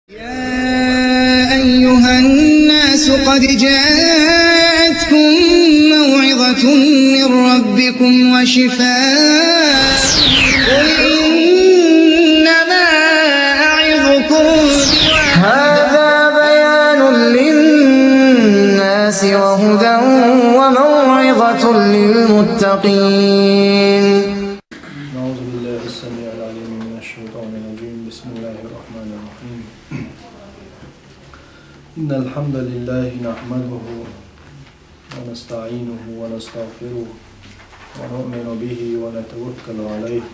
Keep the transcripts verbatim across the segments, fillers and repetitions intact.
يا أيها الناس قد جاءتكم موعظة من ربكم وشفاء. قل إنما أعظكم هذا بيان للناس وهدى وموعظة للمتقين. أعوذ بالله السميع العليم من الشيطان الرجيم. بسم الله الرحمن الرحيم. إن الحمد لله نحمده ونستعينه ونستغفره ونؤمن به ونتوكل عليه.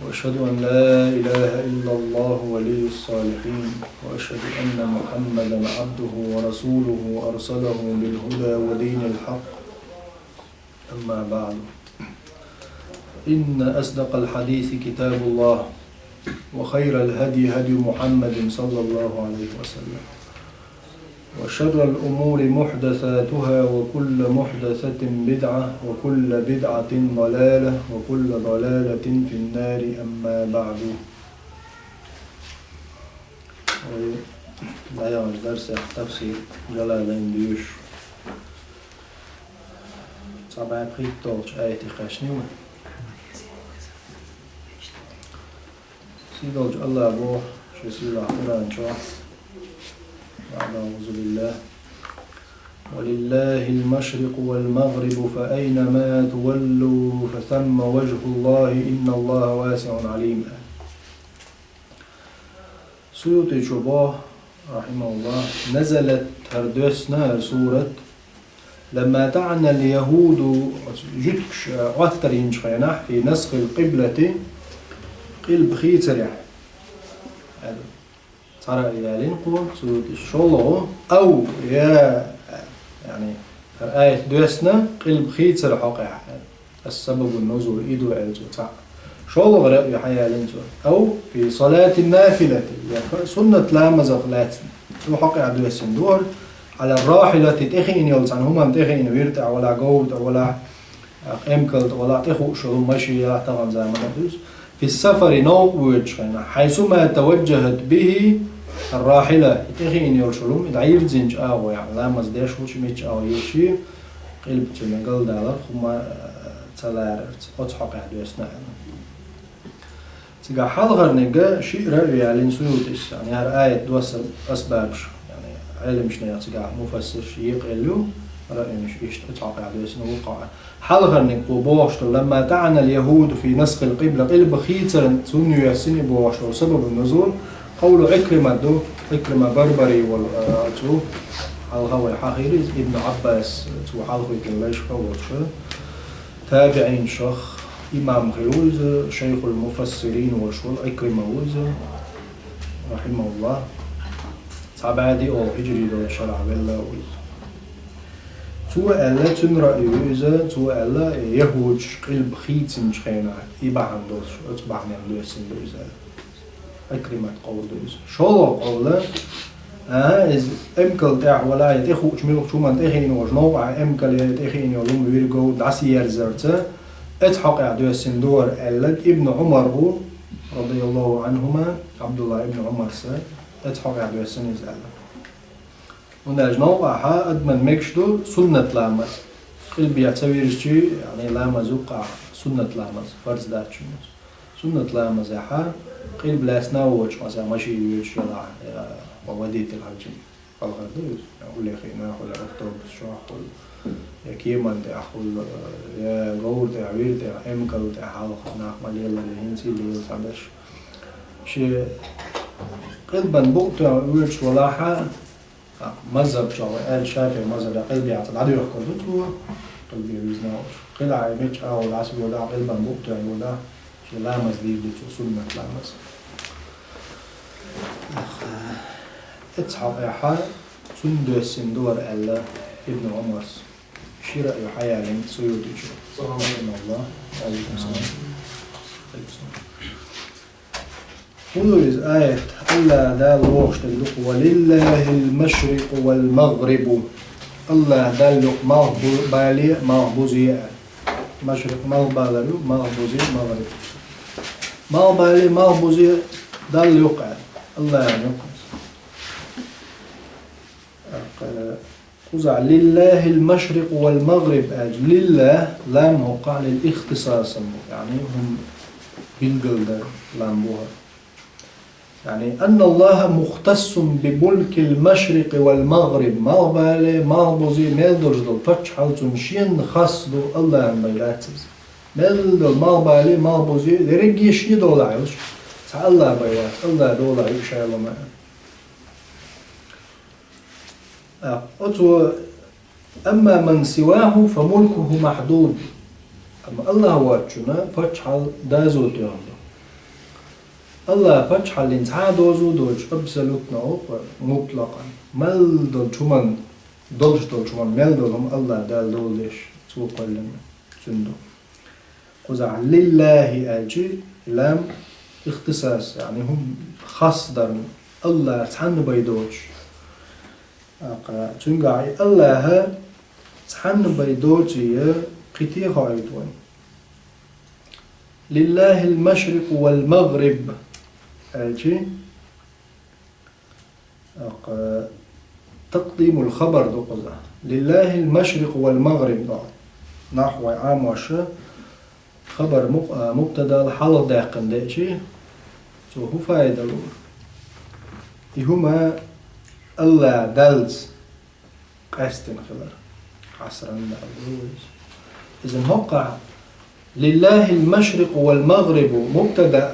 وأشهد أن لا إله إلا الله ولي الصالحين. وأشهد أن محمدا عبده ورسوله أرسله بالهدى ودين الحق. أما بعد، إن أصدق الحديث كتاب الله، وخير الهدي هدي محمد صلى الله عليه وسلم، وشر الأمور محدثاتها، وكل محدثة بدعة، وكل بدعة ضلالة، وكل ضلالة في النار. أما بعد. Вай дӀаяханчу дарсехь тафсир Джалалайн дуьйцуш, цхьа бӀе пхийтталгӀачу аятах кхаьчна вай. Сийдолчу Аллахьа боху шен сийлахь Къуръан чохь: أعوذ بالله. ولله المشرق والمغرب فأينما تولوا فثم وجه الله إن الله واسع عليم. Суютичо боху, рахьимахуллахь: نزلت, хӀара доьссина, хӀара сурат, لما طعن اليهود, оцу жуьгташа, а, Ӏоттар йинчу хенахь, في نسخ القبلة, къилба хийцарехь. Цхьа раъй ялийна кхо, цу тӀе шолгӀа, أو, я, яъни, хӀара аят доьссина, къилба хийцар хьокъехь. Ас-сабабун нузул и ду аьлла цо цхьаъ. ШолгӀа раъй хьаялийна цо: أو في صلاة النافلة, я фа-, суннат ламазах лаьцна. Цу хьокъехь доьссина ду хӀара, على الراحلة, тӀехиъна йолу цхьана хӀуманна тӀехиъна, вир тӀехь валахь, говр тӀехь валахь, эмкал тӀе валахь, тӀехууш йолу машен ялахь, тахана заманахь дуьйцу. في السفر, новкъа воьдучу хенахь, حيثما توجهت به الراحلة, и тӀехиъна йолуш йолу хӀума, и дӀайирзинчу агӀор, яъни ламаз деш волчу мичча агӀор йирзича, къилба цуьнан галдаларх, хӀума, а, ца ларарца, оцу хьокъехь доьссина аьлла. Цигахь хьалхарниг шиъ раъй ялийна Суютис, яъни хӀара аят доссар асбабаш, яъни Ӏеламчу нехан цигахь муфассирша екъаелла ю, раъйш иштта оцу хьокъехь доьссина вукху а. Хьалхарниг кхо бохуш долу: لما طعن اليهود في نسخ القبلة, къилба хийцар цунна йоьссина и бохуш долу сабабун нузул, قول عكرمة ду, Ӏикрима Барбари волу, а, цу, хьалха вай хьахийра иза, Ибн Ӏаббас, цо хьалхавийтина лайшка волуш. ТабиӀинашах имам хилла ву иза, шайхул муфассирин волуш волу Ӏикрима ву иза, рахьимахуллахь. Цхьа бӀе диъолгӀа хиджри долу шарахь велла ву иза. Цо аьлла, цуьнан раъй ю иза, цо аьлла, яхӀудаш къилба хийцинчу хенахь, и бахьана долуш, оцу бахьанехь доьссина ду иза аьлла. Ӏикримат къовла ду иза. ШолгӀа къовла, а, иза эмкал тӀехь валахь, я тӀехуучу муьлххачу хӀуманна тӀехиъна волуш, новкъахь эмкал я тӀехиъна йолу хӀума, вир, говр дӀасаерзарца, оцу хьокъехь доьссина ду хӀара аьлларг Ибн Ӏумар ву, радияллаху Ӏанхума, Ӏабдулла ибн Ӏумарс, оцу хьокъехь доьссина иза аьлла. ХӀунда аьлча новкъахь адамна мегаш ду суннат ламаз. Къилбехь ца вирзича, яъни ламаз юккъехь суннат ламаз, фарз дац цуьнан. Суннат ламазехь къилба лаьцна а воцуш, масала, машен йоьдуш ялахь, я, ва водитель хьаьжча, хьалхара ду иза, я уллехь хиъна хуьлу, автобус чохь хуьлу, я кеман тӀехь хуьлу, я говр тӀехь, вир тӀехь, эмкал тӀехь хьалха нах ма лелара, хӀинца а лела цхьаберш. Шен къилбан букъ тоьхна воьдуш валахь, а, мазхаб чохь вай аьлча, ШафиӀи мазхабехь къилбехь цхьа дӀадоьхкур ду цо, къилбе вирзина волуш. Къилбехь мичча агӀор дӀасавоьдахь, къилбан букъ тоьхна воьдахь, шен ламаз дийр ду цо, суннат ламаз. Ах, оцу хьокъехь цунна доьссина ду хӀара аьлла Ибн Ӏумарс. Ши раъй хьаялийна Суютичо. Салам алейкум. Алейкум салам. ХӀун ду иза аят? Аллахь Дала бохуш дерг ду: «Ва лиллахил машрикъу вал магърибу». Аллахь Далла ю малхбу-, бале а, малхбузе а. Машрикъ малхбалар ю, малхбузе а, магъриб. Малхбале а, малхбузе а Далла ю-кх аьлла. Аллахьан ю-кх из. Кхузахь «Лиллахьил машрикъу вал магъриб» аьлча, «лиллахь» лам хӀокхахь лил-ихтисас ду, яъни хӀума билгалдар лам бу хӀара. Яъни, «анналлахьа мухтассун би мулкил машрикъи вал магъриб», малхбале, малхбузе мел долуш долу паччахьалла цунна шена хас ду, Аллахьан бен дац иза. Мел долу малхбале, малхбузе, дерриге шен долахь йолуш, цхьа Аллахь бен вац, Аллахь долахь ю ша лама. А, оцо: «Амма ман сивахьу фа мулкухьу махьдуд». Амма Аллахь воцчунна паччахьалла доза тоьхна ду. Аллахьан паччахьаллин цхьа а доза доцуш, абсолютно, мутлакъан, мел долчу хӀуманна, долуш долчу хӀуманна мел долу хӀума Аллахь Дала дола деш, цо кхоьллина, цуьнан ду. Кхузахь «лиллахьи» аьлча, лам ихтисас, яъни хӀума хас дарна, Аллахь цхьанна бен доцуш. Аккха, цуьнгахь и Аллахь цхьанна бен доций кхин те хоуьйту вайн. «Лиллахьил машрикъу вал магъриб» аьлча, аккха, такъдимул хабар ду кхузахь. «Лиллахьил машрикъу вал магъриб» ду. Нах вай Ӏамоша хабар мук-, а, мубтадал хьалха даьккхина деъча, цо хӀун фаида лур? И хӀума Аллахь Даллаца къаьстина хилар. Хьасран Далла ву иза. Иза хӀокхахь: «Лиллахьил машрикъу вал магърибу» мубтада,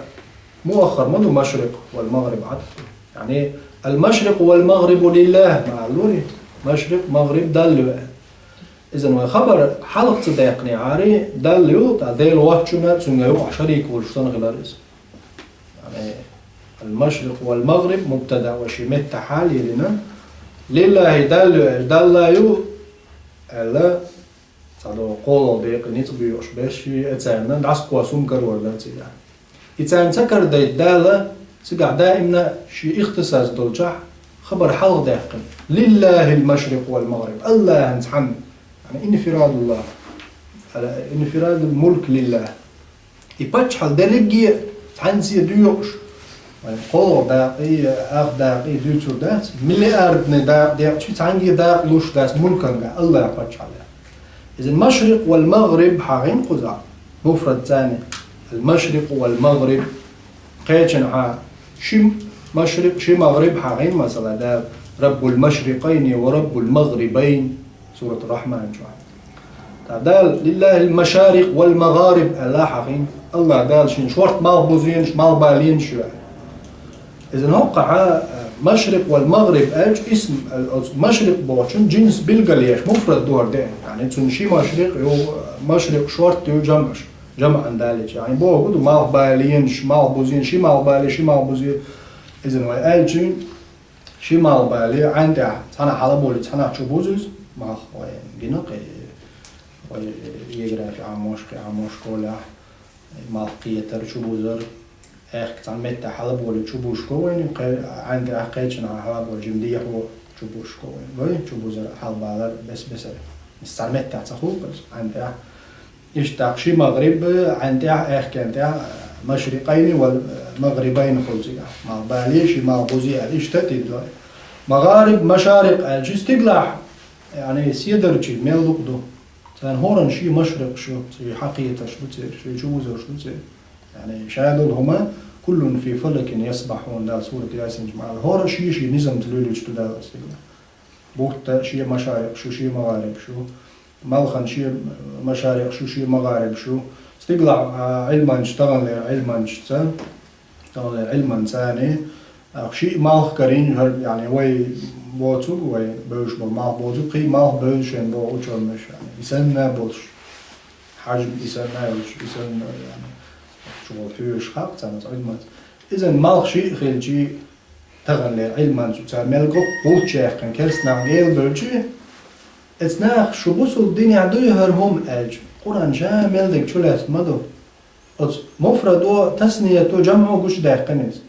муаххар ма ду, «машрикъ» вал «магъриб» Ӏатф ду. Яъни, «Ал-машрикъу вал магърибу лиллахь» ма аллури, «машрикъ», «магъриб» Далла ю аьлла. Иза вай хабар хьалха ца даьккхинехьара, Далла ю, тӀаккха Дела воцчунна, цуьнга юкъахь шарик волуш санна хилар иза. Яъни, «Ал-машрикъ вал магъриб» мубтада вай шен меттахь хьалеллина, «лиллахьи» Далла ю, Далла ю аьлла, цхьадолу кхоалгӀа декъе ницкъ боьхуш берш, и царна дӀасакхосса хӀума карор дара цигахь. И царна ца карадайта Дала цигахь даимна шен ихтисас долчохь хабар хьалха даьккхина: «Лиллахьил машрикъу вал магъриб». Аллахьан цхьанна, яъни инфирадуллахь, инфирадул мулк лиллахь. И паччахьалла дерриге а цхьаьнца доьхуш, вайн кхоалгӀа дакъий, ах дакъий дуьйцур дац, миллиардный дакъа декъчий цхьаьнгге дакъа луш дац мулканга, Аллахьан паччахьалла. Иза «машрикъ вал магъриб» хьахийна кхузахь, муфрад царна: «Ал-машрикъу вал магъриб». Кхечанхьа ши машрикъ, ши магъриб хьахийна, масала, Дала: «Раббул машрикъайни ва раббул магърибайн». Суратур-Рахьман чохь. ТӀаккха Дала: «Лиллахьил машарикъ вал магъариб» аьлла хьахийна. Аллахь Дала шен шорта малхбузенаш, малхбаленаш ю аьлла. Иза хӀокхахь, э, «машрикъ вал магъриб» аьлча, исм, э, оцу «машрикъ» бохучун джинс билгалъеш, муфрад ду хӀара деана. Яъни цуьнан ши машрикъ ю, э, машрикъ шорта ю, джамъаш, джамъан далийча. Яъни бохург ду малхбаленаш, малхбузенаш, ши малхбале, ши малхбузе. Иза вай аьлча, ши малхбале, Ӏаьн тӀехь цхьанхьа хьалаболий, цхьанхьа чубуза иза, малх вай гина кхин, вай географи Ӏамош, кхин Ӏамош школехь, малх кхетар, чубузар, аьхка цхьана меттехь хьалаболий, чубузуш го вайна, кхе-, Ӏаьн тӀехь кхечанхьа хьалаболий, жима дехьо чубузуш го вайна. Вай чубузар, хьалабалар бес-бесара. Иза цхьана меттехь ца хуьлу иза, Ӏаьн тӀехь. Иштта тӀаккха ши магъриб, Ӏаьн тӀехь, аьхкенна тӀехь, машрикъайни вал магърибайн хуьлу цигахь. Малхбале, ши малхбузе аьлла, иштта а тидалой. Магъариб, машарикъ аьлча, стигалахь, яъни, седарчий мел дукха ду. Царна хӀоранна шен машрикъаш ю, шен хьакхетарш ду церан, шен чубузарш ду церан. Яъни, ша долу хӀума, «Куллун фи фалакин ясбахьун», Дала сурат Ясин чу ма аьлла. ХӀора шен-шен низамца луьйлуьйтуш ду Дала стигалахь. Бутта шен машарикъаш ю, шен магъарибаш ю. Малхан шен машарикъаш ю, шен магъарибаш ю. Стигалахь, а, Ӏилманча, таханлера Ӏилманчаца, таханлера Ӏилманца царна, а, шиъ малх карийна, хӀара, яъни, вай боцург, вай бевзаш болу малх боцург, кхин малх бевза шен боху учёныш, яъни, и санна болуш, хьажам и санна йолуш, и санна, яъни, чу болу хьоьжуш хьакъ царна Ӏилманца. Иза малх шиъ хилча, таханлера Ӏилманчо цара мел гӀулч яьккхина керста нах гӀелабевлча, эцу наха: «Шу бусулба динехь дуй хӀара хӀума?» аьлча, Къуръан ша мел дерг чулаьцна ма ду. Оцу муфрадо, таснието, жамӀо гучудаьккхина иза.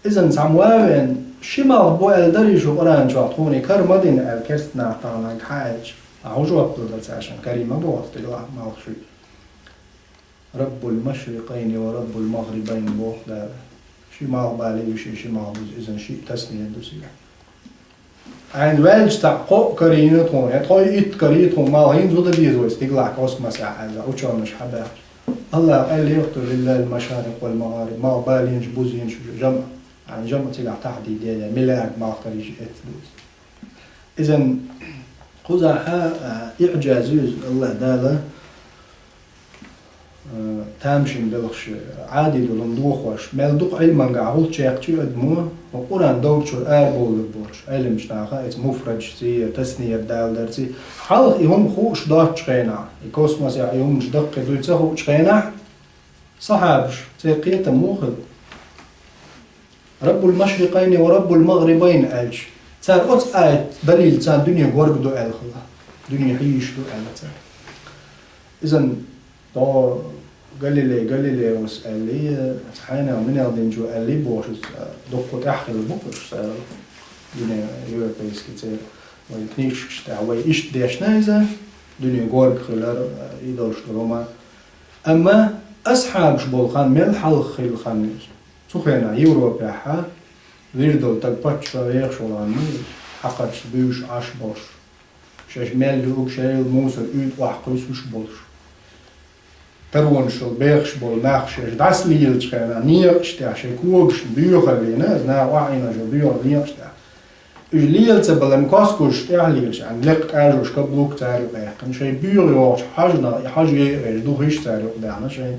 Иза цхьамма ван а веана, ши малх бу аьлла дарий шу Къуръан чохь, тхуна и кара ма дина аьлла, керста наха таханлерг хьан аьлча, ахьа хӀун жоп лур дара цара шен, карий ма боху стигалахь малх шиъ. «Раббул машрикъайни ва раббул магърибайн» боху Дала. Ши малхбале ю ши, ши малхбузе, иза шиъ таснийат ду цига. Ӏайна ваьлча цхьаъ кхоъ карийна тхуна, я тхоай итт карий тхуна, малх хӀинца зуда деза вай стигалахь космосехь аьлла, учёныш хьабаьхча. АллахӀа аьлла йоах тхо: «Лиллахил машарикъ вал магӀариб», малхбаленаш, бузенаш, жамӀ. Ӏайна жамӀ цигахь тахьдид яьй, миллиард малх карий шу эцна дуза. Иза кхузахь, а, иӀжаз ю иза, АллахӀ Дала, а, тамашийна белхаш, Ӏади долу хӀума дохош, мел дукха Ӏилманехь гӀулч яьккхича адамо, хӀокху Къуръан догчуьра арабовлур болуш, Ӏеламчу наха, иза муфрадашций, таснийат даладарций, хьалха и хӀума хууш доцучу хенахь, и космосехь и хӀуманаш даккхий дуй ца хуучу хенахь, сахьабаш, церан кхетам муха хилла? «Раббул машрикъайни ва раббул магърибайн», аьлча, цара оцу аят далилца дуьне горга ду аьлла хилла. Дуьне хьийзаш ду аьлла цара. Иза дӀо Галилей, Галилеус аьллий, цхьайна минел динчо аьллий бохуш, иза дуккха тӀаьхьа хилла бу-кх уьш цара, дуьне европейский церан. Вайн книжкаш тӀехь вай иштта дешна иза, дуьне горга хилар, и долуш долу хӀума. Амма асхьабаш болу хан мел хьалха хилла хан иза. Цу хенахь Европехь вирдал таг паччахь вехаш волу хан ма ю, хьакхарчу буьйш Ӏаш болуш, шаьш мел юург шайл мусар уьйтӀа охьакхуьйсуш болуш. Таронашал бехаш болу нах шаьш дӀасалелачу хенахь, некъаш тӀехь шайн когашна боьхаллина, иза наха охьаийна шо боьхалла некъаш тӀехь. Уьш лела ца балан, коскуш тӀехь лелаш, аьлла, лекха кӀажош каблук цара юкъа яьккхина, шайн боьха йогӀучу хьожанах и хьожа яйа гӀерташ духийш цара юкъа даьхна, шайн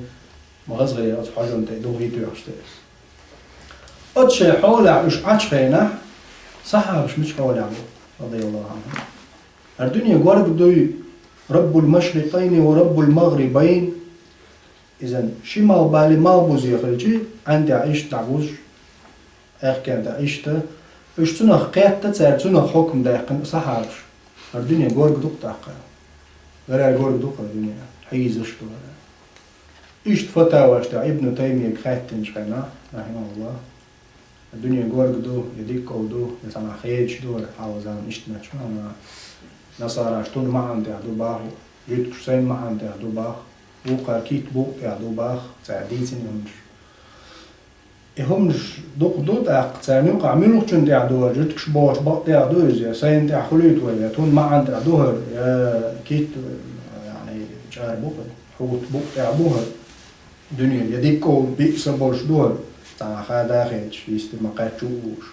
ма хаза гӀайра оцу хьожан тӀе духий тоьхча тӀе. Оцу шайн хьолехь уьш Ӏачу хенахь, сахьабаш мича хьолехь бу, радияллаху Ӏанхум. ХӀара дуьне горга дуй, «Раббул машрикъайни ва раббул магърибайн». Иза ши малхбале, малхбузе хилча, Ӏаьн тӀехь иштта дӀабузуш, аьхкенна тӀехь иштта. Уьш цунах кхетта цара, цунах хьукам даьккхина сахьабаш. ХӀара дуьне горга ду-кх тӀаккха. ХӀара горга ду-кх хӀара дуьне, хьийзаш ду хӀара. Иштта фатаваш тӀехь Ибну Таймияга хаьттинчу хенахь, рахьимахуллахӀ, дуьне горга ду, я дика ду, я цхьанхьа хедаш ду хӀара, хьалха заман иштта меттиг ма ду, насараш тун маьӀна тӀехь ду боху, жуьгташа сайн маьӀна тӀехь ду боху, вукхара киттан букъа тӀехь ду боху, цара дийцина хӀуманаш. И хӀуманаш дукха ду тӀаккха, царна юкъахь муьлххачунна тӀехь ду хӀара, жуьгташа бохучу бакъ тӀехь ду иза, я сайна тӀехь хуьлуьйту вай, я тун маьӀна тӀехь ду хӀара, я киттан, яъни, чӀара бу хӀара, хьута букъа тӀехь бу хӀара. Дуьне, я дика а, биъса а болуш ду хӀара, цхьанхьа хада а хеташ, йисте ма кхаьччу а вуьйш.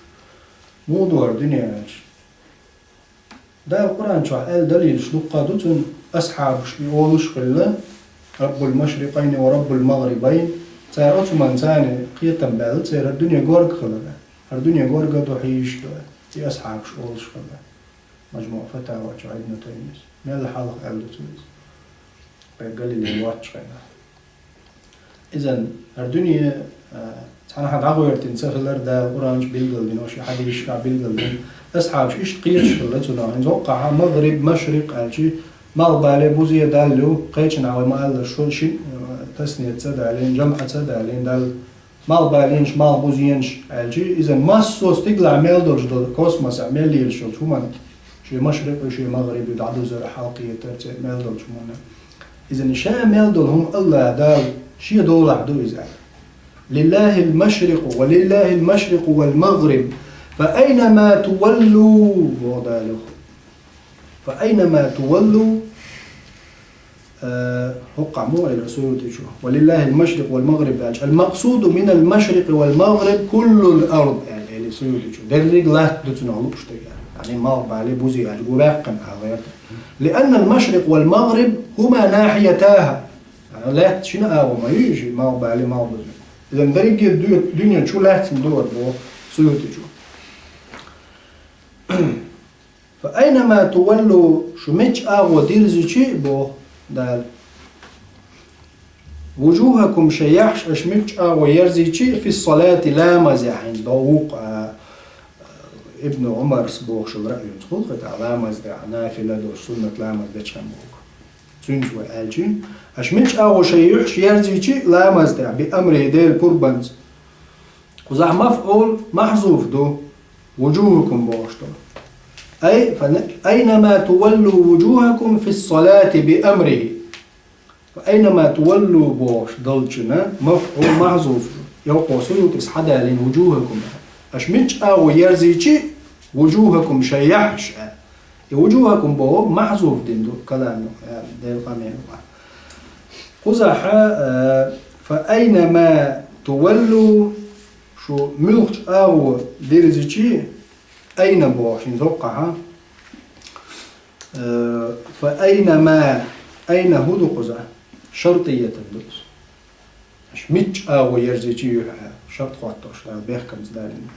Муха ду хӀара дуьне аьлча? Дала Къуръан чохь аьлла далилаш дуккха ду цунна, асхьабаш и олуш а хилла, «Раббул машрикъайни ва раббул магърибайн». Цара оцу хӀуманна царна кхетам баьлла, церан дуьне горга хилар. ХӀара дуьне горга а ду, хьийзаш а ду, и асхьабаш олуш а хилла. Мажмуъ Фатава чохь Ибну Таймияс мел хьалха аьлла ду цунна иза. Кхин Галилей воцчу хенахь. Иза хӀара дуьне, а, цхьанхьа дӀагӀоьртина ца хилар Дала Къуръан чу билгалдина, шен хьадисашкахь билгалдина. Асхьабаш иштта кхеташ хилла цунах. ХӀинца хӀокхахь магъриб, машрикъ аьлча, малхбале, бузе далла ю, кхечанхьа вай ма-аллара, шо ши, а, таснийат ца далийна, жамӀ ца далийна, Далла малхбаленаш, малхбузенаш аьлча, иза массо а стигалахь мел долуш долу, космосехь мел лелаш йолчу хӀуманна, шен машрикъ ю, шен магъриб ю, дӀадузар, хьалакхетар, церан мел долчу хӀуманна. Иза ша мел долу хӀума АллахӀ Дала шен долахь ду иза аьлла. «Лиллахил машрикъу ва лиллахил машрикъу вал магъриб, фа айнама туваллу», боху Дала юха. «Фа айнама туваллу», Э, хӀокхахь муха элира Суютичо: «Ва лиллахил машрикъ вал магъриб», аьлча, «Ал-макъсуду минал машрикъи вал магъриб куллул ард», аьлла, элира Суютичо. Дерриг латта ду цунах лууш дерг аьлла. Яъни малхбале, бузе аьлча, гу ваьккхина аьлла гӀерта. «Лианнал машрикъ вал магъриб хӀума нахьиятаха». Яъни лаьтта шина агӀо ма ю иза, малхбале, малхбузе. Иза дерриге а дуьне чу лаьцна ду хӀара, боху Суютичо. «Фа айнама туваллу», шу мичча агӀо дирзичи а, боху Дала. «Вужухакум», шайн яххьаш аша мичча агӀо ерзийчи а, «фис-салати», ламазехь, хӀинца дӀо вукху, а, Ибну Ӏумарс бохуш раъюнца гӀуллакх ду, ламаз де, нафила долуш, суннат ламаз дечхьан боху. Цуьнца вай аьлчи, аша мичча агӀо шайн юьхьаш ерзийчи а, ламаз де, «би амри», Делан пурбанца. Кхузахь мафӀул махьзуф ду, «вужухакум» бохуш долу. Ай, фа айнама туваллу вужухакум фис-салати би амрихи. Фа айнама туваллу бохуш долчунна мафӀул махьзуф ду. Йокъо Суютис хьадалийна وجوهكم. Аша мичча агӀо ерзийчи, وجوهكم шайх а. И وجوهكم боху махьзуф дина ду, калам ю, я, Делан къамел ю. Кхузахь, э, فأينما تولوا, шу муьлххачу агӀо дирзичи, айна боху шин зоккхахьа. Э, فأينما, айна хӀун ду кхуза? Шартиятан ду иза. Аша мичча агӀо ерзичи юьхьа, шарт хӀоттош, Дала бехкамца далийна.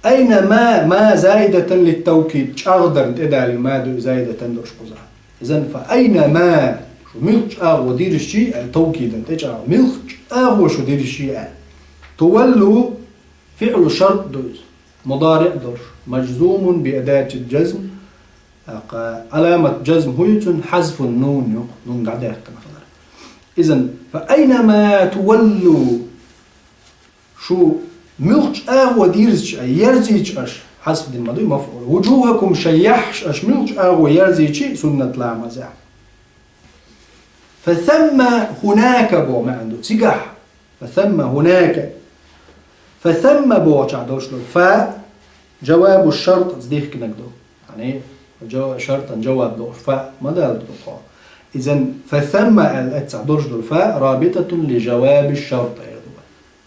Айна ма, ма زائدة للتوكيد, чӀагӀдарна тӀедалийна ма ду и زائدة долуш кхуза. Изан فأينما, шу муьлххачу агӀо дирзичи а, тавкидан тӀечӀагӀ, муьлххачу агӀо шу дирзичи а. تولوا, фиълу шарт ду иза, мудариӀ долуш, مجزوم بأداة الجزم, тӀаккха Ӏаламат джазм хӀун ю цуьнан? حذف النون ю, нун дӀадаьккхина хилар. Изан, فأينما تولوا, шу муьлххачу агӀо дирзича а, ерзийча аша, хьазф дина ма дуй мафӀул. وجوهكم шайх а, аша муьлххачу агӀо ерзийчи, суннат ламазехь. فثم هناك боху маьӀна ду. Цигахь. فثم هناك. فثم бохучохь долуш долу фа, джавабу шартӀаца дихкинарг ду. Яъни, джа-, шартан джаваб долуш фа ма далла ду кхо. Изан فثم аьлла эццахь долуш долу фа رابطة لجواب الشرط аьлла ду.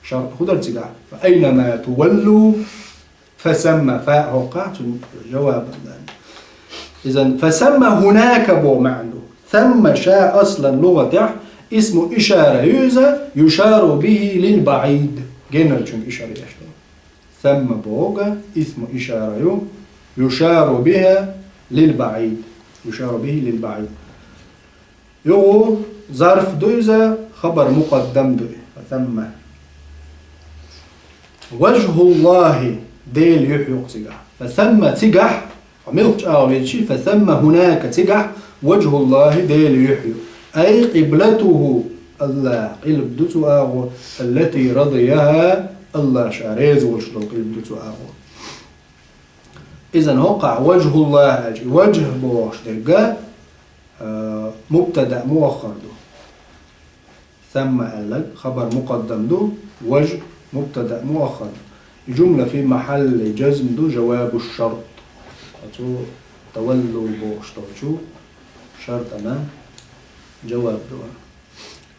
Шарт хӀун дара цигахь? فأينما تولوا فثم, фа хӀокхахь, цуьнан жавабан дан. Изан, فثم هناك боху маьӀна ду. ثم ша аслан лугӀатехь исму ишара ю иза, يشار به للبعيد. Генарчуьнга ишара еш ду. ثم боху исму ишара ю, يشار به للبعيد. يشار به للبعيد. Юха зарф ду иза, хабар мукъаддам ду и. فثم. وجه الله, Делан юьхь ю-кх цигахь. فثم цигахь, хьо муьлххачу агӀор вирзичи, فثم هناك цигахь, وجه الله Делан юьхь ю. أي قبلته, АллахӀ къилба ду цу агӀор, التي رضيها, АллахӀ ша реза волуш долу къилба ду цу агӀор. Изан хӀокхахь وجه الله аьлча, и ваджхӀ бохуш дерг, а, мубтада муаххар ду. ثم аьлларг хабар мукъаддам ду, وجه мубтада муаххар ду. И джумла في محل جزم ду, جواب الشرط. Оцу تولوا бохуш долчу шартана джаваб ду.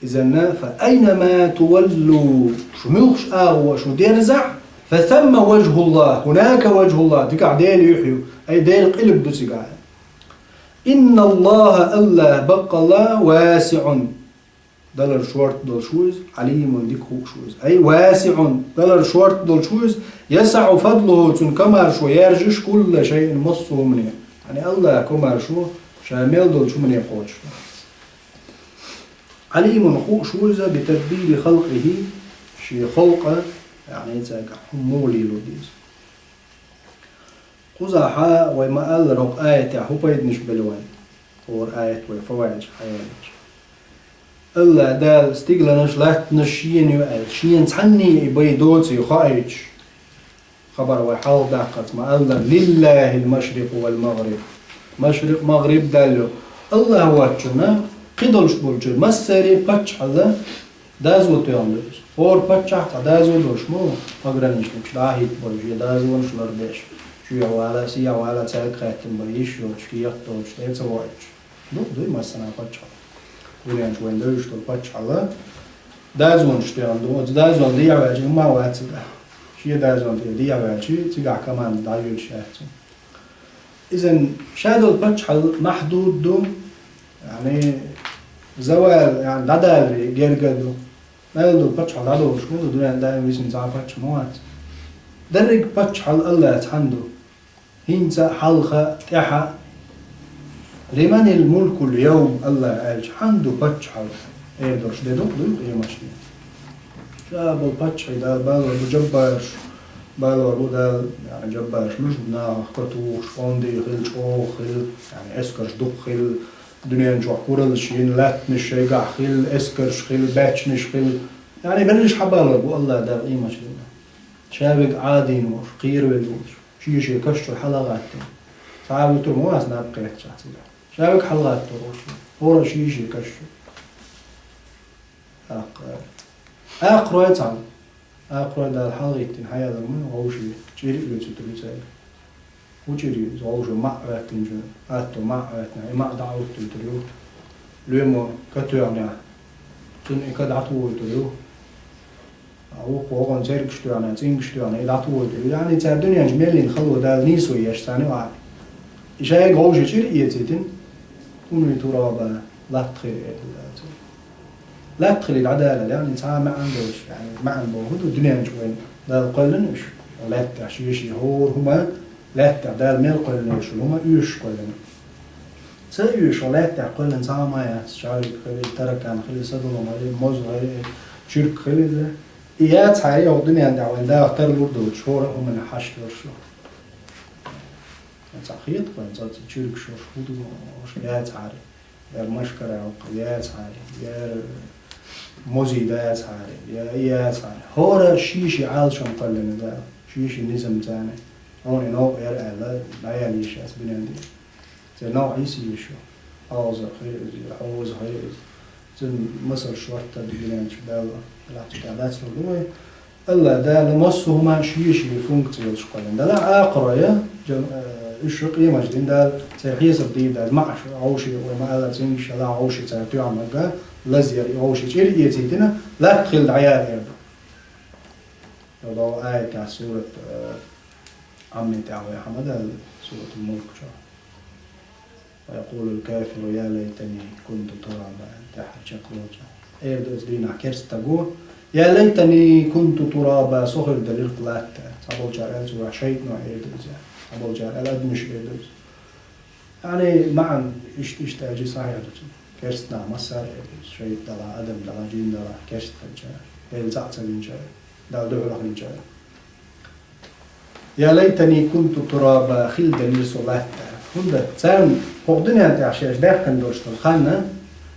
Изанна, فأينما تولوا, шу муьлххачу агӀор шу дерзахь, فثم وجه الله, هناك وجه الله, дикахь Делан юьхь ю, ай Делан къилба ду цигахь. إن الله, АллахӀ баккъалла, واسع, далар шорта долуш ву иза, عليم, дика хууш ву иза. Ай واسع, далар шорта долуш ву иза, يسع فضله, цуьнан комаьршо яьржаш, كل شيء, массо а хӀумане. Яъни АллахӀан комаьршо ша мел долчу хӀумане кхочуш ду. عليم, хууш ву иза, بتدبير خلقه, шен халкъан, яъни цаьрга хӀума муха лело деза. Кхузахьа вай ма-аллара хӀокху аятехь хӀун пайданаш белла вайн, хӀора аят вай фаваидаш хьаяллачу. АллахӀ Дала стигланаш, латтанаш шена ю аьлла, шена цхьанне и бай доций хоуьйтуш. Хабар вай хьалха даккхарца ма-аллара: لله المشرق والمغرب. Машрикъ, магъриб Далла ю. АллахӀ воцчунна кхидолуш болчу массеран а паччахьалла доза тоьхна ду иза. ХӀора паччахь цхьа доза долуш ма ву, пограничникаш дӀа а хӀиттабой, шен дозанаш лардеш. Чоьхьа вала, сехьа вала, цаьрга хаьттина бай, йиш йоцуш, кехат доцуш, тӀе а ца воуьйтуш. Дукха дуй массанхьа паччахьалла. Дуьнен чу вайн девзаш долу паччахьалла дозанаш тоьхна ду. Оцу дозанна дехьаваьлча, хӀумма а вац цигахь. Шен дозанна тӀе дехьаваьлча, цигахь команда дӀайоьдуш яц цунна. Изан ша долу паччахьалла махдуд ду, яъни, завал, яъни, дӀадаларе герга а ду. Мел долу паччахьалла дӀадолуш ма ду, дуьненна даим висина цхьа а паччахь ма вац. Дерриг паччахьалла АллахӀ цхьаьна ду. ХӀинца а, хьалха а, тӀаьхьа а. لمن الملك اليوم, АллахӀа аьлча, хьан ду паччахьалла? Эр долуш де дукха дуй къематдийнахь? Ша болу паччахьий Дала балор бу, джаббараш балор бу Дала, яъни, джаббараш муьлш бу нахах котухуш, къонда хила, чӀогӀа хила, яъни, эскарш дукха хила, дуьнен чохь кураллаш йина, латтанаш шайгахь хила, эскарш хила, баьччанаш хила. Яъни, берриш хьабалор бу АллахӀа Дала къематдийнахь. Ша верг Ӏадийна волуш, кхеравелла волуш, шен-шен каш чуьра хьала а гӀаттийна. Цхьа а вуьтур ма вац наб кхеттачохь цигахь. Ша верг хьалагӀаттор волуш, хӀора шен-шен каш чуьра. ТӀаккха, акхарой цхьаъ, Акхарой Дала хьалгӀиттина хьаяьлар ма ю, вовший чӀир а оьцуьйтур ю цаьрга. ХӀун чӀир ю иза? Вовшо маӀа хӀоьттинчу, атто маӀа хӀоьттина, и маӀа дӀа а хӀуттуьйтур ю. Лоьмо ка тоьхнехь, цунна и ка дӀатохуьйтур ю. А вукхо вогӀун цергаш тоьхна, цӀингаш тоьхна, и дӀатохуьйтур ю. Яъни цара дуьнен чу мел йина хало Дала нийсо еш царна юкъахь. И шайга вовший чӀир а эцийтина, куну тураба, латта хила, эр ду Дала царна. Лаьтта хилийта дӀадалар, яъни цхьа а маьӀна долуш, яъни маьӀна боху хӀун ду, дуьнен чу вайн Дала кхоьллина уьш, лаьттахь шен-шен хӀора хӀума, лаьттахь Дала мел кхоьллина йолуш хӀума оьшуш кхоьллина. Ца оьшуш лаьттахь кхоьллина цхьа а ма яц, чаьрик хила иза, таракан хила иза, садолам хила иза, моза хила иза, чуьрк хила иза. И яцахьара, хӀокху дуьнен тӀехь вайн даха тарлур доцуш, хӀора а хӀуманах хьашт йолуш ю. Цхьа хета вайн цӀа чуьркаш йолуш хӀун ду, яцахьара. Яра машкара хӀокху яцахьара, яра мозий дацахьара, я и яцахьара. ХӀора шен-шен Ӏалашам кхоьллина Дала, шен-шен низам царна. Хьуна и новкъа яра аьлла, дӀаяла йиш яц дуьнен тӀе. Церан новкъа йиса йиш ю. Алза хир иза, хьоза хир иза. Цуьнан масал шортта ду дуьнен чу Дала, Дала цу тӀехь лаьцна ду вай. Алла Дала массо а хӀума шен-шен функци йолуш кхоьллина. Делахь акхарой, жа-, э, уьш шу къемаш дина Дала, церан хьесап дийр дац, маӀаш вовший, вай ма-аллара, цуьнгаш а лаьа вовший цара тоьхна мага, лазъяр и вовший чӀир а эцийтина, латта хила дӀаяла эр ду. Йо, догӀу аятехь сурат, э, Ӏаммин тӀехь вай хьан ма даьлла, суратул Мулк чохь. ويقول الكافر يا ليتني كنت ترابا, тӀаьххьара чекхдолчу. Эр ду иза дийнахь керста стаго: «يا ليتني كنت ترابا, со хир делира-кх латта». Цхьаболчара аьлла цо, шайтӀано эр ду иза. Цхьаболчара аьлла адамаш эр ду иза. Яъни маьӀна иштта, иштта аьлча сахьихь ду цуьнан. Керста нах массара а эр ду иза. ШайтӀа делахь, адам делахь, жин делахь, керста хилча, Делан цхьаъ ца винча, Далла дуьхьал хилча. «يا ليتني كنت ترابا, хила делира со латта». ХӀунда царна хӀокху дуьнен тӀехь шаьш даьккхина долуш долу хан,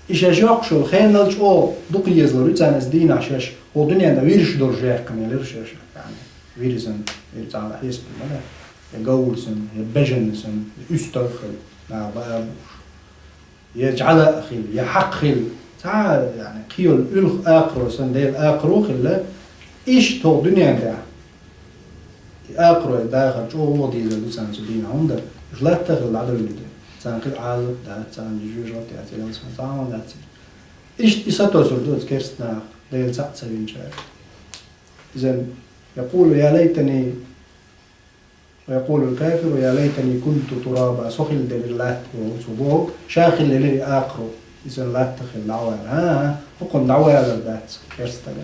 и шаьш йоккхуш йолу хенал чӀогӀа дукха езалур ю царна иза дийнахь шаьш хӀокху дуьнен тӀехь вирзаш долуш яьккхина елира шаьш. Яъни вирзина, вирзина цхьа хьесап ма дац, я говрзина, я бежанзина, я уьстагӀ хила, наха баа бууш. Я жӀаьла а хила, я хьакха хила, цхьа а, яъни, кхин йолу уьлху акхаро санна, Делан акхаро а хилла, иштта хӀокху дуьнен тӀехь и акхарой дахар чӀогӀа вон дезар ду царна цу дийнахь, хӀунда уьш латта а хилла дӀадевлла ду. Царна хила Ӏазап а дац, царна жоьжахат а яц, царна цхьа а дац. Иштта и сатосур ду оцу керста наха, Делан цхьаъ ца винчара. Иза, يقول يا ليتني ويقول الكافر يا ليتني كنت ترابا, со хила делира латта боху, цо боху, ша хила елира и акхаро, иза латта хила дӀавала. ХӀан-хӀа, хӀокхунна дӀавалар дац, керста стага.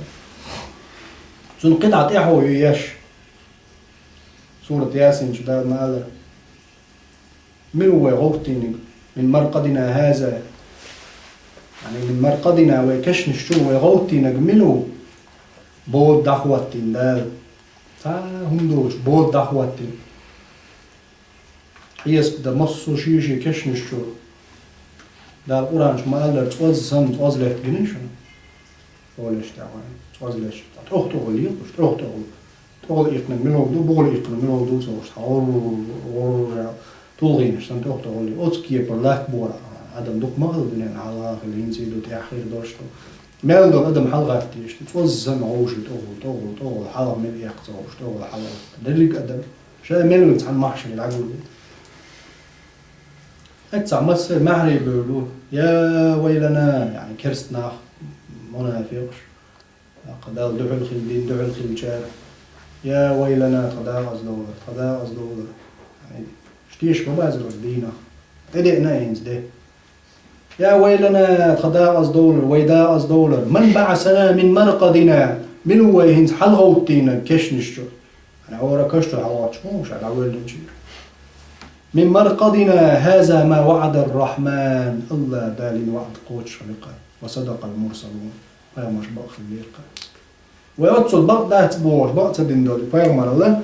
Цунна кхидӀа тӀаьхьо ю еш. Сурат Ясин чу Дала ма-аллара: «Мила ву вай гӀовттийнарг, من مرقدنا هذا, яъни من مرقدنا, вай кешнаш чу вай гӀовттийнарг мила ву?» Бода дӀахӀоттийна Дала. Цхьа а хӀума долуш, бода дӀахӀоттийна. Хьесап дан массо а шен-шен кешнаш чу. Дала Къуръан чу ма-аллара, цӀоз санна, цӀоз летта гина шуна? Олуш тӀехь вайн, цӀоз летта. ТӀох-тӀохула лелаш, тӀох-тӀохула. ТӀехула иккхинарг мила ду, бухула иккхинарг мила ду, цо уьш гӀур-гӀур-гӀур тулгӀенаш санна тӀох-тӀохула. Оцу кепара латта бора. Адам дукха ма хилла дуьненан хьалха хилла, хӀинца а ду, тӀаьхьа хир долуш ду. Мел долу адам хьалагӀаттийша, цӀоз санна гӀовший тӀехула, тӀехула, тӀехула хьалха мила эккха ца гӀовш, тӀехула хьалагӀатта. Дерриг адам ша мел ву цхьана махьшаре дӀагулбина. Эццахь массара маьхьарий бевлла: «Я вайлана», яъни керста нах, мунафикъаш. Кху Далла дуьхьал хила, дин дуьхьал хилчара: «Я вайлана, тхан дакъаза довлар, тхан дакъаза довлар». Яъни, уьш теша ма баьззара оцу дийнахь. ТӀедеана хӀинца де. «Я вайлана, тхан дакъаза довлар, вай дакъаза довлар. Ман баӀасана мин маркъадина? Мила ву вай хӀинца хьалагӀовттийнарг кешнаш чу?» Яъни, хӀора каш чу хьалагӀоттуш хӀун ша дӀавоьллинчуьра. «Мин маркъадина хаза ма ваӀада ар-Рахьман». Алла Далин ваӀда кхочуш хилира-кх. «Ва садакъал мурсалун». Пайхамарш бакъ хиллера-кх. Вай оццул бакъ дац бохуш, бакъ ца дина долу пайхамаралла.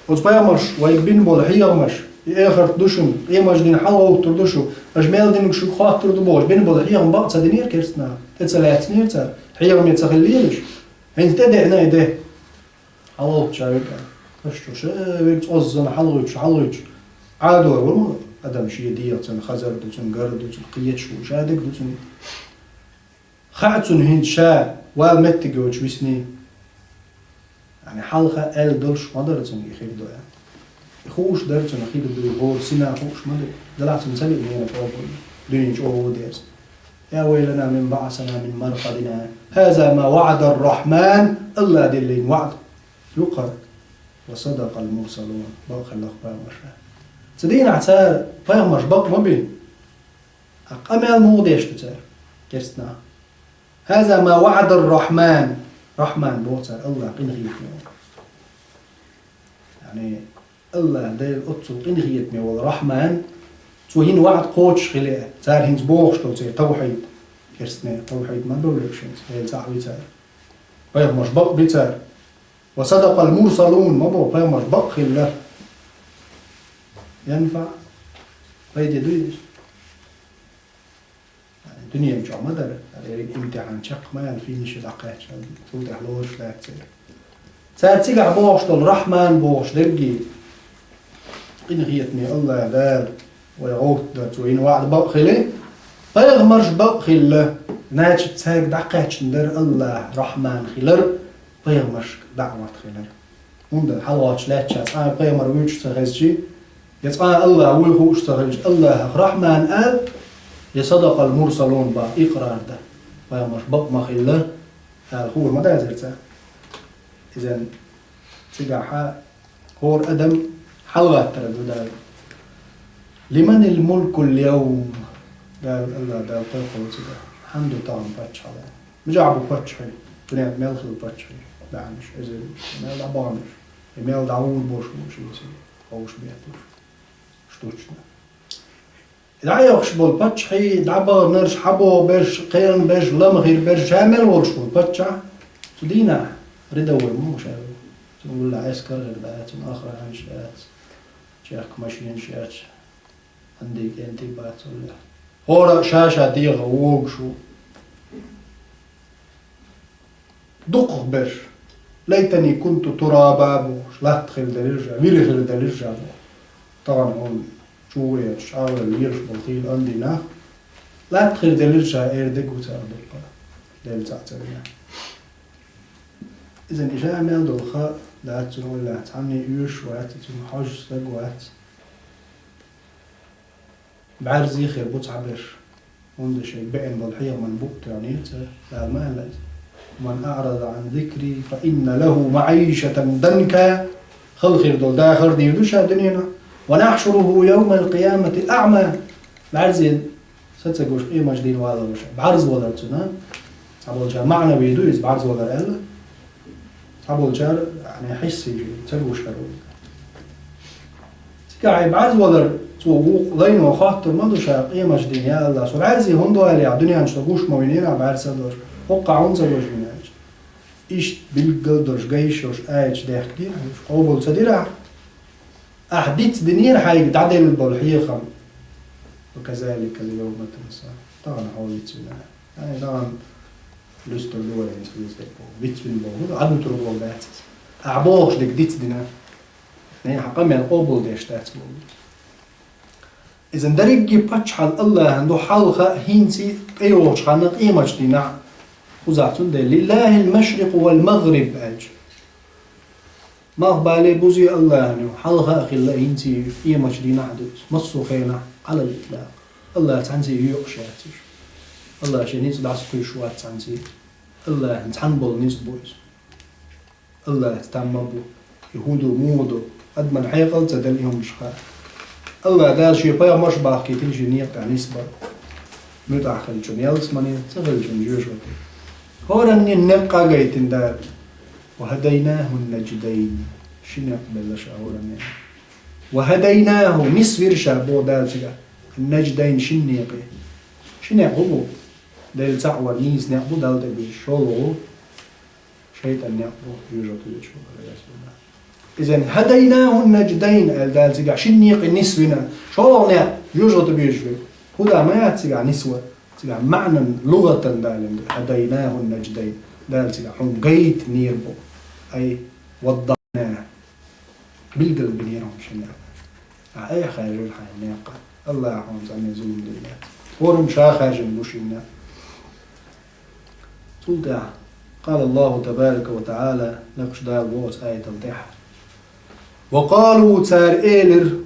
Оцу пайхамарш вай бина болу хьехамаш, и эхарт ду шуна, къемаш дина хьалагӀовттур ду шу, аша мел динарг шуьга хоттур ду бохуш, бина болу хьехам бакъ ца динера керста наха, тӀе ца лаьцнера цара, хьехаме ца хиллера уьш. ХӀинца тӀедеана и де. ХьалагӀовтту ша верг а. Аша чу ша верг цӀоззана хьалагӀуьттуш, хьалагӀуьттуш. Ӏадор ву адам шен дегӀацан хазар ду цуьнан, гар ду цуьнан, кхеташ ву, ша дерг ду цуьнан. Хаьа цунна хӀинца ша вала меттиг йоцуш висний. Яъни хьалха аьлла долуш ма дара цунна и хир ду аьлла. И хууш дара цунна хир ду, хӀора сина хууш ма дара. Делахь цунна ца лиъна вена къобал, дуьйна чӀогӀа ву деза. يا ويلنا من بعثنا من مرقدنا هذا ما وعد الرحمن, АллахӀ диллина ваӀда ю-кх хӀара. وصدق المرسلون, бакъ хилла-кх пайхамарша. Цу дийнахь цара пайхамарш бакъ ма бина. Ткъа къамел муха деш ду цара, керста нах? هذا ما وعد الرحمن. Рахьман боху цара АллахӀ къинхетаме волу. Яъни, АллахӀ Дела оццул къинхетаме волу Рахьман, цо хӀинца ваӀда кхочуш хили а, цара хӀинца бохуш долу церан тавхьид, керстанера тавхьид ма бевлла уьш хӀинца, Дела цхьаъ ву цара. Пайхамарш бакъ бу цара. وصدق المرسلون, ма боху, пайхамарш бакъ хилла. ينفع؟ Пайде дуй иза? Дуьнен чохь ма дара, хӀара ерриг имтихьан чекх ма яьлла, финиш дӀакхаьчча, цул тӀаьхьа лоруш лаьцна. Цара цигахь бохуш долу Рахьман бохуш дерриге, къинхетаме АллахӀ Дала вай гӀовттадо, цо хӀинца ваӀда бакъ хили, пайхамарш бакъ хилла, значит, цаьрга дӀакхаьчна дара АллахӀ Рахьман хилар, пайхамаршка даӀват хилар. ХӀунда хьалагӀоттуш лаьттача цкъа а пайхамар вуьйцуш ца хезчи, я цкъа а АллахӀ вуй хууш ца хилча, АллахӀах Рахьман ала, я صدق المرسلون боху икърар дан, пайхамарш бакъ ма хилла, ала хуур ма дацара цара. Иза цигахь хӀора адам хьалагӀаттар ду Дала. لمن الملك اليوم? Дала, АллахӀ Дала кхойкхур ву цигахь. Хьанна ду тахана паччахьалла? Мичахь бу паччахьий? Дуьненахь мел хилла паччахьий? ДӀаьхьанаш, эзарнаш, мел дӀабаханаш, и мел дӀагӀур болуш бу шен цига, ховш бетташ, штучно. ДӀайохуш болу паччахьий, дӀабаханарш, хьабоху берш, кхерам берш, лама хир берш, ша мел волуш волу паччахь, цу дийнахь рядовой ма ву ша. Цунна гуллехь эскар хир дац, цунна охранаш яц, чехка машинаш яц, андий кӀентий бац гуллехь. ХӀора а ша-ша дегӀан вогуш ву. Дукхах берш, ليتني كنت ترابا бохуш, латта хир делира ша, вира хир делира ша боху. Тахана хьуна чугӀа еш, чӀагӀвелла лелаш болу хийла андий нах, латта хир делира ша эр дерг ву цара дуккха, Дела цхьаъ ца вина. Иза и ша мел долу ха дац цунна, валлахӀи, цхьанне оьшуш вац, и цунна хьожуш стаг вац. БӀаьрзе хир бу цхьаберш, хӀунда шайга беана болу хьехаман букъ тоьхнера цара, Дала ма аьлла иза: من أعرض عن ذكري فإن له معيشة ضنكا, хала хир долу дахар дийр ду ша дуьненахь, ونحشره يوم القيامة أعمى, бӀаьрзе са ца гуш къематдийнахь валар ву ша, бӀарзвалар цунна. Цхьаболчара маънави ду иза бӀарзвалар аьлла. Цхьаболчара, яъни, хьисси ца гуш хир ву. Цигахь и бӀарзвалар цо вукху лайно хоттур ма ду ша къематдийнахь: я АллахӀ, со бӀаьрзе хӀунда валахь, дуьнен чу со гуш ма винера бӀаьрса долуш, хӀокхахь хӀунда ца гуш вина аьлча. Иштта билггал долуш, гайш йолуш аяташ даьхкинера, къобал ца дира ахь. Ахь дицдинера хьайга дӀаделла болу хьехам. وكذلك اليوم تنسى. Тахана хьо вицвина. Ай, тахана луьстур ду вай хӀинца хӀинца дерг боху. Вицвина боху, Ӏадмутур боху дац иза. Ахь бохуш дерг дицдина. Нехьа къамел къобалдеш дац боху. Иза дерриге паччахьалла АллахӀан ду хьалха а, хӀинца а, тӀейогӀучу ханна а, къематдийнахь а. Кхузахь цундела: لله المشرق والمغرب аьлча. Малхбале, бузе АллахӀан ю, хьалха а хилла, хӀинца а, къематдийнахь а ду иза, массо а хенахь, على الإطلاق. АллахӀ цхьанца а йоькъуш яц иза. АллахӀ шен ницкъ дӀасакхуьйсуш вац цхьанца а. АллахӀан цхьана болу ницкъ бу иза. АллахӀца там ма бу, и хӀун ду, муха ду, адаман хьекъал а ца делла и хӀуманаш хаа. АллахӀ Дала шен пайхамарш а бахкийтина шен некъа тӀехь нисбар. МуьтӀахь хиллачун ялсамане, ца хиллачун жоьжахате. ХӀораннин некъ къа а гайтина Дала. وهديناه النجدين. Ши некъ белла ша хӀораннин. وهديناه, нисвира ша, боху Дала цигахь, النجدين, шина некъе. Ши некъ хӀун бу? Дела цхьаъ вар нийса некъ бу, Далла тӀе безаш, шолгӀа ву шайтӀан некъ бу, жоьжахате везаш ву, والعياذ بالله. Иза هديناه النجدين аьлла Дала цигахь шина некъе нисвина, шолгӀа некъ жоьжахате безаш верг. ХӀуда ма яц цигахь нисвар, цигахь маьӀнан, лугӀатан далийна ду, هديناه النجدين. Дала цигахь хьуна гайтинера бу. Ай, وضحناه. Билгалбинера хьуна ши некъ. Ахьа айхьа хаьржира хьайн некъа. АллахӀа хьуна цӀанъе зулам дина яц. ХӀораммо ша хаьржина бу шен некъ. Цул тӀаьхьа قال الله تبارك وتعالى, лакхаш Дала боху оцу аятал тӀехь: «وقالوا», цара элира: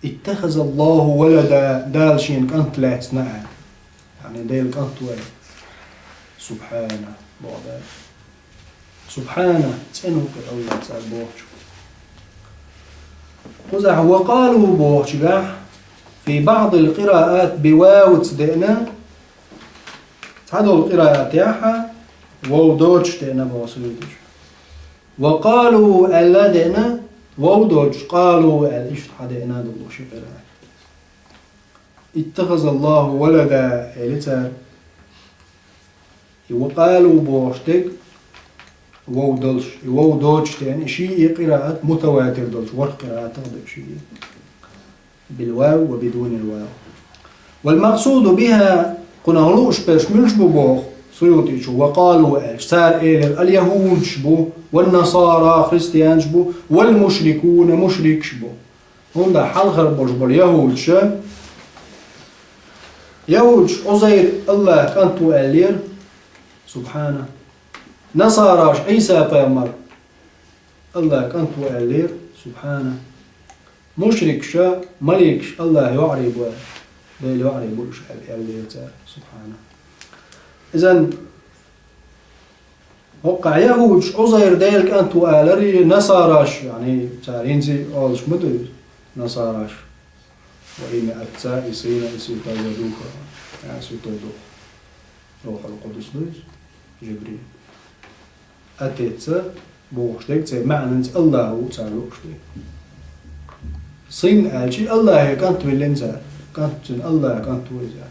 «اتخذ الله ولدا», Дала шена кӀант лаьцна аьлла. Яъни Делан кӀант ву аьлла. Субхьана, боху Дала. Субхьана, цӀена ву кхин Аллах цара бохучух. Кхузахь «وقالوا» бохучуьнгахь, في بعض القراءات بواو ца деана, цхьадолу къираатехь вов доцуш деана боху суьйтуш. «وقالوا» аьлла а деана, вов доцуш «قالوا» аьлла иштта хьан деана долу ши къираат. «اتخذ الله ولدا» эли цара. И «وقالوا» бохуш дерг вов долуш, и вов доцуш деана, и шиъ къираат мутаватир долуш, ворхӀ къираатах дерг шиъ. بالواو وبدون الواو. والمقصود بها, кхунах лууш берш муьлш бу боху Суютичо, «وقالوا» аьлча, цара элира: «اليهود» бу, «والنصارى» христианаш бу, «والمشركون» мушрикаш бу. ХӀунда хьалхара болуш болу яхӀудаш, яхӀудаш Ӏузайр Аллах кӀант ву аьллера, субхьана. Насараш Ӏийса пайхамар Аллах кӀант ву аьллера, субхьана. Мушрикаша маликаш Аллах йоӀарий бу, Делан йоӀарий бу уьш аьлла, аьллера цара, субхьана. Изан хӀокхахь яхӀудаш Ӏузайр Делан кӀант ву аларий, насараш, яъни цара хӀинца олуш ма ду иза, насараш. Во имя Отца и Сына и Святаго Духа. А, Святой Дух. Рухьул Къудус ду иза, Жибрил. Отец бохуш дерг церан маьӀнанца Аллах ву цара лууш дерг. Сын аьлча, Аллахе кӀант виллина цара. КӀант цуьнан Аллах кӀант ву иза.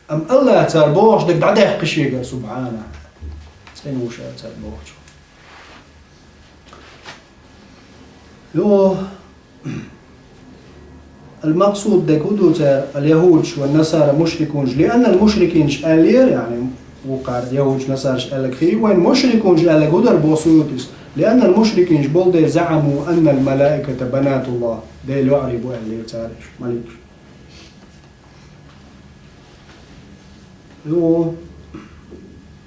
Амма Аллах цара бохуш дерг дӀадаьккхи шегара, субхьана. ЦӀена ву ша цара бохучух. Йо, المقصود дерг хӀун ду цара, اليهود والنصارى مشركون, لأن المشركين аьллера, яъни, вукхара яхӀудаш, насараш аьлларг хии вайн, мушрикунаш аьлларг хӀун дара боху Суютис, لأن المشركين болу дела زعموا أن الملائكة بنات الله, Делан йоӀарий бу аьллера цара уьш, маликаш. Йо,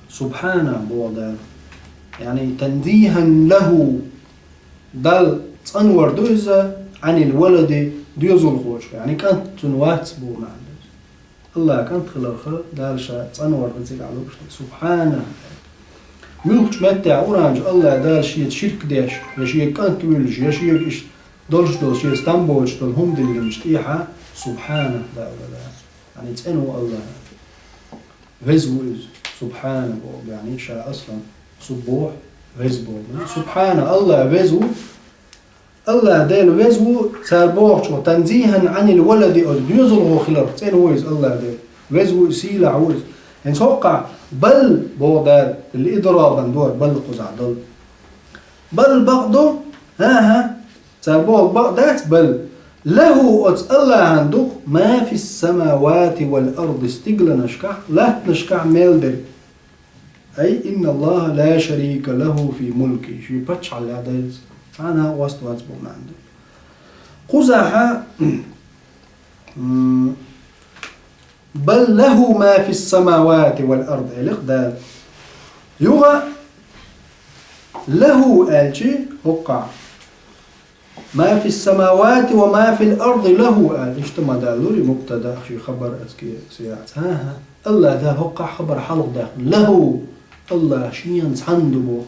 субхьана, боху Дала. Яъни, تنزيها له, Далла цӀанвар ду иза, عن الولد, доьзалхочух, яъни кӀант цуьнан вац боху маьӀна ду иза. Аллах кӀант хиларх Дала ша цӀанвар ду цигахь лууш дерг, субхьана. Муьлххачу меттехь Къуръан чу Аллах Дала шеца ширк деш, я шега кӀант вуьллуш, я шега иштта долуш долу, шеца там боцуш долу хӀума диллинчу тӀехьа, субхьана, Дала, Дала. Яъни цӀена ву Аллах. Веза ву иза. Субхьана боху, яъни ша аслан суббохь, веза боху. Субхьана, Аллах веза ву. Аллах Дела веза ву, цара бохучу, تنزيها عن الولد, оцу доьзалхо хиларх цӀена ву иза Аллах Дела. Веза ву иза, сийлахь ву иза. ХӀинца хӀокхахь, بل боху Дала, لإضرابا ду хӀара بل кхузахь долу. بل бакъ ду, хӀан-хӀа, цара бохург бакъ дац, بل. له, оцу Аллахьан ду-кх, ما في السماوات والأرض, стигланашкахь, латтанашкахь мел дерг. أي إن الله لا شريك له في ملكه, шен паччахьаллехь Делаца цхьанна а ост вац боху маьӀна ду. Кхузахьа, м, بل له ما في السماوات والأرض, элира Дала. Юха له аьлчи хӀокхахь. ما في السماوات وما في الأرض له аьлла, иштта ма даллур и мубтада, ши хабар аьлла кхин сигаца. ХӀан-хӀа. Аллах Дала хӀокхахь хабар хьалха даьккхина. له, Аллах шена цхьанна ду боху.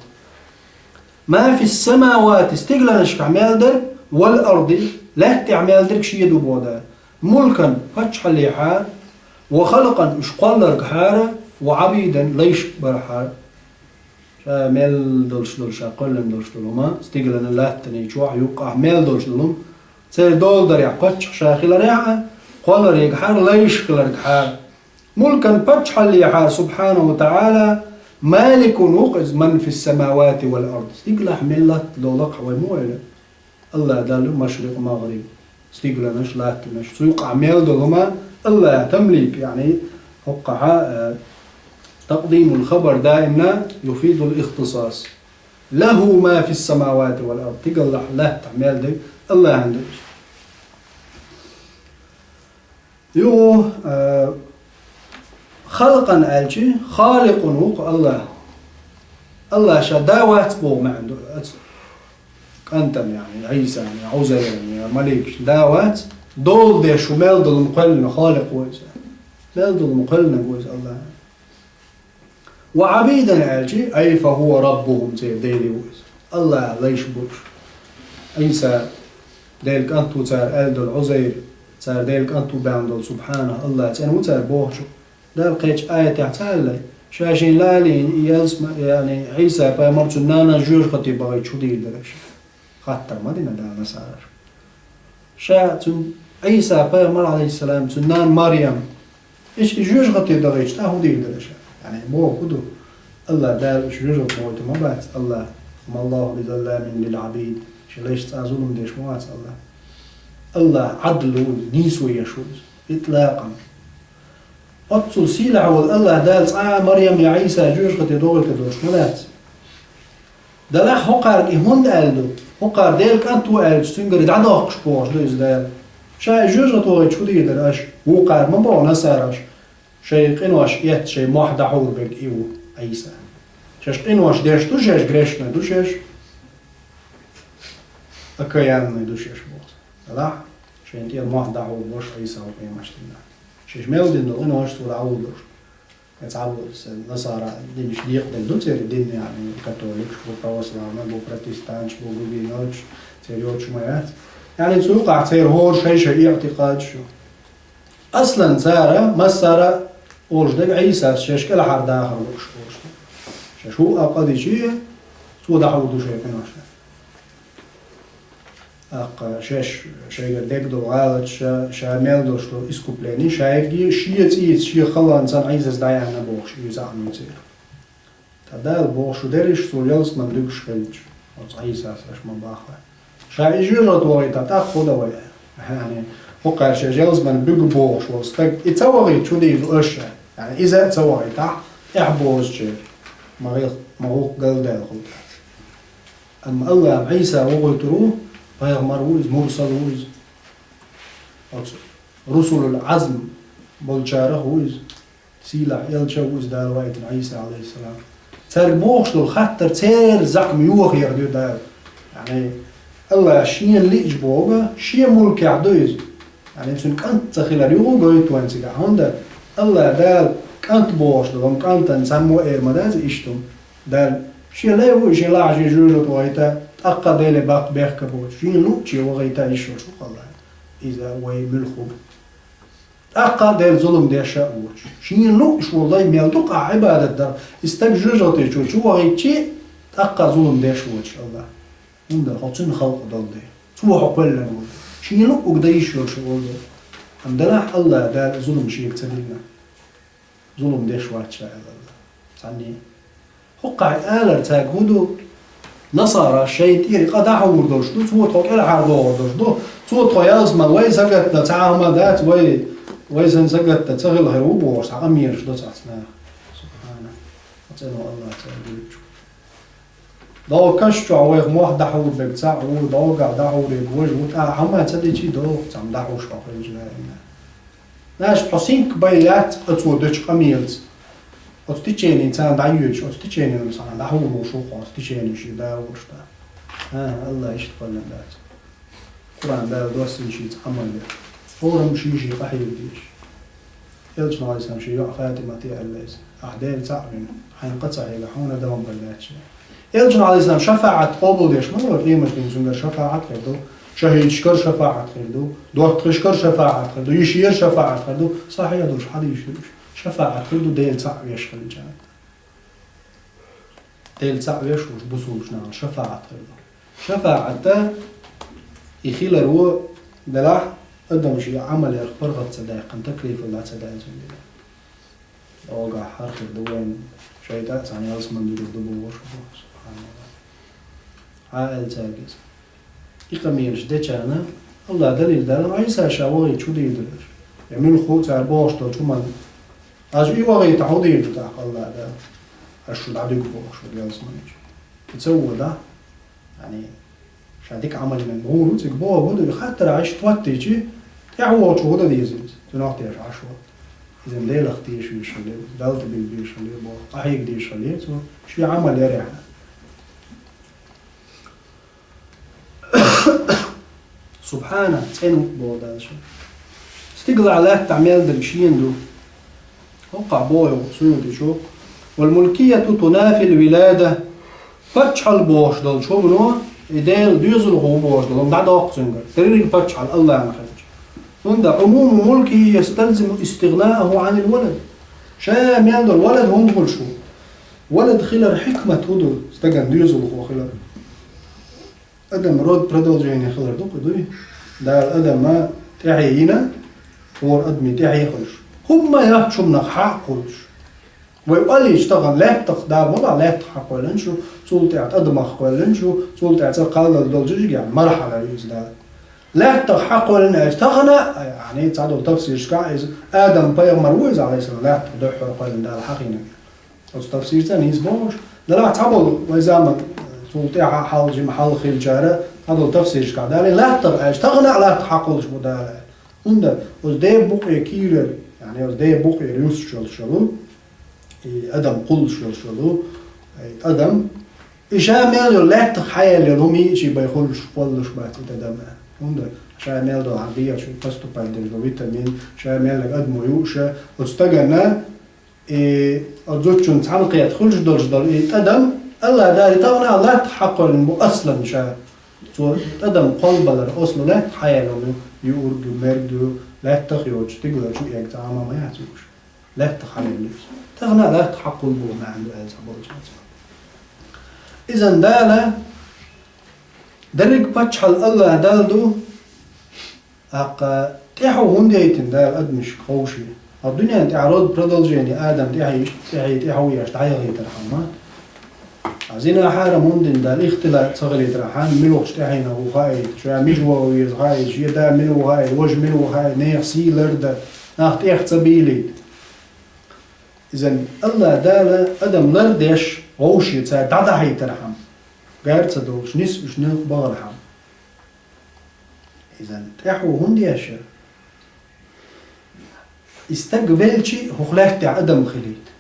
ما في السماوات, стигланашкахь мел дерг, والأرض, лаьттахь мел дерг шен ду боху Дала. ملكا, паччахьаллехьара, وخلقا, уьш кхолларгахьара, وعبيدا, лайшка бархьара. Ша мел долуш долу, ша кхоьллина долуш долу хӀума, стиглана, латтана чохь, юккъахь мел долуш долу хӀума, церан дола дарехь, паччахь ша хиларехь а, кхолларгахьара, лайш хиларгахьара. ملكا, паччахьаллехьара, سبحانه وتعالى, مالك, ву-кх иза, من في السماوات والأرض. Стиглахь мел латта долу-кх вай ма вайла. Аллах Далла ю машрикъ, магъриб, стигланаш, латтанаш. Цу юкъахь мел долу хӀума Аллах тамлик, яъни, хӀокхахьа, э, تقديم الخبر دائما يفيد الاختصاص. له ما في السماوات والأرض. Стигаллахь, латтахь мел дерг Аллахьан ду иза. Юха, а, خلقا аьлча, خالق ву-кх АллахӀ. АллахӀ ша да вац боху маьӀна ду оцу кӀантана, яъни, Ӏийсан, я Ӏузайран, я маликашна да вац, дола деш ву, мел долу-м кхоьллина Халикъ ву иза. Мел долу-м кхоьллинарг ву иза АллахӀ. وعبيدا аьлча, أي فهو ربهم, церан Дела ву иза. АллахӀан лайш бу уьш. Ӏийса Делан кӀант ву цара аьлла долу, Ӏузайр цара Делан кӀант ву баьхна долу, субхьанахӀ, АллахӀ цӀена ву цара бохучух. Дала кхечу аятехь ца аьлла, ша шен лалийна и ялсма-, яъни Ӏийса пайхамар цуьнан нанас жоьжахате бахийтича хӀун дийр дара аша? Хаттар ма дина Дала насарашка. Ша цуьнан, Ӏийса пайхамар, Ӏалайхиссалам, цуьнан нана Марьям, иштта и жоьжахате дахийтича, тӀаккха хӀун дийр дара аша? Яъни, боху хӀун ду? АллахӀ Дала уьш жоьжахате бахийта ма бац, АллахӀ, وما الله بظلام للعبيد, шен лайшца а зулам деш ма вац АллахӀ. АллахӀ Ӏадл ву иза, нийсо еш ву иза, итлакъан. Оццул сийлахь волу АллахӀ Дала цкъа а Марьям я Ӏийса жоьжахате дохуьйтур долуш ма дац. Делахь хӀокхаьрга и хӀунда аьлла ду? ХӀокхара Делан кӀант ву аьлча, цуьнгара дӀадоккхуш бохуш ду иза Дала. Ша и жоьжахате вахийтича хӀун дийр дара аша? Вукхара ма боху насараш, шайн къинош эцна, шайн мохь дӀахьур берг и ву Ӏийса. Шаьш къинош деш ду шаьш, грешный ду шаьш, окаянный ду шаьш боху. Делахь шайна тӀера мохь дӀахьур бу Ӏийса къематдийнахь. Шаьш мел дина долу къинош цо дӀахьур долуш. Цхьаболу са-, насара динаш декъаделла ду церан дин, яъни католикаш бу, православный бу, протестанташ бу, гугеноташ, церан йоцуш ма яц. Яъни цу юкъахь церан хӀора шай-шай иӀтикъадаш ю. Аслан цара массара а олуш дерг Ӏийсас шаьш кӀелхьардахар лууш олуш ду. Шаьш хӀуъа къа дичи, цо дӀахьур ду шайн къиношна. ТӀаккха шаьш шайгара дерг долу гӀалаташ, ша, ша мел долуш долу искупление, шайгахь шен цӀийца, шен халонца Ӏийсас дӀаяьхьна бохуш, и заьӀма ю церан. Ткъа Дала боху, шу дерриш цо ялсамане дуьгуш хилча, оцу Ӏийсас аша ма баххара. Ша и жоьжахате вахийтахь, тӀаккха хӀун дан вай? Яъни, хӀокхара шаьш ялсамане буьгу бохуш волу стаг, и ца вахийта хӀун дийр ду аша? Яъни, иза а ца вахийтахь, эхь бозучеран ма гӀил-, ма гӀуллакх галдаьлла хуьлу. Амма АллахӀа Ӏийса вохуьйтур ву, пайхамар ву иза, мурсал ву иза. Оцу русулул Ӏазм болчарах ву иза. Сийлахь элча а ву иза Дала вайтина Ӏийса, Ӏалайхиссалам. Цаьрга бохуш долу хаттар церан заьӀма йохаярх ду Дала. Яъни, АллахӀа шена лиъча боху, шен мулкехь ду иза. Яъни, цуьнан кӀант ца хилар юха а гойту вайн цигахь. ХӀунда АллахӀа Дала кӀант бохуш долу, амма кӀантана цхьаммо а эр ма дац иштта хӀума. Дала шен лай ву, шен лахьа шен жоьжахате вахийта, тӀаккха Деле баккха бехк боцуш, шена луъуче вахийта йиш йолуш ву-кх АллахӀ. Иза вай муьлхха ву. ТӀаккха а Делан зулам деш а воцуш. Шена луъуш волу лай мел ду-кх ахь Ӏибадат дар. И стаг жоьжахате чу, чу вахийтичи, тӀаккха а зулам деш воцуш АллахӀ. ХӀунда хьо цуьнан халкъ долу дела. Цо хьо кхоьллина волу. Шена луъург дан йиш йолуш волу дела. Амма делахь АллахӀа Дала зулам шега ца диллина. Зулам деш вац ша аьлла АллахӀа. Цхьанне. ХӀокхахь алар цаьрга хӀун ду? Насара шайна тӀера къа дӀахьур долуш ду, цо тхо кӀелхьардохур долуш ду, цо тхо ялсамане вай сагатдан цхьа а хӀума дац, вай, вай санна сагатдан ца хила хир ву бохуш, цхьа къамелаш до цхьацца наха. СубхьанахӀ. ЦӀено АллахӀ цаьрга дуьйцучу. ДӀогахь каш чохь вайх мохь дӀахьур берг цхьаъ ву, дӀогахь дӀахьург важа ву, тӀаккха хӀума ца дичи догӀу, цхьамма дӀахьуш хьо хилча ваьлла. Наша тхо синкка бай яц оцо дечу къамелаца. Оцу теченица дӀайоьдуш, оцу теченица дӀахьур ву шух, оцу теченин шен да волуш да. ХӀан, АллахӀ иштта кхоьллина дац. Къуръан Дала доссийна шийца Ӏамал ян. ХӀораммо шен-шен къахьега дезаш. Элчано, Ӏалайхиссалам, шен йоӀ ФатӀимате аьлла иза: «Ахь Дела цхьаъ вина, хьайна къа ца хьегахь, хьуна а дан бан лаьтташ». Элчано, Ӏалайхиссалам, шафаӀат къобалдеш ма вара, къематдийнахь цуьнгара шафаӀат хир ду, шахӀидашкара шафаӀат хир ду, доттагӀашкара шафаӀат хир ду, йишера шафаӀат хир ду, сахьихь долуш хьадисаш ду уьш. ШафаӀат хир ду Дела цхьаъ веш хилча. Дела цхьаъ веш волуш бусулбачу нахана шафаӀат хир ду. ШафаӀат и хилар ву, делахь адам шен Ӏамалех паргӀат ца даьккхина, таклифал дӀа ца даьлла цуьнан динехь. ДӀогахь хӀара хир ду вайна, шайтӀа а цхьана ялсамане дуьгур ду бохуш бу. СубхьаналлахӀ. Хьан аьлла цаьрга иза? И къамелаш дечарна АллахӀа далил далара, Ӏийса ша вахийта хӀун дийр дара аша? Я муьлхха ву цара бохуш долчу хӀуманна? Аша и вахийта хӀун дийр ду тӀаккха АллахӀа Дала? Аша шу дӀадуьгу бохуш ву ялсамане чу. И ца вода? Яъни, ша дика Ӏамал йина мур ву цига боху, хӀун ду и хаттар Ӏаш тваттийчи, тӀаьхьа вогӀучу хӀун дан деза иза? Цунах тешаш Ӏаш ву. Иза Делах дешаш хиле, Далла тӀе билла дешаш хиле, боху, къахьега дешаш хиле, цо шен Ӏамал ярехь. Субхьана, цӀена ву боху Дала ша. Стигалахь, лаьттахь мел дерг шена ду. ХӀокхахь боху Суютичо: «والملكية تنافي الولادة». Паччахьалла бохуш долчу хӀумано, и Делан доьзалхо ву бохуш долу хӀума дӀадоккху цуьнгара. Дерриг паччахьалла Аллахьан хилча. ХӀунда عموم ملكه يستلزم استغناءه عن الولد. Ша мел долу валад хӀунда хуьлуш ву? Валад хилар хьикмат хӀун ду, стагана доьзалхо хилар? Адам род продолжения хилар ду-кх, дуй? Дала Адама тӀаьхье йина, хӀора адамийн тӀаьхье хуьлуш. ХӀумма яхчу хӀуманах хьакъ хуьлуш. Вай олийча тахана лаьттах Дала ма боху, лаьттах хьакхоьллина шу, цул тӀаьхьа тӀадамах кхоьллина шу, цул тӀаьхьа цӀа кхаллал долчу жига мархьала ю иза Дала. Лаьттах хьакхоьллина аьлча тахана, яъни цхьадолу тафсирашкахь иза Адам-пайхамар ву иза, Ӏалайхиссалам, лаьттах дуьххьара кхоьллина Дала хьахийнарг. Оцу тафсирца нийса бохуш. Делахь цхьаболу вай заман, цул тӀаьхьа хьал, жима хьал хилчара, цхьадолу тафсирашкахь Дала лаьттах аьлча, тахана а лаьттах хьакхуллуш бу Дала аьлла. ХӀунда оцу ден букъе кийрара, яъни оцу ден букъера юссуш йолуш йолу, и адам кхуллуш йолуш йолу, и адам, и ша мел йолу лаьттах хьаяьлла йолу хӀума йиъчий бен хуьлуш, кхоллуш бац и адам аьлла. ХӀунда ша мел долу хьан дегӀаца поступать деш долу витамин, ша мел адамо юуш, оцу стагана И оцу зудчун цхьаьнакхета хуьлуш долуш долу и тӀадам, Аллах Дала тахана а лаьттах хьакхоьллина бу аслан ша. Цо тӀадам кхолбалар ослу лаьттах хьаяьлла ю, юург ю, мерг ю, лаьттах йоцуш, стигла чу эгна цхьа а ма яц юуш. Лаьттах хьаяьлла ю. Тахана а лаьттах хьакхулла бу маьӀна ду аьлла цхьаболчу. Изан Дала дерриг паччахьалла Аллах Далла ду, тӀаккха тӀаьхьо хӀунда яйтина Дала адамашка ховший? Хьан дуьнен тӀехь род продолжение адам тӀаьхье, тӀаьхье, тӀаьхьо еш дӀаяхийтархьама? Зина хьарам хӀунда дина Дала, ихтилат ца хилийтархьама, муьлхачу тӀаьхьенах ву хаийта, ша мича ваха веза хаийта, шен да мила ву хаийта, важа мила ву хаийта, нехан сий ларда, нах тӀех ца бийлийта. Изан Аллах Дала адам лардеш, вовшеца дӀадахьийтархьама, гар ца долуш, нис уьш нуьлкъа бахархьама. Изан тӀаьхьо хӀунда еш? И стаг велчи, хӀокху лаьттехь адам хилийта.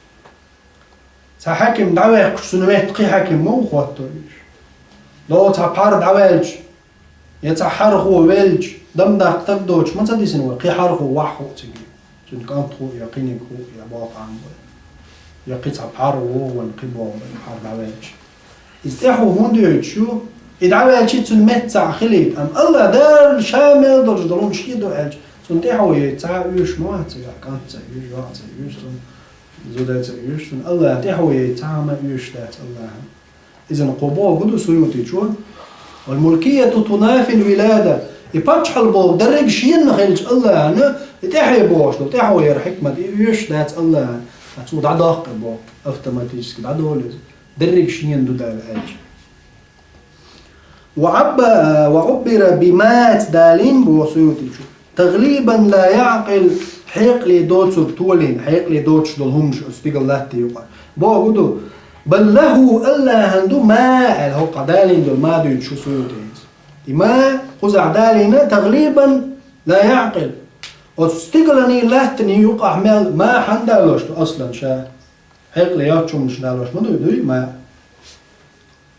Цхьа хьаькам дӀаваьккхуш, цунна метта кхин хьаькам ма ву хӀотто уьш. Ло цхьа пхьар дӀаваьлча, я цхьа хьархо велча, дам даккха стаг доцуш ма ца дисина вай, кхин хьархо ваьхьа хуьлу цига. Цуьнан кӀант хуьлу, я кхиниг хуьлу, я боккъал хуьлу. Я кхин цхьа пхьар вогӀу вайн, кхин боху вайн пхьар дӀаваьлча. Иза тӀаьхьо хӀунда йойтуш ю? И дӀаваьлчи цуьнан метта цхьаъ хилийта. Амма Аллах Дала ша мел долуш долу хӀума шен ду аьлча, цунна тӀаьхьо яйта цхьа а оьшуш ма вац цигахь, кӀант ца оьшу, йоӀ ца оьшу цунна, зуда ца оьшу цунна. Аллах тӀаьхьо яйта цхьа а ма оьшуш дац Аллахьан. Изан кхо боху ду Суютичо: «والملكية تنافي الولادة». И паччахьалла боху дерриг шена хилча Аллахьана, и тӀаьхье бохуш долу, тӀаьхьо яра хьикмат, и оьшуш дац Аллахьана. Ткъа цо дӀадоккху боху, автоматически дӀадолу иза. Дерриг шена ду Дала аьлча. «وعب-، وعبر بما» цӀе далийна боху Суютичо. «تغليبا لا يعقل», хьекъале доцург толийна, хьекъале доцуш долу хӀуманаш оцу стигала латте юкъара. Боху ду: «بل له», Аллахьан ду «ما» аьлла, хӀокхахь далийна долу «ما» дуьйцуш ву Суютис. И «ما» кхузахь далийна «تغليبا لا يعقل». Оцу стигаланий латтаний юкъахь мел «ما» хьан далош ду аслан ша? Хьекъале йоцчу хӀуманаш далош ма дуй, дуй «ما».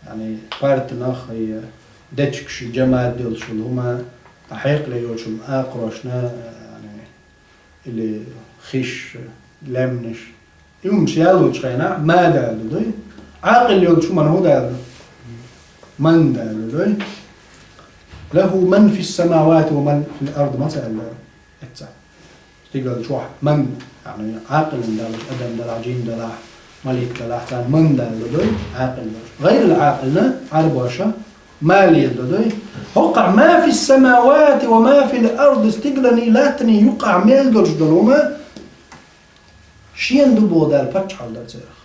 Яъни, партанах и дечигаш, жамаӀат долчул хӀума, а хьекъале йолчул акхарошна, яъни, или хиш, лаьмнаш. И хӀуманаш ялочу хенахь «ما» далла дуй. Ӏакъил йолчу хӀуманна хӀун далла? «من» далла дуй. «له من في السماوات ومن في الأرض» ма ца аьлла. Эцца. Стигала чохь «من», яъни, Ӏакъилан далуш, адам далахь, жин далахь, малик далахь, царна «من» далла дуй, Ӏакъил далуш. Гайрал Ӏакъилна, Ӏарбоша «ما» лелла дуй. ХӀокхахь «ما في السماوات وما في الأرض», стигаланий, латтаний юккъахь мел долуш долу хӀума, шена ду боху Дала паччахьалла дар церах.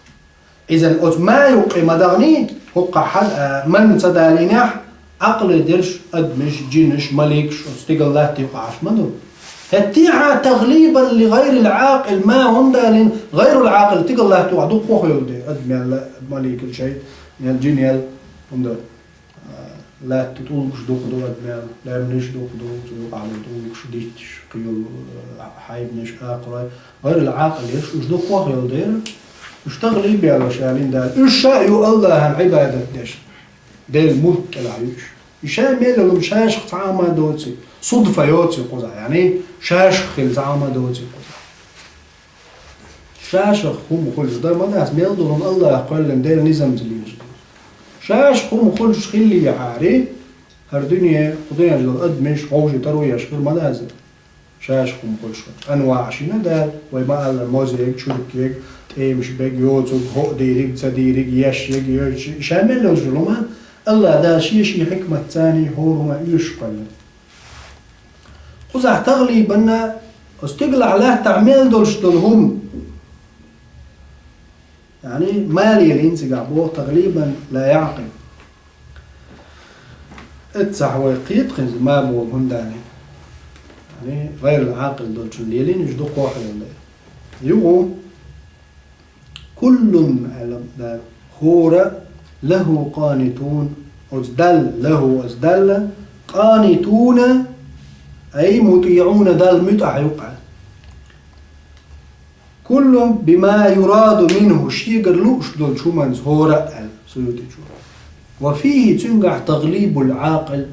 Изан оцу «ما» юккъе ма дахний, хӀокхахь хьан, а, «من» ца далийнехь, Ӏакъиле дерш, адамаш, жинаш, маликаш, оцу стигала латта юкъахь ма ду. ХӀеттехьа «تغليبا لغير العاقل», «ما» хӀунда далийна, гайрул Ӏакъил стигала латта юкъахь дукха хӀун йолу де, адамел, маликал шайта, я жинел, хӀунда, а, Лаьтта тӀулгаш дукха ду адамел, лаьмнаш дукха ду, цу юкъахь тӀулгаш дитташ, кхин йолу, э, хьайбанаш, акхарой. Гайрал Ӏакъил ерш, уьш дукха йолу дера, уьш тахлий беш аьлла Дала. Уьш ша а ю Аллахьан Ӏибадат деш. Делан мулк кӀелахь ю уьш. И ша мел йолу шаьшах цхьа а ма доций, судфа йоций кхузахь, яъни шаьшах хилла цхьа а ма доций кхузахь. Шаьшах хӀума хуьлуш дан ма дац, мел долу хӀума Аллаха кхоьллина Делан низамца лелаш ду. Шаьшах хӀума хуьлуш хиллехьара, хӀара дуьне, кху дуьнен чу долу адамаш вовшийн таро еш хир ма дац. Шаьшах хӀума хуьлуш хир. Анваъ шина Дала, вай ма-аллара, моза ега, чурк ега, тӀемаш бега, йоцург, хӀоъ дийриг, ца дийриг, еш ега, йоьш, ша мел йолуш долу хӀума, Аллаха Дала шен-шен хьикматца хӀора хӀума оьшуш кхоьллина. Кхузахь тахлибанна, оцу стигалахь лаьттахь мел долуш долу хӀума, яъни, ма лелийна цигахь боху, тахлибан ла яъкъил. Эццахь вай кхетахь иза ма боху хӀума дани. Яъни, гайрал Ӏакъил долчун лелийна уьш дукха хьайолу. Юха «Куллун», аьлла Дала, «хӀора лахӀу къанитун». Оцу Далла, лахӀу, оцу Далла, къанитуна, ай мутиӀуна, Далла муьтӀахь ю-кх аьлла. «Куллун бима юраду минхӀу», шегара лууш долчу хӀуманца хӀора аьлла, Суютичо. «Ва фихӀи», цуьнгахь, «тахлибул Ӏакъил»,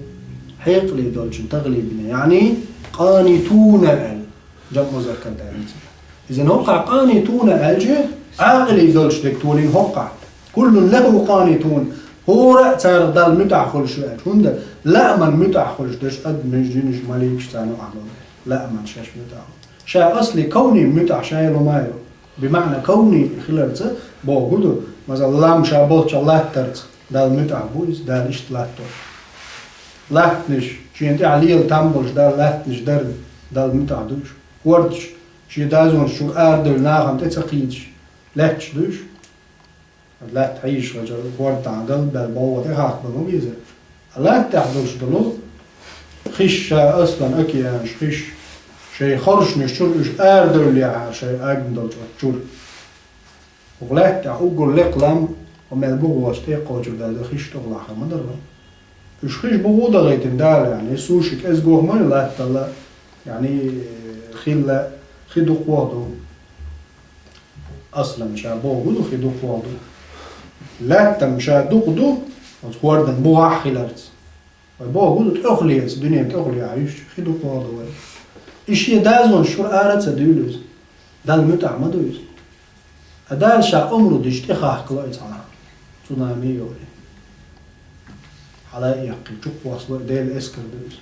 хьекъале долчун тахлибина, яъни къанитуна аьлла. Джамъ музаккар даьлла цига. Иза хӀокхахь къанитуна аьлча, Ӏакъиле долуш дерг толийна хӀокхахь. «Куллун лахӀу къанитун». ХӀора а царах Далла муьтӀахь хуьлуш ю аьлча. ХӀунда лааман муьтӀахь хуьлуш дерш адамаш, жинаш, маликаш царна юкъахь долу. Лааман шаьш муьтӀахь. Ша асли кавни муьтӀахь ша йолу ма ю. Бимаъна кавни хиларца бохург ду. Масала, лам ша болччохь латтарца Далла муьтӀахь бу иза, Дала иштта латто. Латтанаш, шена тӀехь лела там болуш Далла латтанаш дарна, Далла муьтӀахь ду уьш. ХӀордаш, шен дазонаш чуьра арадевлла нахана тӀе ца кхийдаш, лаьтташ ду уьш. Латта хьийзаш хилча, хӀорда тӀехь дала баьлла бовгӀа тӀе хахкабан ма беза. Латтахь долуш долу хиш ша аслан океанаш хиш, шайн хоршанаш чуьра уьш арадевллехьара шайн агна долчу оцу чуьра. ХӀокху лаьттахь уггар лекха лам, хӀо мел бугӀо тӀе кхочур даьлла хиш тӀехула хир ма дара. Уьш хиш бугӀо дахийтина Дала, яъни, суши кӀезгох ма ю латталла, яъни, хилла, хи дукхох ду. Аслан ша бохург ду, хи дукхох ду. Лаьттам ша дукха ду, оцу хӀордан бугӀахь хиларца. Вай бохург ду, тӀехулеца, дуьнен тӀехулехь юьсча, хи дукхох ду вай. И шен дазонаш чуьра ара ца дуьйлу иза. Далла муьтӀахь ма ду иза. Ткъа Дала ша омра дича тӀехахкало и цхьана. Цунами йолу. Хьала а яккхий, чукхоссало и Делан эскар ду иза.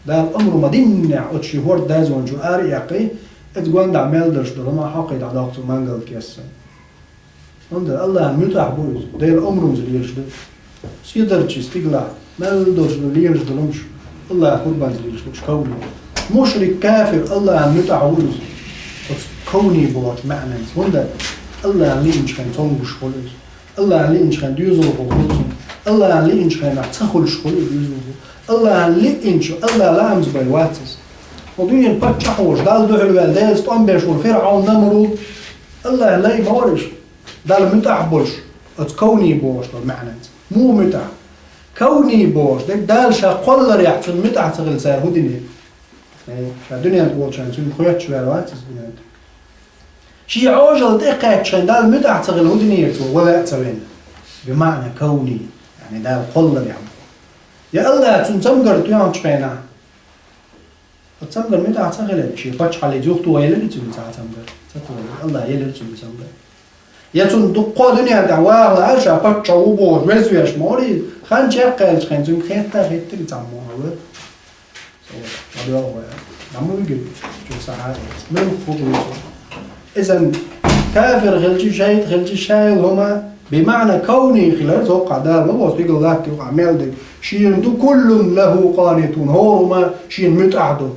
Дала омра ма-диннехь, оцу шен хӀордан дазонаш чуьра ара а яккхий, иза гондахь мел дарш долу ма хьокхий дӀадоккху цу мангал кессан. ХӀунда Аллахьан муьтӀахь бу иза, Делан омранца лелаш ду. Седарчий стигалахь мел долуш ду лелаш долу хӀумаш, Аллахьан къурбанца лелаш ду уьш кавни. Мушрик, кафир, Аллахьан муьтӀахь ву иза. Оцу кавни бохучу маьӀнанца. ХӀунда Аллахьан лиъначу хенахь цомгуш хуьлу иза. Аллахьан лиъначу хенахь доьзалхо хуьлу цунна. Аллахьан лиъначу хенахь ца хуьлуш хуьлу иза доьзалхо. Аллахьан лиъначу, Аллахь лаамца бен вац иза. Хьо дуьненан паччахь волуш, Далла дуьхьал ваьлла, Делаца тӀом беш волу ФирӀаун, Намруд, Аллахьан лай ма вара уьш. Далла муьтӀахь болуш, оцу кавни бохуш долу маьӀнанца. Муха муьтӀахь? Кавни бохуш дерг Дала ша кхолларехь цунна муьтӀахь ца хилла цара хӀун дина? Ай, ша дуьнен тӀе волчу хенахь цуьнга хоьттуш ваьлла вац иза дуьнен тӀе. Шен Ӏожалла тӀе кхаьчча хенахь Далла муьтӀахь ца хилла хӀун динера цо, вала а ца венна? Бимаъна кавни, яъни Дала кхолларехь боху. Я Аллахь цунна цамгар тоьхначу хенахь, оцу цамгарна муьтӀахь ца хилира, шен паччахьаллица юхатоха елира цуьнга цхьа цамгар? Ца тохийра, Аллахь елира цуьнга цамгар. Я цунна дуккха дуьнен тӀехь ваха лаьара, ша паччахь ву бохуш, веза веш ма вара иза, хан чекхъяьллачу хенахь цуьнга хетта а хеттира цхьаммо а вара. Ма доьлху вай, ма вигира, чу сахьа а эца. Муьлхха хӀу ду иза? Иза кафир хилча, шайтӀа хилча, ша йолу хӀума, бимаъна кавни хилар, цо кхаъ Дала ма боху, стигала латта юкъахь мел дерг. Шена ду, куллун лахӀу къанитун, хӀора хӀума шена муьтӀахь ду.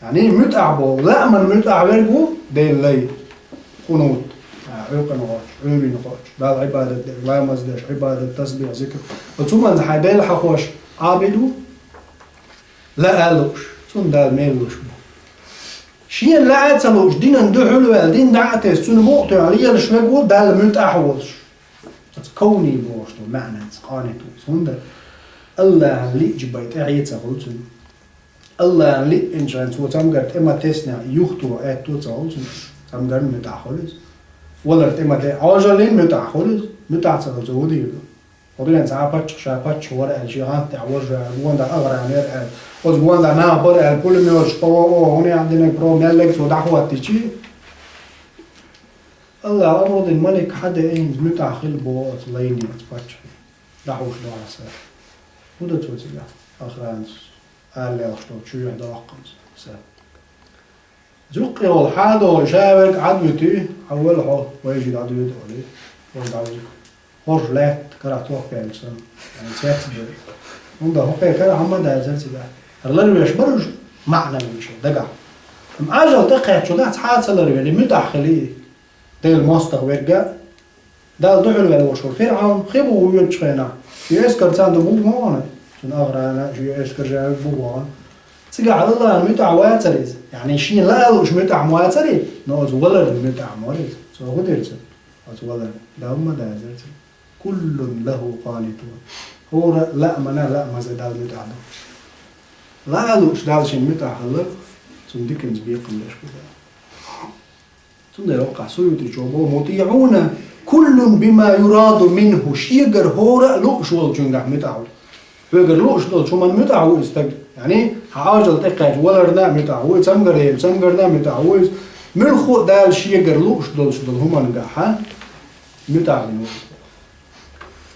Яъни муьтӀахь боху, лааман муьтӀахь верг ву Делан лай. Къунут, а, Ӏуьйкъана кхочуш, Ӏуьйрина кхочуш, Далла Ӏибадат дерг, ламаз деш, Ӏибадат, тасбихь, зикр. Оцу хӀуманца хьайн Дела хьахош Ӏабид ву? Лаа а лууш, цунна Дала мел луш бу. Шена лаа а ца лууш, динан дуьхьал ваьлла, дин дӀа а тесна, цуьнан мукъа тоьхна лелаш верг ву Далла муьтӀахь волуш. Оцу кавни бохуш долу маьӀнанца къанит ву иза. ХӀунда АллахӀан лиъча бай тӀехье ца хуьлу цуьнан. АллахӀан лиъначу хенахь цо цамгар тӀе ма теснехь, юхто аьтто ца хуьлу цуьнан, цамгарна муьтӀахь хуьлу иза. Валар тӀе ма те, Ӏожаллин муьтӀахь хуьлу иза, муьтӀахь ца хуьлу цо хӀун дийр ду? Хьо дуьйна цхьа а паччахь, ша паччахь вара аьлла, шен гӀант тӀехь вара аьлла, гонда агӀран яра аьлла, оцу гонда нах бара аьлла, пулеметаш, П В О, хӀунда яхь динарг про мел лега цо дӀахӀоттичи? АллахӀа омра дина малик хьан де, хӀинца муьтӀахь хила боху оцу лайне, оцу паччахье. ДӀахьуш ду хьан са. ХӀун ду цо цигахь? Охранца ала лелхаш долу чу юьхь доккхунца са. Зуккхе волу хьан а дохуш, ша верг Ӏад вуьтуьй, хьан вала хьо, вайшиъ дӀадуьйду олий, вай дӀавуьгу. ХӀорш лаьтта карахь тохкаьллачу санна, цец бер. ХӀунда хӀокхе кара хьан ма дазар цигахь. ХӀара ларвеш бара уьш маьӀна вуьйш дагахь. Амма Ӏожалла тӀекхаьчча нах цхьа а ца ларвелий, муьтӀахь хилий. Делан мостагӀа верг а, Далла дуьхьал ваьлла волуш вара ФирӀавн, хи бу вуьйцучу хенахь, и эскар царна ду бугу ма вахана, цуьнан охрана, шен эскар жаьвиг бугу вахана. Цигахь АллахӀан муьтӀахь вацара иза. Яъни шен лаа лууш муьтӀахь ма вацара иза, но оцу валарна муьтӀахь ма вара иза. Цо хӀун дира цуьнан? Оцу валарна. Далла ма дазара цуьнан. Куллун лахӀу къанитун. ХӀора лаамана, лаамаза Далла муьтӀахь ду. Лаа лууш Далла шен муьтӀахь хилар, цунна диканца бекхам беш бу Дала. Цундела воккхахь Суютичо боху: «МутиӀуна куллун бима юраду минху», шегара хӀора а лууш волчуьнгахь муьтӀахь ву. Хьоьгара лууш долчу хӀуманна муьтӀахь ву иза стаг. Яъни, хьан Ӏожалла тӀекхаьчча валарна а муьтӀахь ву иза, цамгар елча цамгарна а муьтӀахь ву иза. Муьлхха а Дала шегара лууш долчу долу хӀуманна гахь муьтӀахь вина ву иза.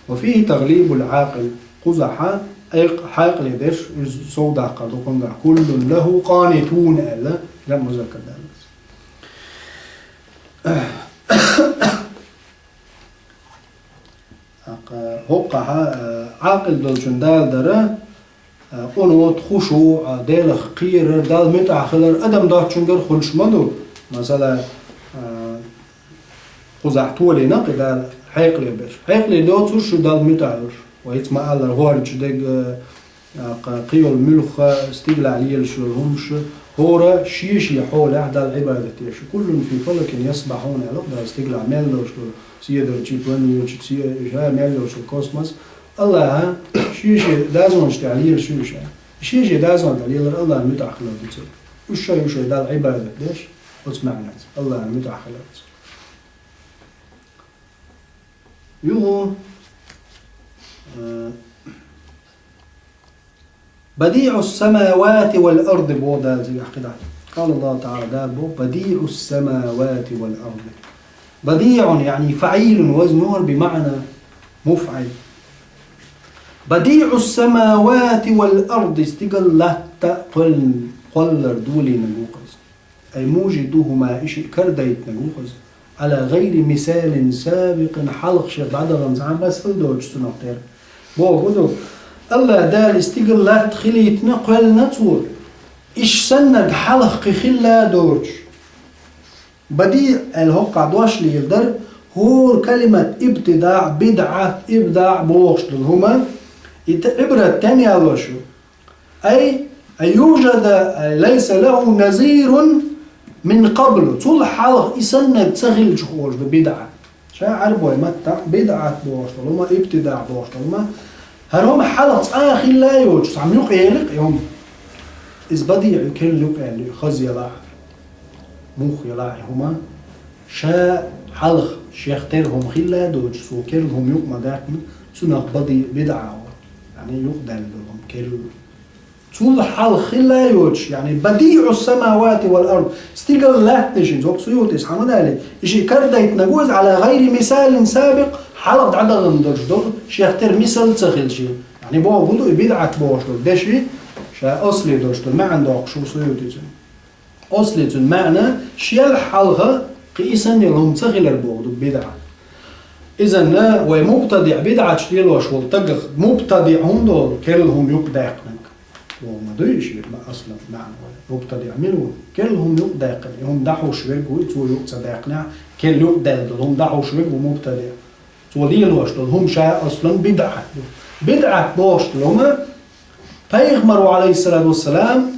«Ва фихи таглибул Ӏакъил». Кхузахь хьекъ-, хьекъале дерш, иза сов даккхар ду кхуьнгахь. «Куллун лахӀу къанитун», аьлла, жамӀ музаккар даллалц. ТӀаккха хӀокхахь, а, Ӏакъил долчун Дала дара, а, къунут, хушуъ, а, Делах кхерар, Далла муьтӀахь хилар адам доцчуьнгара хуьлуш ма ду. Масала, а, кхузахь толийна кхин Дала хьекъале берш. Хьекъале доцурш шу Далла муьтӀахь йолуш. Вай хӀинца ма-аллара, хӀорчу дега, а, кха-, кхин йолу муьлхха стигалахь лелаш йолу хӀумаш, хӀора шен-шен хьолехь Далла Ӏибадат деш. «Куллун фи фалакин ясбахьун», аьлла Дала стигалахь мел долуш долу, седарчий, планетачий, се-, ша мел долуш долу космос. АллахӀа шен-шен дозанаш тӀехь лелаш ю ша. Шен-шен дозан тӀехь лелар АллахӀан муьтӀахь хилар ду церан. Уьш шай-шай Далла Ӏибадат деш, оцу маьӀнаца, АллахӀан муьтӀахь хиларца. Юха, э, «БадиӀус-самавати вал-арди», боху Дала цигахь кхидӀа. Къала АллахӀу ТаӀала, Дала боху: «БадиӀус-самавати вал-арди». БадиӀун, яъни фаӀилун, вазнухула бимаъна муфӀил. «БадиӀус-самавати вал-арди», стигал, латта кхоьл-, кхоллар долийнарг ву-кх иза. Ай мужидухума, и шиъ карадайтинарг ву-кх иза. Ӏала гӀайри мисалин сабикъин, хьалха шех дӀадаханза цхьа масал доцуш цунах тера. Боху ду, АллахӀ Дала и стигал, латта хилийтина, кхоьллина Цо. Иш саннарг хьалха кхин хилла доцуш. БадиӀ аьлла хӀокхахь дош леладар, хӀора калимат ибтидаӀ, бидӀат, ибдаӀ бохуш долу хӀума, и тӀе-, Ӏибрат тен ялош ю. Ай, ай южада, ай лайса лаху назирун мин къаблу. Цул хьалха и саннарг ца хилча хууш ду бидӀа. Ша Ӏарбой маттахь бидӀат бохуш долу хӀума, ибтидаӀ бохуш долу хӀума. ХӀара хӀума хьалха цкъа а хилла йоцуш, цхьа юкъ елира и хӀума. Иза бадиӀ ю, керла юкъ елла ю, хаза елахь, мух елахь и хӀума. Ша хьалха шех тера хӀума хилла доцуш, цо керла хӀума юкъ ма даьккхина, цунах бадиӀ, бидӀа а ву. Яъни юкъадаьлла долу хӀума, керла. Цул хьалха хилла йоцуш, яъни, бадиӀу самавати вал ард, стигал, лаьтташ, иза хӀокху Суютис хьан ма далий, и шиъ карадайтинарг ву иза, Ӏала гӀайри мисалин сабикъ, хьалха дӀадахана долуш долу, шех тера мисал ца хилча. Яъни, боху ду и бидӀат бохуш долу деши, ша асли долуш долу маьӀна доккхуш ву Суютис. Асли цуьнан маьӀна, шел хьалха кхин и санна йолу хӀума ца хилар боху ду бидӀа. Изанна вай мубтадиӀ, бидӀаташ лелош волу стаг, мубтадиӀ хӀунда олу, керла хӀума юкъадаьккхинарг. Боху ма дуй шен ма-, аслан маьӀна вай. МубтадиӀ мила ву? Керла хӀума юкъадаьккхина, и хӀума дӀахьуш верг ву, и цо юкъа ца даьккхинехь, керла юкъадаьлла долу хӀума дӀахьуш верг ву мубтадиӀ. Цо лелош долу хӀума ша аслан бидӀат ду. БидӀат бохуш долу хӀума, Пайхамаро, Ӏалайхиссалату вассалам,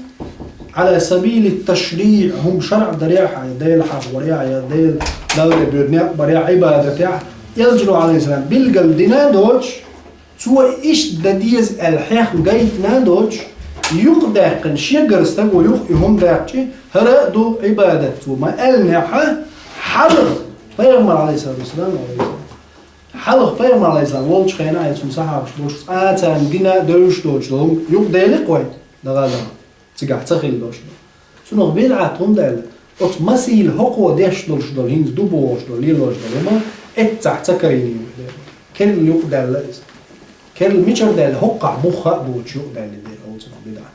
Ӏала сабили ташриӀ, хӀума шарӀ дарехь, я Дела хьахорехь, я Дела далла боьду некъ барехь, Ӏибадатехь, Элчано, Ӏалайхиссалам, билгал дина доцуш, Цо иштта дан деза аьлла хьехам гайтина а доцуш, юкъадаьккхина шегара стага юха и хӀума даьккхча, хӀара а ду Ӏибадат цо ма аьллинехь, хьалха пайхамар, Ӏалайхиссалату вассалам, Ӏалайхиссалам, хьалха пайхамар, Ӏалайхиссалам, волчу хенахь а цуьнан сахьабаш болуш, цкъа а царна гина а девзаш доцуш долу хӀума юкъаделира-кх вай, дагахь а дагахь. Цигахь ца хилла долуш долу. Цунах бидӀат хӀунда аьлла, оцу масийла хӀокхо деш долуш долу, хӀинца ду бохуш долу, лелош долу хӀума эццахь ца карийна ю. Керла юкъадаьлла иза. Керла мичара даьлла, хӀокхахь бух а боцуш юкъадаьлла дера олу цунах бидӀат.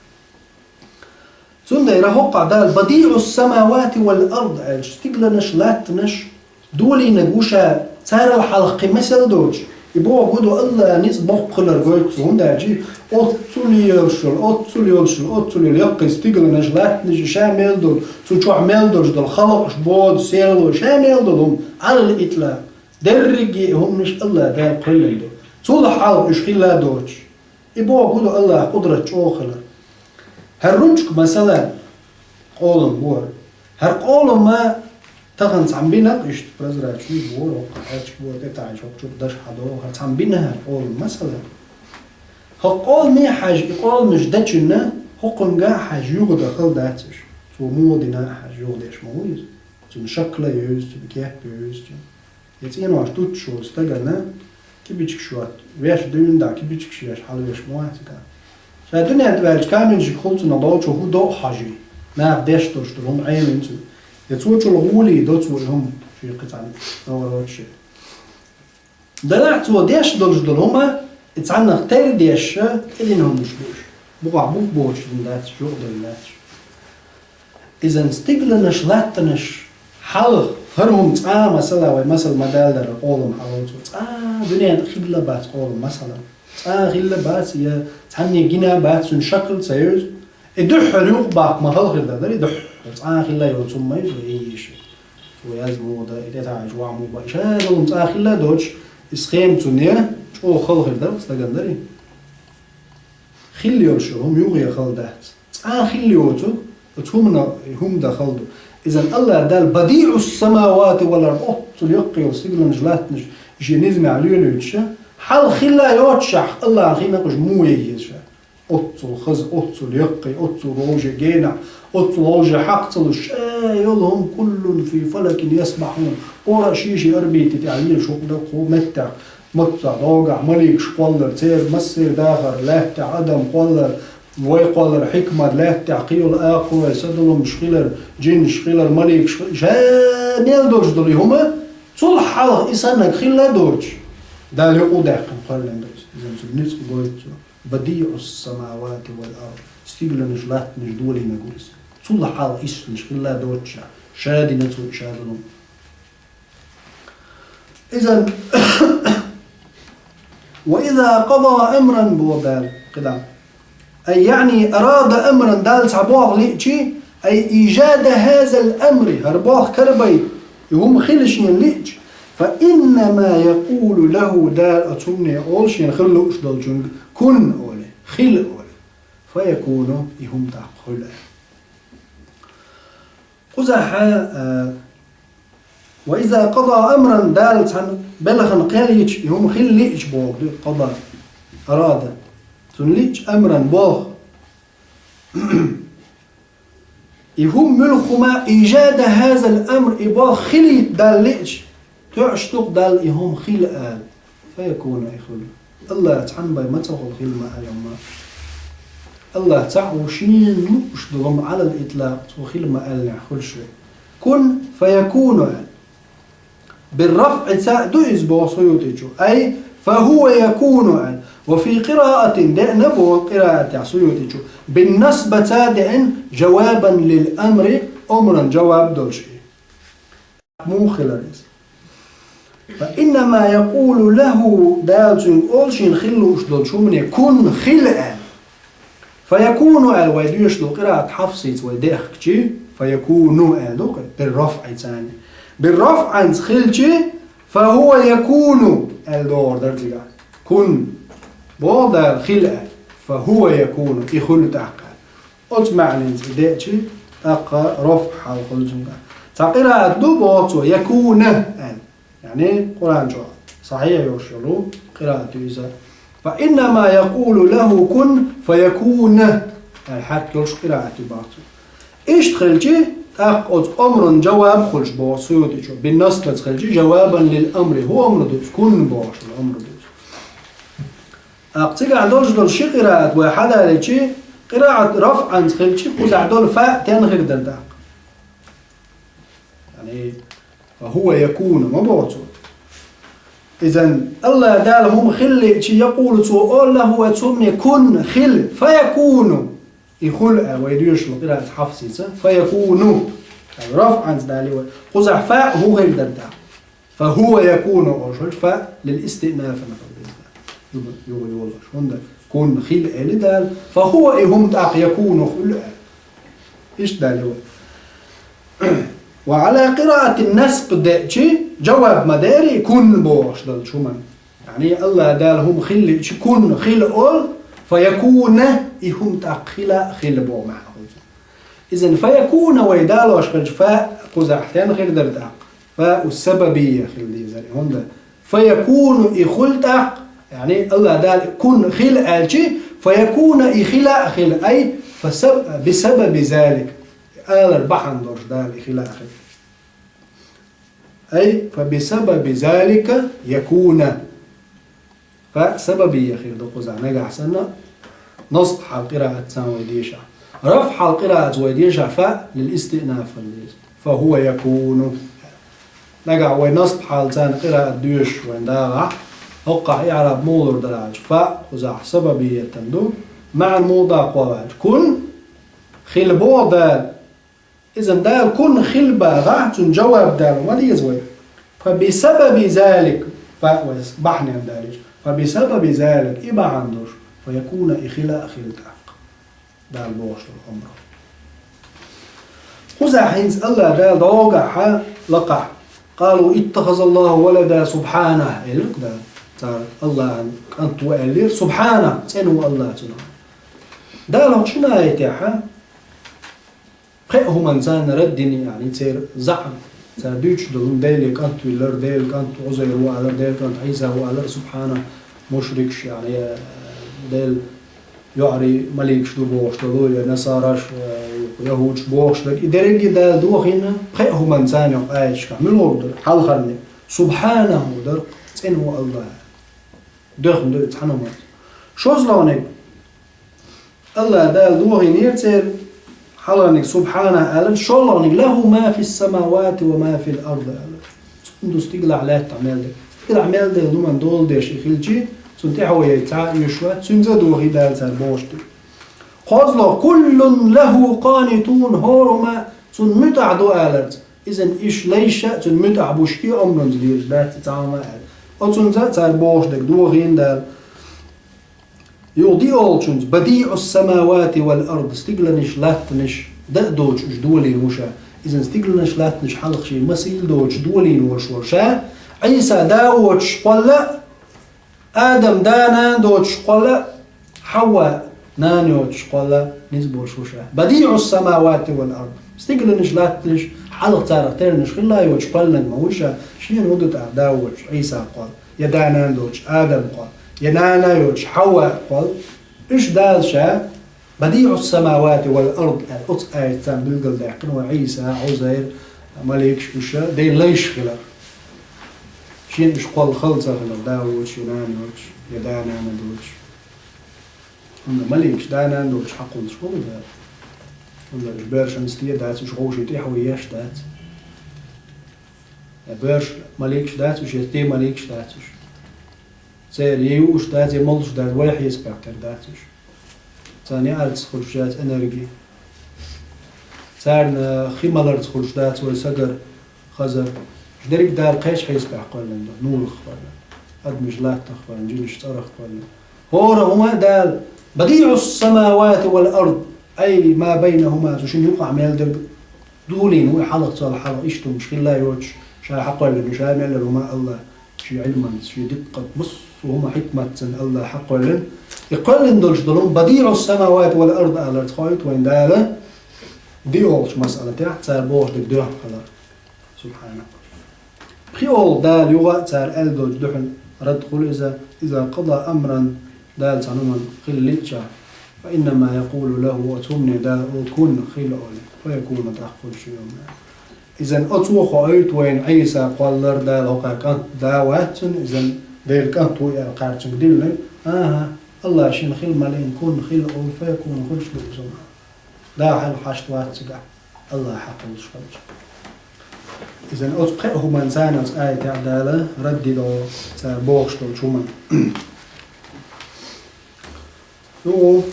Цундела хӀокхахь Дала «Бадиъус-самавати вал-ард» аьлча, стигланаш, латтанаш, долийнарг ву ша, царал хьалха кхин масал доцуш, и бохург ду Аллахьан ницкъ боккха хилар гойту цо, хӀунда аьлча оццул йолуш йолу, оццул йолуш йолу, оццул йолу яккхий стигланаш, латтанаш, ша мел долу, цу чохь мел долуш долу халкъаш, бода, серло, ша мел долу хӀума, Ӏалал итлакъ, дерриге а хӀуманаш Аллахь Дала кхоьллина ду. Цул хьалха уьш хилла доцуш. И бохург ду Аллахьан къудрат чӀогӀа хилар. ХӀара ручка, масала, къолам бу хӀара. ХӀара къолам ма тахана цхьамма бина-кх иштта прозрачный бу хӀара, хӀокху хьаьрча бу хӀара, тӀетаьӀча хӀокху чу даш хьадо, хӀара цхьамма бина хӀара къолам, масала. ХӀокху къоламе хьажа, и къоламаш дечунна, хӀокхуьнга а хьажа юхадан хала дац уьш. Цо муха дина а хьажа юхадеш ма ву иза. Цуьнан шакла а евза, цуьнан кеп а евза цуьнан. И цӀенош дуттуш волу стагана кибичкаш йотта, вешан дуьйна дӀа кибичкаш еш, хьалавеш ма вац цигахь. Ша дуьнен тӀе ваьлча каменщик хуьлу цунах, долчо хӀун до а хьожий. Наха деш долуш долу хӀума Ӏемина цуьнан. Я цо чул гӀоле до цо и хӀума, шен кхин цхьаьна нагӀар оцу шен. Делахь цо деш долуш долу хӀума, и цхьаннах тера деш, тӀедина хӀуманаш бу уьш. Бухахь бух боцуш хӀума дац, юкъаделла дац. Изан стигланаш, латтанаш, хьалха, хӀара хӀума цкъа а, масала, вай масал ма-даллара, къолам хьалоцу, цкъа а дуьнен тӀе хилла бац къолам, масала. Цкъа а хилла бац, я цхьанне гина а бац, цуьнан шакла а ца евза. И дуьххьара юкъа баккха ма хала хир дан дара, и дуьххьара цкъа а хилла йолу цумма иза, я йиш. Цо язма ву дан, и тӀетаьӀча вахьа муха бан. Ша долу хӀума цкъа а хилла доцуш, и схема цуьнан чӀогӀа хала хир дара, стагана дара. Хилла йолуш йолу хӀума юххе хала дац. Цкъа а хилла йоцург, оцу хӀумана, хӀума дан хала ду. Изан Аллахь Дала «Бадиъус-самавати вал-ард», оццул яккхий йолу стигланаш, латтанаш, и шен низамехь лелуьйтуш, хьалха хилла йоццушехь, Аллахьан хиъна кхуьш муха яйеза ша? Оццул хаза, оццул яккхий, оццул вовшийн генахь, оццул вовшийн хьакъ ца луш, ша йолу хӀума «Куллун фи фалакин ясбахьун». ХӀора а шен-шен орбита тӀехь лелаш хӀокху дан кху меттехь, маццахь, догахь маликаш кхоллар, церан массеран дахар, лаьттахь адам кхоллар, вай кхоллар, хьикмат, лаьттахь кхин йолу акхарой, садоламаш хилар, джинаш хилар, маликаш хилар, ша мел долуш долу и хӀума, цул хьалха и саннарг хилла доцуш, Дала юкъа а даьккхина кхоьллина ду иза. Изан цуьнан ницкъ гойту цо. «Бадиъус-самавати вал-ард». Стигланаш, латтанаш долийнарг ву иза. Цул хьалха иштанаш хилла доцуш, ша дина цо и ша долу хӀума. Изан, «Ва иза къада амран», боху Дала, кхидӀа. Ай, яъни, арада амран, Дала цхьа болх лиъчи, ай, ижада хазал амри, хӀара болх карабайта, и хӀума хила шена лиъча, фа иннама якъулу лаху, Дала оцу хӀумане олу шена хила лууш долчуьнга, кун олий, хила олий. Фа якуну, и хӀума тӀаккха хуьлу аьлла. Кхузахь, а, «Ва иза къада амран», Дала цхьана белхана кхел йича, и хӀума хила лиъча боху ду, къада, арада. Цунна лиъча амран болх. И хӀума муьлха хӀума, ижада хазал амр, и болх хилийта Дала лиъча, тоьаш ду-кх Дала и хӀума хила ала. Фа якуну, и хуьлу. Аллахь цхьаьна бен ма ца хуьлу хила ма аллал. Аллахь цхьаъ ву, шена лууш долу хӀума Ӏалал итлакъ цо хила ма аьллинехь хуьлуш верг. Кун фа якуну аьлла. Бир-рафъи ца ду иза боху Суютичо. Ай, фа хӀува якуну аьлла. Ва фи къираатин, деана боху къираатехь Суютичо. Бин-насби ца деана, жавабан лил-амри, омран жаваб долуш и. Муха хилар иза? Фа иннама якъулу лаху, Дала цуьнга олу шена хила лууш долчу хӀумане, кун, хила аьлла. Фа якуну аьлла вай доьшуш долу къираат Хьафсица вай дехкачи, фа якуну аьлла ду-кх, бир-рафъи цани. Бир-рафъанца хилчи, фа хӀува якуну аьлла догӀур дара цигахь. Кун, боху Дала, хила аьлла. Фа хӀува якуну, и хуьлу тӀаккха. Оцу маьӀненца и деъчи, тӀаккха рафъ хьал хуьлу цуьнга. Цхьа къираат ду боху цо, якуна аьлла. Яъни Къуръан чохь сахьихь йолуш йолу къираат ю иза. فإنما يقول له كن فيكون. Аьлла хьаькхалуш къираат ю боху цо. Иштта хилча, тӀаккха оцу омран жаваб хуьлуш боху Суютичо. Бин насбаца хилча, жавабан лил амри. ХӀун омра ду иза? Кун бохуш долу омра ду иза. ТӀаккха цигахь долуш долу ши къираат вай хьадаличи, къираат рафъанца хилчи, кхузахь долу фаъ тен хир дара тӀаккха. Яъни, фа хӀува якуну, ма боху цо. Изан, Аллах Дала хӀума хила лиъчи, якъулу цо олу, лахӀу оцу хӀумане, кун, хила, фа якуну. И хуьлу, а, вай доьшуш ма къираат Хьафсица, фа якуну. Рафъанца далий вай. Кхузахь фаъ хӀун хир дара тӀаккха? Фа хӀува якуну, ош хӀуьлча фаъ лил истиънаф ана хӀуьлда. Юха, юха йолуш. ХӀунда кун хила эли Дала, фа хӀува и хӀума тӀаккха якуну хуьлу а. Иштта далий вай. Ва ала къираати насб деъчи, жаваб ма дери, кун бохуш долчу хӀуман. Яъни, Аллах Дала хӀума хила лиъчи, кун хила олу, фа якуна, и хӀума тӀаккха хила а хила боху маьӀна хуьлу. Изан фа якуна вай далош хилча, фаъ кхузахь тен хир дара тӀаккха? Фаъу сабабийя хила дезара. ХӀунда фа якуну и хуьлу тӀаккха, яъни Аллах Дала кун хила аьлчи, фа якуна и хила а хила, ай, фа саб-, би сабаби залик. Алар бахьана долуш Дала и хила а хила. Ай, фа би сабаби залика якуна. Фаъ сабабийя хир ду кхузахь нагахь санна, насб хьал къираатца вай дешахь. Рафъ хьал къираатца вай дешахь, фаъ лил истиънаф хила деза. Фа хӀува якуну. Нагахь вай насб хьалца къираат доьшуш вайн дагӀахь, хӀокхахь иъраб муха лур дара аьлча, фаъ кхузахь сабабиятан ду, маьӀна муха даккхо аьлча, кун хила боху Дала. Изан Дала кун хила бахахь, цунна жаваб дала ма деза вай. Фа би сабаби залик, фа вай бахьанен далийча. Фа би сабаби залик, и бахьана долуш, фа якуна и хила а хила тӀаккха. Дала бохуш долу омра. Кхузахь хӀинца Аллах Дала дӀогахьа лакхахь. Къалу иттахазаллаху валада субхьанаху, элира Дала. Цара Аллахьан кӀант ву аьллера, субхьанаху, цӀена ву Аллах цунах. Дала хӀокху шина аятехьа, пхеа хӀуманна царна рад дина, яъни церан заӀам, цара дуьйцуш долу Деле кӀант виллар, Делан кӀант Узайр ву алар, Делан кӀант Ӏийса ву алар, субхьана, мушрикаш, яъни, э, Делан йоӀарий маликаш ду бохуш долу, я насараш, э, яхӀудаш бохуш дерг. И дерриге Дала дохийна пхеа хӀуманна царна йоккху аяташкахь. Муьлха дара? Хьалхарниг. Субхьанаху дара, цӀена ву Аллах. Доьхна ду и цхьана хӀуманца. ШозлагӀниг. Аллах Дала дохийнера церан хьалхарниг субхьана аьлла, шоллагӀниг лаху ма фис самавати ва ма фил ард аьлла. Цунна ду стигалахь лаьттахь мел дерг. Стигалахь мел дерг луман дола деш и хилчи, цунна тӀаьхьо яйта цхьа а оьшуш вац, цуьнца а дохий Дала цара бохуш дерг. КхозлагӀа куллун лаху къанитун, хӀора хӀума цунна муьтӀахь ду аларца. Изан иш лайша а, цунна муьтӀахь бу, шен омранца лелаш дац и цхьа хӀума аьлла. Оцунца а цара бохуш дерг дохийна Дала. Юха диъолчунца, бадиъус самавати вал ард, стигланаш, латтанаш, да а доцуш уьш долийна ву ша. Изан стигланаш, латтанаш хьалха шен масийла доцуш долийна волуш волу ша, Ӏийса да воцуш кхолла а, Адам да-нана доцуш кхолла а, Хьавва нана йоцуш кхолла а низ болуш ву ша. Бадиъус самавати вал ард. Стигланаш, латтанаш, хьалха царах тернаш хилла йоцуш кхоьллинарг ма ву ша, шена хӀун ду тӀаккха да воцуш Ӏийса кхолла, я да-нана доцуш Адам кхолла, я нана йоцуш Хьавва кхолла. Уьш Дала ша, бадиъус самавати вал ард аьлла, оцу аятца билгалдаьккхина вай Ӏийса, Узайр, маликаш уьш Делан лайш хилар. Шена уьш кхолла хала ца хилар, да воцуш, я нана йоцуш, я да-нана доцуш. ХӀунда маликаш да-нана доцуш хьакхуллуш хӀун ду Дала? ХӀунда уьш боьршанца стен дац, уьш ховший тӀаьхьо еш дац. Я боьрша маликаш дац уьш, я стен маликаш дац уьш. Церан я юуш дац, я молуш дац, вай хьесапехь тера дац уьш. Царна яалц хуьлуш яц энерги. Царна хи маларца хуьлуш дац вай сагар, хазар. Уьш дерриг Дала кхечу хьесапехь кхоьллина ду, нурах кхоьллина, адамаш латтах кхоьллина, жинаш цӀарах кхоьллина. ХӀора хӀума а Дала, бадиъус самавати вал ард, ай ма байнахума, цу шина юкъахь мел дерг долийна ву, хьалха цул хьалха иштта хӀумаш хилла йоцуш, ша хьакхоьллина, ша мел йолу хӀума Аллах. Шен Ӏилманца, шен диккъат, массо а хӀума хьикматца Аллах хьакхоьллина. И кхоьллина долуш долу хӀума бадиъус самавати вал ард аларца хоуьйту вайн Дала, диъолчу масъалатехь цара бохуш дерг доьхна хилар. Субхьана. ПхиолгӀа Дала юха а цара аьлла долчу дуьхьал рад хуьлу иза, иза къада амран, Дала цхьана хӀуманна хила лиъча, فإنما يقول له, оцу хӀумане Дала олу: «Кун, хила», олу, فيكون, тӀаккха хуьлуш ю хӀума. Иза оцо хоуьйту вайна Ӏийса кхоллар Дала хӀокху кӀант да вац цунна, иза Делан кӀант ву аьлла кхаьрчунга диллина. ХӀан-хӀа, АллахӀа шена хила ма лиъна, кун, хила олу, فيكون, хуьлуш ду иза хӀума. Да хьал хьашт вац цигахь, АллахӀа хьакхаллаш хилча. Иза оцу кхин а хӀуманна царна оцу аятехь Дала радди до цара бохуш долчу хӀуманна. Ну,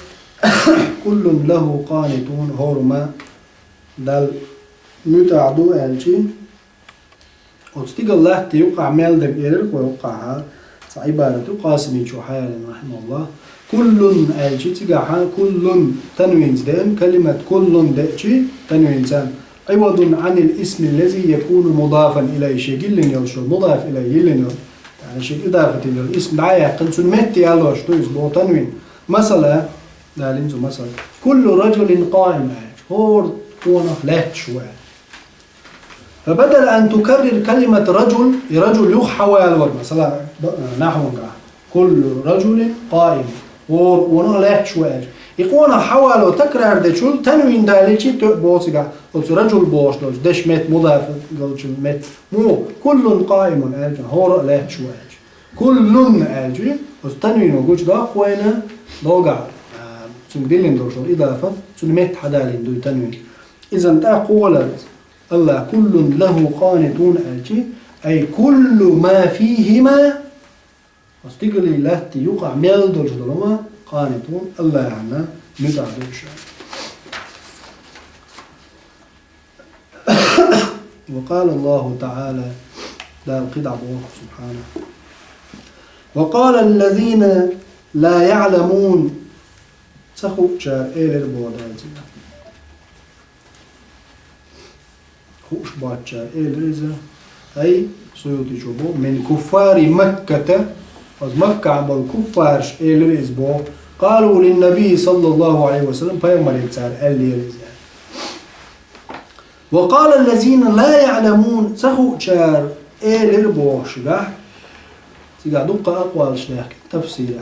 «Куллун лаху къанитун», хӀора ма Далла муьтӀахь ду аьлчи, оцу стигала латта юкъахь мел дерг элира кхо юккъахьа, цхьа Ӏибарат ю Къасимичо хьаялийна, рахьимахуллахӀ. «Куллун», аьлчи цигахьа «куллун» танвинца деана, калимат «куллун» деачи танвинца, «Ӏивадун Ӏанил исми ллази якуну мудафан илайхи», шен гиллина йолу, шен мудаф илайхи йиллина йолу, яъни шен идафатина йолу исм дӀа а яьккхина, цуьнан метта ялош ду иза боху танвин. Масала, далийна цу масала: «Куллу раджулин къаим», аьлча, хӀора къонах лаьтташ ву аьлла. فبدل أن تكرر كلمة رجل, и раджул юха хьавалор, масала, б-, нахьвангахь: «Куллу раджулин къаим», хӀора къонах лаьтташ ву аьлча. И къонах хьавало такрар дечул, танвин далийчи тоьа боху цигахь, оцу раджул бохуш долчу дешан метта, мудаф долчу метта. Муха? «Куллун къаимун», аьлча, хӀора а лаьтташ ву аьлча. «Куллун» аьлча, оцу танвино гучудоккху вайна догахь, а, цуьнга диллина долуш долу идафат, цуьнан метта хьадалийна дуй танвин. Иза тӀаккха гӀо лар. АллахӀа «Куллун лаху къанитун» аьлчи, ай куллу ма фихима, оцу стигалий латти юкъахь мел долуш долу ма, къанитун, АллахӀана муьтӀахь ду уьш. Ва къала Аллаху таӀала, Дала кхидӀа боху, субхьана: «Ва къала аллазина ла яъламун», ца хуучара элира боху Дала цигахь. Хууш боцчара элира иза. Ай, Суютичо боху: «Мин куффари Макката», оцу Маккахь болу куффарш элира иза боху. «Къалу линнабий саллаллаху Ӏалайхи ва саллам», пайхамаре цара аьллера иза. «Ва къала аллазина ла яъламун», ца хуучара элира боху шуьгахь. Цигахь дуккха акъвалаш даьхкина тафсирехь.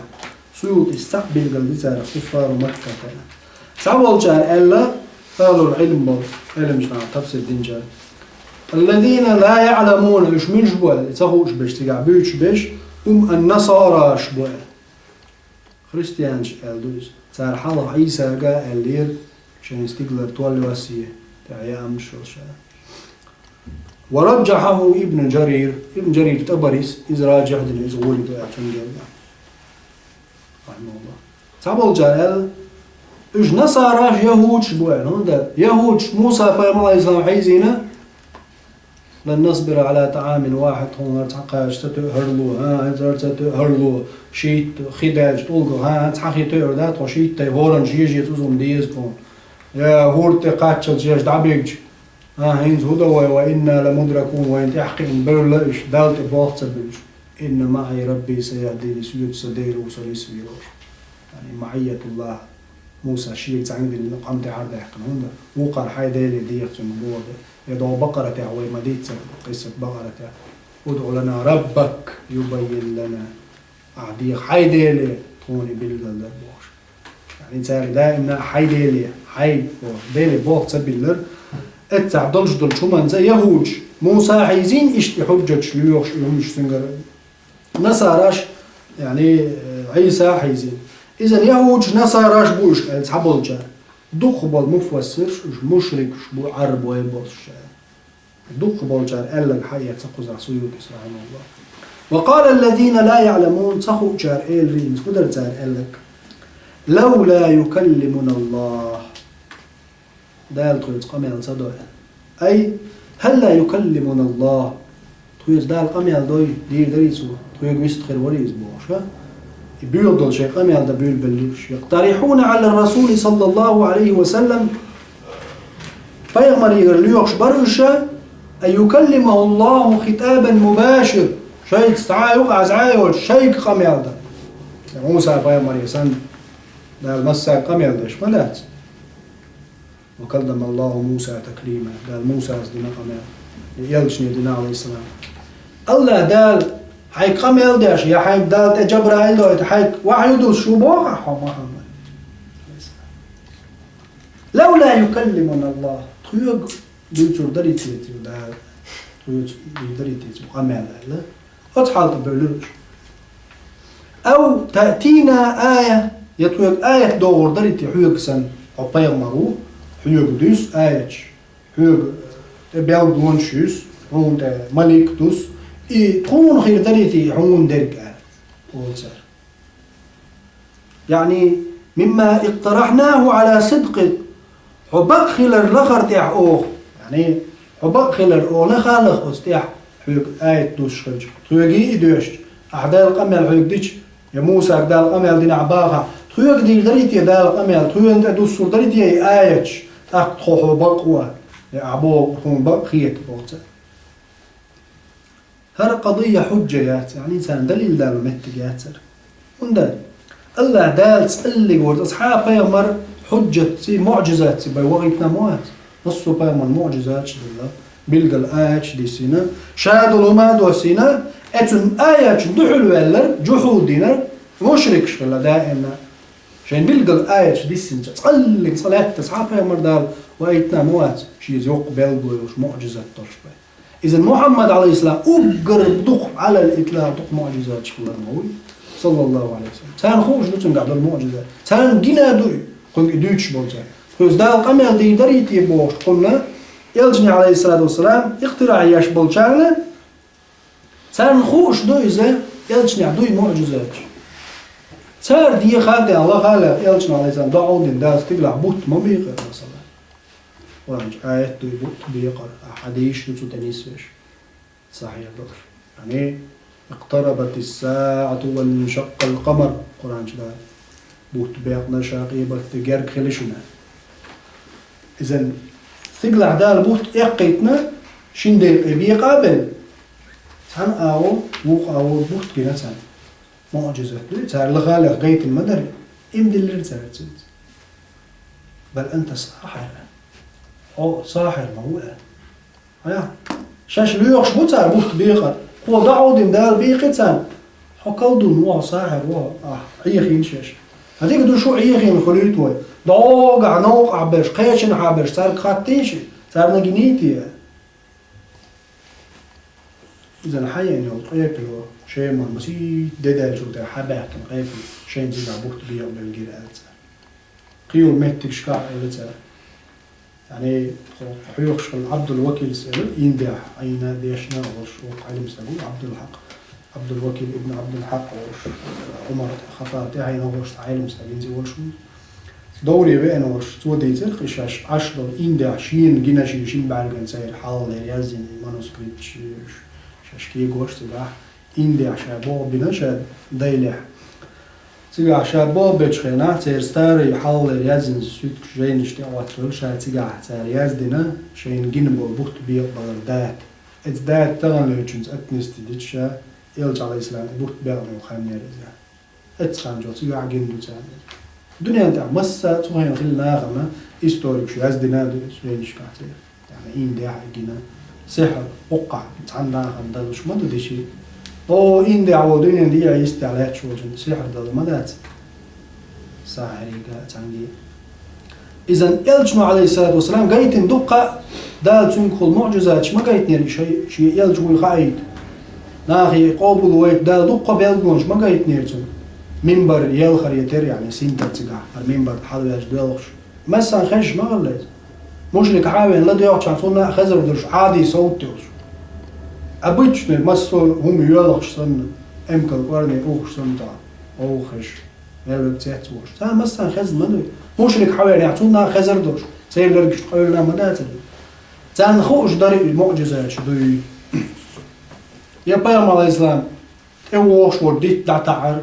Суютис цхьаъ билгал ди цара куффару Макката. Цхьаболчара аьлла, ахӀлул Ӏилм болу, Ӏилманчу наха тафсир динчара: «Аллазина ла яъламуна», уьш муьлш бу аьлла, ца хууш берш цигахь буьйцуш берш, хӀум ан-насараш бу аьлла. Христианаш аьлла ду иза. Цара хьалха Ӏийсага аьллера, шайн стигалара толлосий, тӀехь яамаш йолуш аьлла. Ва раджахьаху Ибн Джарир, Ибн Джарир ТӀабарис иза раджихь дина, иза гӀоле ду аьлла цуьнан гергахь. Рахьимахуллах. Цхьаболчара аьлла, уьш насараш, яхӀудаш бу аьлла, хӀунда яхӀудаш Муса пайхамар Ӏалайхиссалам хьийзийна, «Лан насбира Ӏала таӀамин вахьид», тхуна хӀара цхьа кхача ца тоьа хӀара ло, хӀан, хӀара ца тоьа хӀара ло, шийтта хи даьлча тӀулгах, хӀан, хӀан, цхьа хи тоьар дац тхо, шийтта хӀоранна еза-еза узун деза тхуна. Я хӀорда тӀе кхаччалц еш дӀабигча, хӀан, хӀинца хӀун до вай, ва инна ламудракун, вайна тӀаьхьакхиъна бевлла уьш, Далла тӀе болх ца буьллуш. «Инна маӀи Рабби саяхдини», соьца сан Дела ву со нисвелаш. Яъни маӀиятуллах. Муса шега цхьаьнга диллина къам тӀаьхьара даьккхина, хӀунда вукхара хьайн Деле деха цуьнга боху де. Я догӀу Бакъаратехь вай ма дийццара, къиссат Бакъаратехь: «УдӀу лана раббак юбаййин лана». Ахьа деха хьайн Деле, тхуна и билгалдар бохуш. Яъни цара даимна хьайн Деле, хьайн боху, Деле болх ца биллар. Эццахь долуш долчу хӀуманца яхӀудаш Муса хьийзийна иштта и хьуджаташ лоьхуш, и хӀумаш цуьнгара. Насараш, яъни, э, Ӏийса хьийзийна. Иза яхӀудаш, насараш бу уьш аьлла цхьаболчара. Дукхахболу муфассирш уьш мушрикаш бу, Ӏарбой болуш аьлла. Дукхахболчара аьлларг хьаэца кхузахь Суютис, рахьимахуллах. Ва къала аллазина ла яъламун, ца хуучара элира иза, хӀун дара цара аьлларг? Лавла юкаллимуна Аллах. Дала тхоьца къамел ца дой. Ай, хӀалла юкаллимуна Аллах. Тхоьца Дала къамел дой, дийр дарий цо, тхоьга вист хир варий иза бохуш, а? И буьйла долу шайн къамел дан буьйлабелла уьш. Яктарихьуна Ӏала Расули саллаллаху Ӏалайхи ва саллам. Пайхамарегара лоьхуш бара уьш, а, ан юкаллимаху Аллаху хитабан мубашир. Шайца цхьа а юкъа, цхьа а йоцуш, шайга къамел дан. Муса пайхамаре санна, Дала массаьрга къамел деш ма дац. «Ва каллама Аллаху Муса таклима». Дала Мусас дина къамел. И элчане дина, алейхиссалам. Аллах Дала Хьайга къамел деш, я хьайга Дала тӀе Джабраил дойта, хьайга вахьйу дус шу бохахь хьо, Мухьаммад. «لولا يكلمنا الله». Тхоьга дуьйцур дарий те цо Дала? Тхоьга дуьйцур дарий те цо къамел аьлла? Оцу хьалта бевлла уьш. «أو تأتينا آية», я тхоьга аят догӀур дарий те хьоьга санна, хьо пайхамар ву, хьоьга дуьйцу аяташ, хьоьга тӀе белгалонаш юьсу, хьуна тӀе малик дуьсу, и тхуна хир дарий те хьуна дерг аьлла, олу цара. Яъни, «مما اقترحناه على صدقك», хьо бакъ хилар лахара тӀехь оха. Яъни, хьо бакъ хилар оха лаха а лаха оцу тӀехь хьоьга аят дуьсуш хилча, тхоьгий и доьшча, ахьа Дала къамел хьоьга дича, я Мусага Дала къамел динехь бахахь, тхоьга дийр дарий те Дала къамел, тхоьга тӀе дуссур дарий те и аяташ, тӀаккха тхо хьо бакъ ву, я ахьа боху хьуна бакъ хета боху цара. ХӀара къадийя хьуджа яц, яъни царна далил дало меттиг яцара. ХӀунда? АллахӀ Дала цкъа а вара, цхьа а пайхамар хьуджатций, муӀжизатций бен вахийтина ма вац. Массо а пайхамар муӀжизаташ дина, билггал аяташ диссина, ша долу хӀума доссийна, э, цуьнан аяташна дуьхьал ваьлларг, жухьуд динарг, мушрикаш хилла даимна. Шайн билггал аяташ диссинча, цкъа а, цкъа лаьттара цхьа а пайхамар Дала вахийтина ма вац, шен иза йоккха белгало йолуш, муӀжизат долуш бен. Иза Мухьаммад, Ӏалайхиссалам, уггар дукха, Ӏалал итлакъ, дукха муӀжизаташ хилар ма вуй, саллаллаху Ӏалайхи ва саллам. Царна хууш ду цуьнгахь долу муӀжизат. Царна гина а ду и, кхуьнга и дуьйцуш болчарна. Тхоьца Дала къамел дийр дарий те бохуш, тхуна элчане, Ӏалайхиссалату вассалам, иктирахь еш болчарна, царна хууш ду иза, элчанехь дуй муӀжизаташ. Цара деха а деана, лаха а лаьа, элчано, Ӏалайхиссалам, доӀа дина, Дала стигалахь бутт ма бекъара, масала. Къуръан чу аят дуй бутт бекъар, а хьадисаш ду цу тӀе нисвеш. Сахьихь долуш. Яъни, «اقتربت الساعة وانشق القمر», Къуръан чу Дала. Бутт бекъна, ша къебатде герга хили шуна. Иза стигалахь Дала бутт эккхийтина, шина декъе бекъа а белла. Цхьана агӀор, вукху агӀор бутт гина царна. МуӀжизат ду, цара лаха а лаьа гайтина ма дара, иман диллира цара цуьнца. «بل أنت ساحر». Хьо сахьир ма ву аьлла. Хьа? Шаьш лоьхуш бу цара бутт бекъар. Кхо доӀа дина Дала бийкъи царна. Хьо колдун ву, хьо сахьир ву, ахь Ӏехийна шаьш. Хьан дика ду шу Ӏехийна хуьлуьйту вай? ДогӀугахь новкъахь берш, кхечанхьа берш, цаьрга хаттийша, царна гинийта. Иза хьаеана йолу къепе, Шеман масийтта де даьллачул тӀаьхьа хьабаьхкина къепе, шайна цигахь бутт бекъабелла гира аьлла цара. Кхин йолу меттигашкахь аьлла цара. Яъни, тхо хьоьхуш хилла Ӏабдул-Вакилс аьлла, Индехь Ӏийна, дешна а волуш, воккха Ӏилма стаг ву Ӏабдул-Хьакъ. Ӏабдул-Вакил ибн Ӏабдул-Хьакъ волуш, Ӏумар Хаттаб тӀаьхьенах волуш, цхьа Ӏилма стаг, хӀинца а волуш ву. Довре веана волуш, цо дийцира кхин шаьш Ӏаш долу Индехь шена гина, шен, шина бӀаьргана церан хьалхалера яздина и манускрипташ, шаьш кегош цигахь, Индехь ша боху бина ша дайлехь. Цигахь ша боху бечу хенахь, церан старый хьалхалера яздина суьткаш, жайнаш тӀе а хӀоттавелла, ша цигахь цара яздина, шайна гина болу бутт бекъабалар дата. Эцу дата таханлерчуьнца отнести дича ша, Элча, Ӏалайхиссалам, и бутт бекъабелла хан яра иза. Эццахь чохь цигахь гина ду царна. Дуьнен тӀехь массо а цу хенахь хилла нахана историкаш яздина а ду иза, веннашкахь церан. Тахана Индехь а гина. Сихьр, хӀокхахь цхьана нахана далуш ма ду деши. О, Индехь волу дуьнен дийа йистехь лаьтташ волчун сихьр дала ма дац. Сахьарига а цхьаьнгге. Иза Элчано, Ӏалайхиссалату вассалам, гайтина дуккха а, Дала цуьнгахула муӀжизаташ ма гайтинера шай, шен Элча вуй хаийта. Нахе къобал вайта Дала дуккха а белгалонаш ма гайтинера цунна. Минбар елхар я тера, яъни синтар цигахь, хӀара минбар хьалаваьлча доьлхуш. Массарна хезаш ма хилла иза. Мушрик хьан а веана ладоьгӀчхьана цунна а хезар долуш, Ӏади совт йолуш. Обычный массо а хӀума йоьлхуш санна, эмкал кӀорне ухуш санна тӀаккха, вовха хезаш. Мел верг цец а волуш. Царна массарна хезна ма дуй. Мушрик хьан веанехь, цунна а хезар долуш. Церан лергашна къевлина ма дацара. Царна хууш дара и муӀжизаташ дуй. Я пайхамар, Ӏалайхиссалам, тӀе вогӀуш волу дитт дӀатаьӀара.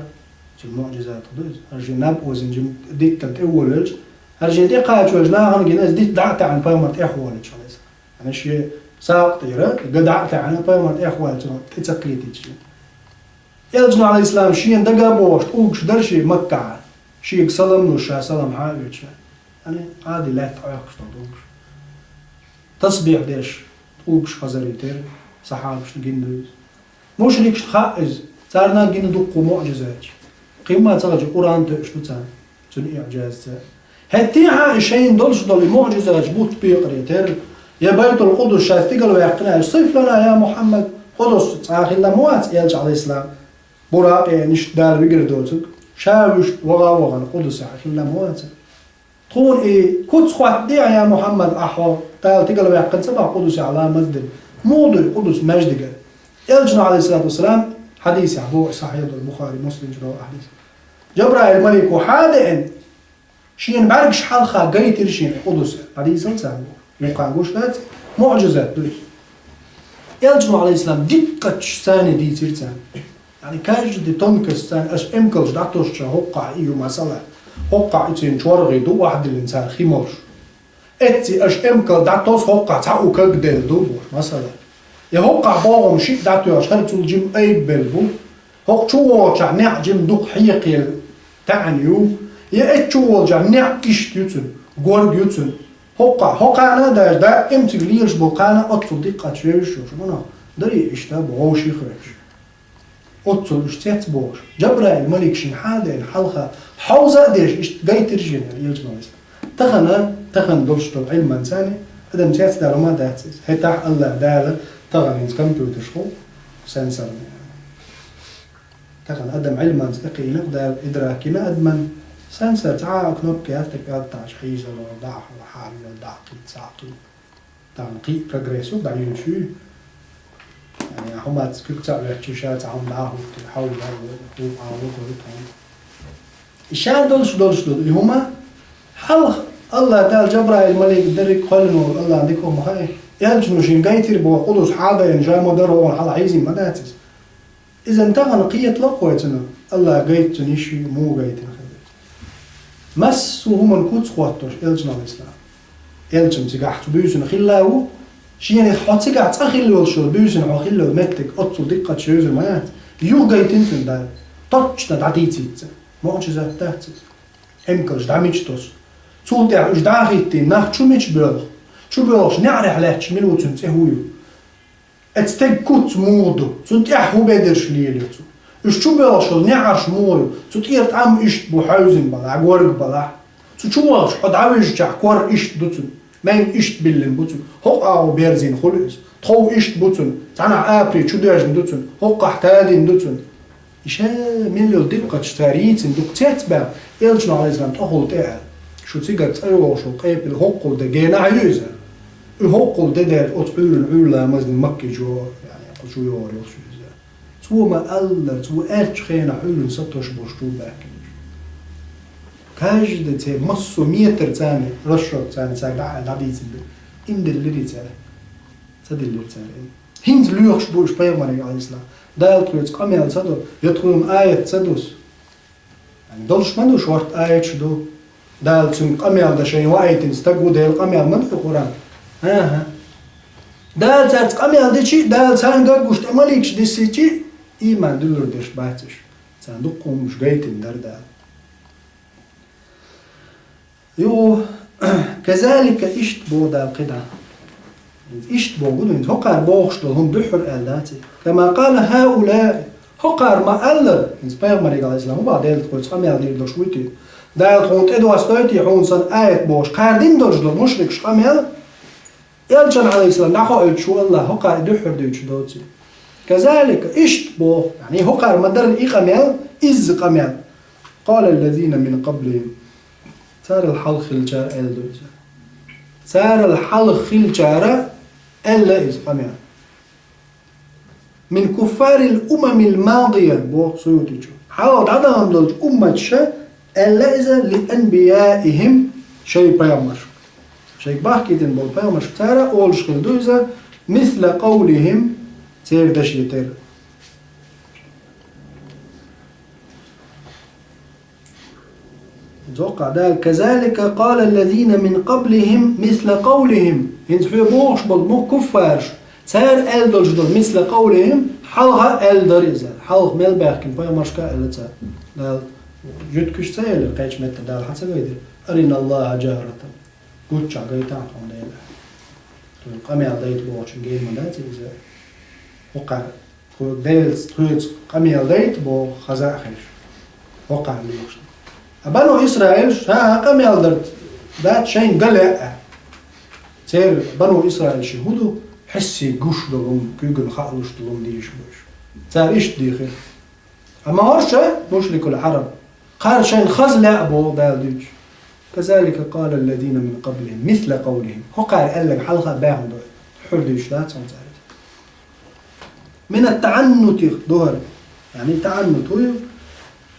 Цуьнан муӀжизатах ду иза. ХӀара шен наб озийна диттана тӀе волавелча, хӀара шен тӀе кхачавелча нахана гина иза дитт дӀа а таьӀна пайхамар тӀехволуьйтуш, Ӏалайхиссалам. Ана шен сакъа тӀера, га дӀа а таьӀна пайхамар тӀехволуьйтуш, тӀе ца кхетийта шен. Элчано, Ӏалайхиссалам, шена дага а бохуш, тӀулгаш дара шен Маккахь, шега салам луш, ша салам хьан а оьцуш. Ани, Ӏади лаьтта Ӏохкуш долу тӀулгаш. Тасбихь деш, тӀулгаш хазар и тера, сахьабашна гина ду иза. Мушрикашта хаьа иза, царна гина дуккха муӀжизаташ. Кхин ма ца хилча, Къуръан тоьаш ду царна, цуьнан иӀжазца. ХӀетте а хьан и шайна долуш долу и муӀжизаташ бутт бекъаре терра, я Байтул-Къудус ша стигала ваьккхина аьлча, сиф лана, я Мухьаммад, Къудус цкъа а хилла ма вац, элча, Ӏалайхиссалам, Буракъ яьлла иштта Дала вигар доцург, ша вуьшта ваха а вахана Къудусехь хилла ма вац. Тхуна и куц хӀоттаде, я Мухьаммад, ахь хьо Дала стигала ваьккхина ца боху Къудусехь ламаз дина. Муха ду и Къудус маьждиг? Элчано, Ӏалайхиссалату вассалам, хьадисехь боху, сахьихь долу, Бухари, Муслим чу долу хьадис. Джабраил малико хьан а деана, шена бӀаьргаш хьалха гайтира шена Къудус, хьадисал царна боху. Вукхана гуш дац, муӀжизат ду иза. Элчано, Ӏалайхиссалам, диккъачу царна дийцира царна. Яъни, каждый тонкость царна, аша эмкалш дӀатосча хӀоккхахь и ю, масала, хӀоккхахь и цуьнан чоргӀе ду охьадиллина цара хи молуш. Эцци аша эмкал дӀатос, хӀоккхахь цхьа у кагделла ду, бохуш, масала. Я хӀоккхахь богӀум шиъ дӀатоьхча, хӀара цул жима айббелла бу. ХӀокху чу вогӀучохь неӀ жима дукха хьекхаелла таьӀна ю. Я эццу чу волчохь неӀ иштта ю цуьнан, горга ю цуьнан. ХӀоккхахь, хӀокхана а даже даим цига лелаш болу кхана оццул диккъачу вевзаш ю, шу муьлха дарий иштта бу, вовшийн хевшаш. Оццул уьш цецбохуш, Джабраил малик шена хьан а деана хьалха, хьовза а деш, иштта гайтира шена, аьлла, элча ма вайса. Тахана, тахана долуш долу Ӏилманца адам цецдала ма дац иза. ХӀетахь АллахӀ Дала тахана хӀинца компьютерш хӀу, сенсорный. Тахана адам Ӏилманца тӀекхиъна, Дала идрак йина адаман, сенсор цхьа а кнопка яц, тӀе пӀелг таӀаш хьийзало, дӀахьо, хьарйо, дӀакхийца, схьакхийца. Тахана кхин а прогресс ю, дӀайуьйцуш ю. Яъни, хӀумаца куьг ца а ветташ, ша цхьа хӀума дӀа а хӀуттий, хьал валло, хӀу а валло, хӀу тхьаьна. И ша долуш, долуш долу и хӀума, хьалха АллахӀ Дала Джабраил малик дерриг кхоьллина волу АллахӀан дика хӀума хаьа. Элчано шена гайтира боху Къудус хьан а деана, ша ма дара хӀокхунна хьалха хьийзина ма дац иза. Иза тахана кхетало а кхоьцуна, АллахӀа гайта цунна йиш ю, муха гайтина хилла. Массо а хӀуманна куц хӀоттош элча ма вайса. Элчанна цигахь цу буьйсанна хилла а ву, шена хьо цигахь цкъа хилла йолуш йолу буьйсанна хьо хилла йолу меттиг оццул диккъачу шевзар ма яц. Юха гайтина цунна Дала. Точно дӀадийцийта цунна. МуӀжизат дац иза. Эмкалш дӀа мича тосу? Цул тӀаьхьа уьш дӀа а хӀиттийна, нах чу мича боьлху? Чу боьлхуш неӀарехь лаьтташ мила ву, цуьнан цӀе хӀун ю? Эцу стеган куц муха ду? Цунна тӀехь хӀун бедарш лелайо цо? Уьш чу боьлхуш йолу неӀарш муха ю? Цу тӀера тӀам иштта бу хьаьвзина балахь, горга балахь. Цу чу вахча хьо дӀавижчахь кор иштта ду цуьнан, майн иштта биллина бу цуьнан, хӀокху агӀо берзийна хуьлу иза. Тхов иштта бу цуьнан, цхьанхьа апари чу доьжна ду цуьнан, хӀокхахь тадина ду цуьнан. И ша мел йолу диккъачу цара йийцина дукха цецбаьхна, элчано, Ӏалайхиссалам, тӀехула тӀе аьлла: «Шу цигара цӀа йогӀуш йолу къепила хӀоккхул де генахь ю иза. И хӀоккхул де даьлла оцу Ӏуьйранна Ӏуьйра ламаз дина Маккичо, яъни, кху чу йогӀур йолуш ю иза». Цо ма-аллара, цо аьллачу хенахь Ӏуьйранна сатосуш болуш чу баьхкина уьш. Каждый церан массо а метр царна расчёт царна цаьрга дӀа а дӀадийцина ду. Им диллирий цара? Ца диллира цара им. ХӀинца лоьхуш бу уьш пайхамарга, Ӏалайхиссалам. Дала тхоьца къамел ца до, я тхуна аят ца дусу? Яъни, долуш ма ду, шортта аяташ ду. Дала цуьнга къамел дан шайна ваийтина стаг ву, Делан къамел ма ду Къуръан. ХӀан-хӀа. Дала цаьрца къамел дичи, Дала царна гуш тӀе маликаш диссичи, ийман дуьллур дерш бац уьш. Царна дуккха хӀуманаш гайтина дара Дала. Юха, казалика, иштта боху Дала кхидӀа. Иштта боху ду, хӀинца хӀокхара бохуш долу хӀума дуьххьара аьлла дац и. Кама къала хӀаулаи, хӀокхара ма-аллара, хӀинца пайхамарга, Ӏалайхиссалам, хӀун боху, Дела тхоьца къамел дийр долуш вуй те? Дала тхуна тӀедоссадой те хьуна санна аят бохуш, кхара дина долуш долу мушрикаш къамел? Элчанна, Ӏалайхиссалам, дӀахоуьйтуш ву АллахӀ, хӀокхара и дуьххьара дуьйцуш доций. Казалика, иштта боху, яъни хӀокхара ма-дарра и къамел, изза къамел. Къала ллазина мин къаблихим. Царал хьалха хиллачара аьлла ду иза. Царал хьалха хиллачара аьлла иза къамел. Мин куффарил умамил мадия, боху Суютичо. Хьалха дӀадахана долчу умматаша аьлла иза ли анбияихим, шайн пайхамаршка. Шайга бахкийтина болу пайхамаршка цара олуш хилла ду иза, мисла къавлихим, церан дашетара. Иза хӀокхахь Дала: «Казалика къала ллазина мин къаблихим мисла къавлихим». ХӀинца хьоьга бохуш болу мух-, куффараш, цара аьлла долуш долу мисла къавлихим, хьалха аьлла дара иза. Хьалха мел баьхкина пайхамаршка а аьлла цара. Дала жуьгтигаш ца элира, кхечу меттехь Дала хьан ца гайтира: «Арина Аллаха жахратан». Гуччахь гайтахьа тхуна Дела. Тхуна къамел дайта бохучун гена ма дац иза. ХӀокхара Тхо Делаца, тхоьца къамел дайта боху хаза а хезаш. ХӀокхарна лоьхуш. А Бану Исраилаш, хӀан-хӀа, къамел дар дац шайна ган лаьа. Церан Бану Исраилашна хӀун ду? Хьаьсси гуш долу хӀума, куьйгана хаалуш долу хӀума дийш бу уьш. Цара иштта дийхира. Амма хӀорш, мушрикул Ӏараб, кхара шайна хаза лаьа боху Дала дуьйцуш. كذلك قال الذين من قبلهم مثل قولهم. ХӀокхара аьлларг хьалха баьхна ду. Хьур дуьйцуш дац хьуна цара. من التعنت ду хӀара. Яъни таӀаннут хӀун ю?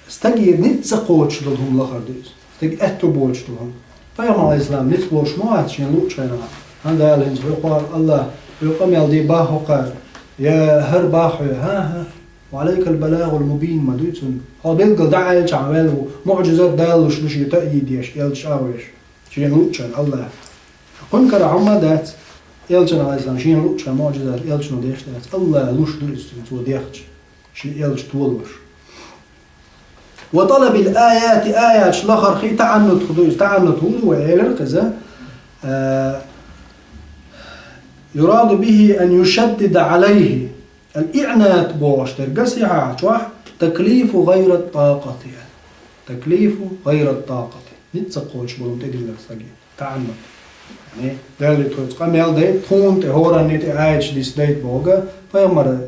Стаге ницкъ ца кхочуш долу хӀума лахар ду иза. Стаг аьтту боцуш долу хӀума. Пайхамар, алейхиссалам, ницкъ болуш ма вац шена луучу хенахь. ХӀан Дала хӀинца хьоьху, Аллах, хьоьга къамел дийр бац хӀокхара. Я хӀара бац хьоьга, хӀан-хӀа. وعليك البلاغ المبين ма дуй цунна. Хьо билггал дӀааьллачохь ваьлла ву, муӀжизат Дала луш ду шен таъйид еш, элча агӀо еш. Шена луучу хенахь Аллах. Кхуьнан карахь хӀумма а дац. Элчана, алейхиссалам, шена луучу хенахь муӀжизат элчано деш дац. Аллах луш ду иза цунна, цо дехча. Шен элча толош. وطلب الآيات, аяташ лахарх и таӀаннут хӀун ду иза? ТаӀаннут хӀун ду вай элира кхуза? Э, يراد به أن يشدد عليه. الإعنات бохуш дерг сихьахь чохь تكليف غير الطاقة. تكليف غير الطاقة. Ницкъ ца кхочуш болу тӀедиллар стаге. ТаӀаннут. Яъни, Дала тхоьца къамел дайта, тхуна тӀе, хӀоранна тӀе аяташ диса дайта боху, пайхамар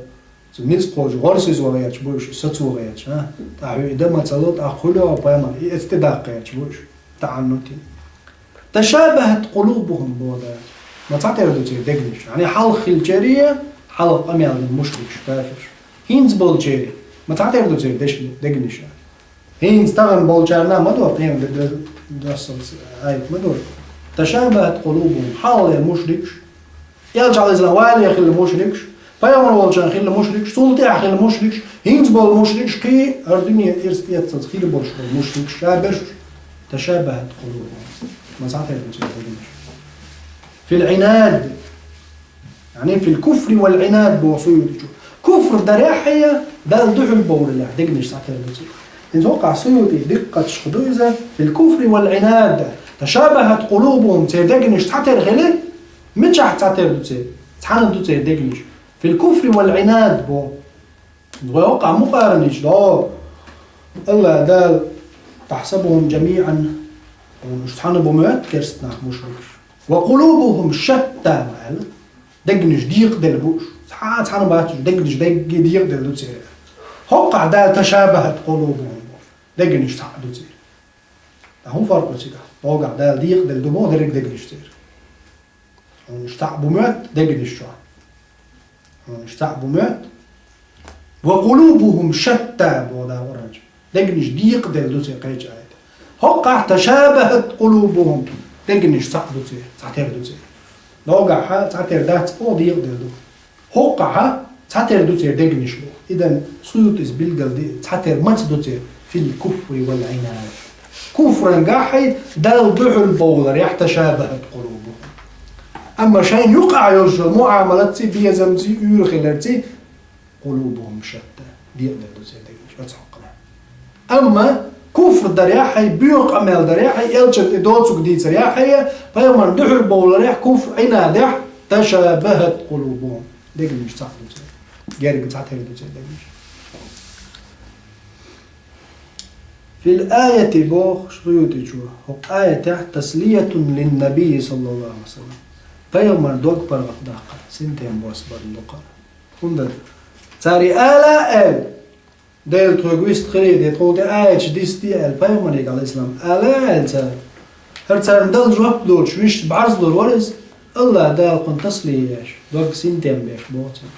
цу ницкъ кхочуш, гӀорасиз ван гӀерташ бу уьш, сацо гӀерташ, а? ТӀаккха хьуьга и дан ма ца ло, тӀаккха хуьлу а пайхамар, и эцна тӀе даккха гӀерташ бу уьш. ТаӀаннут. تشابهت قلوبهم боху Дала. Ма цхьатера ду церан дегнаш. Яъни хьалха хиллачеран, хьалха къамел дина мушрикаш, кафираш. ХӀинца болчеран. Ма цхьатера ду церан деш-, дегнаш. ХӀинца тахана болчарна ма дора, кхин д-, д-, доссалц аят ма дора. تشابهت قلوبهم. Хьалхалера мушрикаш. Элча, алейхиссалам, вале хилла мушрикаш. Пайхамар волчарна хилла мушрикаш. Цул тӀаьхьа хилла мушрикаш. ХӀинца болу мушрикаш, кхин хӀара дуьне ирс эццалц хилла болуш болу мушрикаш. Ша берш. تشابهت قلوبهم. Ма цхьатера ду церан дегнаш. في العناد. Яъни في الكفر والعناد боху Суютичо. Куфр дарехь а, Далла дуьхьал бовларехь дегнаш цхьатера ду церан. ХӀинца хӀокхахь Суютичо диккхачух ду иза, في الكفر والعناد تشابهت قلوبهم, церан дегнаш цхьатера хили, мичахь цхьатера ду церан? Цхьана ду церан дегнаш. في الكفر والعناد боху. Вай хӀокхахь мукъарана йича догӀу. Аллах Дала, تحسبهم جميعا, уьш цхьана бу моьтту керста нах, мушрикаш. وقلوبهم شتى ма аьлла. Дегнаш декъаделла бу уьш. Цхьа а цхьана бац уьш, дегнаш дерриге декъаделла ду церан. ХӀокхахь Дала تشابهت قلوبهم боху. Дегнаш цхьаъ ду церан. Ткъа хӀун фаркъ ю цигахь? ДогӀахь Дала декъаделла ду боху дерриг дегнаш церан. Хьуна уьш цхьаъ бу моьтту дегнаш чохь. Хьуна уьш цхьаъ бу моьтту. وقلوبهم شتى боху Дала Къуръан чу. Дегнаш декъаделла ду церан кхечу аятехь. ХӀокхахь تشابهت قلوبهم. Дегнаш цхьаъ ду церан, цхьатера ду церан. ДогӀахь цхьатера дац, оха декъаделла ду. ХӀокхахь цхьатера ду церан дегнаш боху. Иза Суютис билгал ди, цхьатера маца ду церан? في الكفر والعناد. Куфрангахь а, Далла дуьхьал бовларехь تشابهت قلوبهم. Амма шайна юкъахь йолуш йолу муӀамалатций, безамций, уьйр хиларций, قلوبهم شتى. Декъаделла ду церан дегнаш оцу хьокъехь. Амма куфр дарехь а, боьха къамел дарехь а, элчанна тӀе доцург дийцарехь а, пайхамарна дуьхьал бовларехь, куфр, Ӏинадехь, تشابهت قلوبهم. Дегнаш цхьаъ ду церан. Герга цхьатера ду церан дегнаш. في الآية боху Суютичо, хӀокху аятехь تسلية للنبي صلى الله عليه وسلم. Пайхамаран дог паргӀатдаккхар, синтем бос барна дукхара. ХӀунда цара и ала а аьлла, Дела тхоьга вист хилий де, тхуна тӀе аяташ дисте аьлла, пайхамарига, алейхиссалам, ала а аьлла цара. ХӀара царна дала жоп доцуш, вуьшта бӀарзлур вара иза, Аллах Дала кхунна таслия еш, дог синтем беш боху цунна.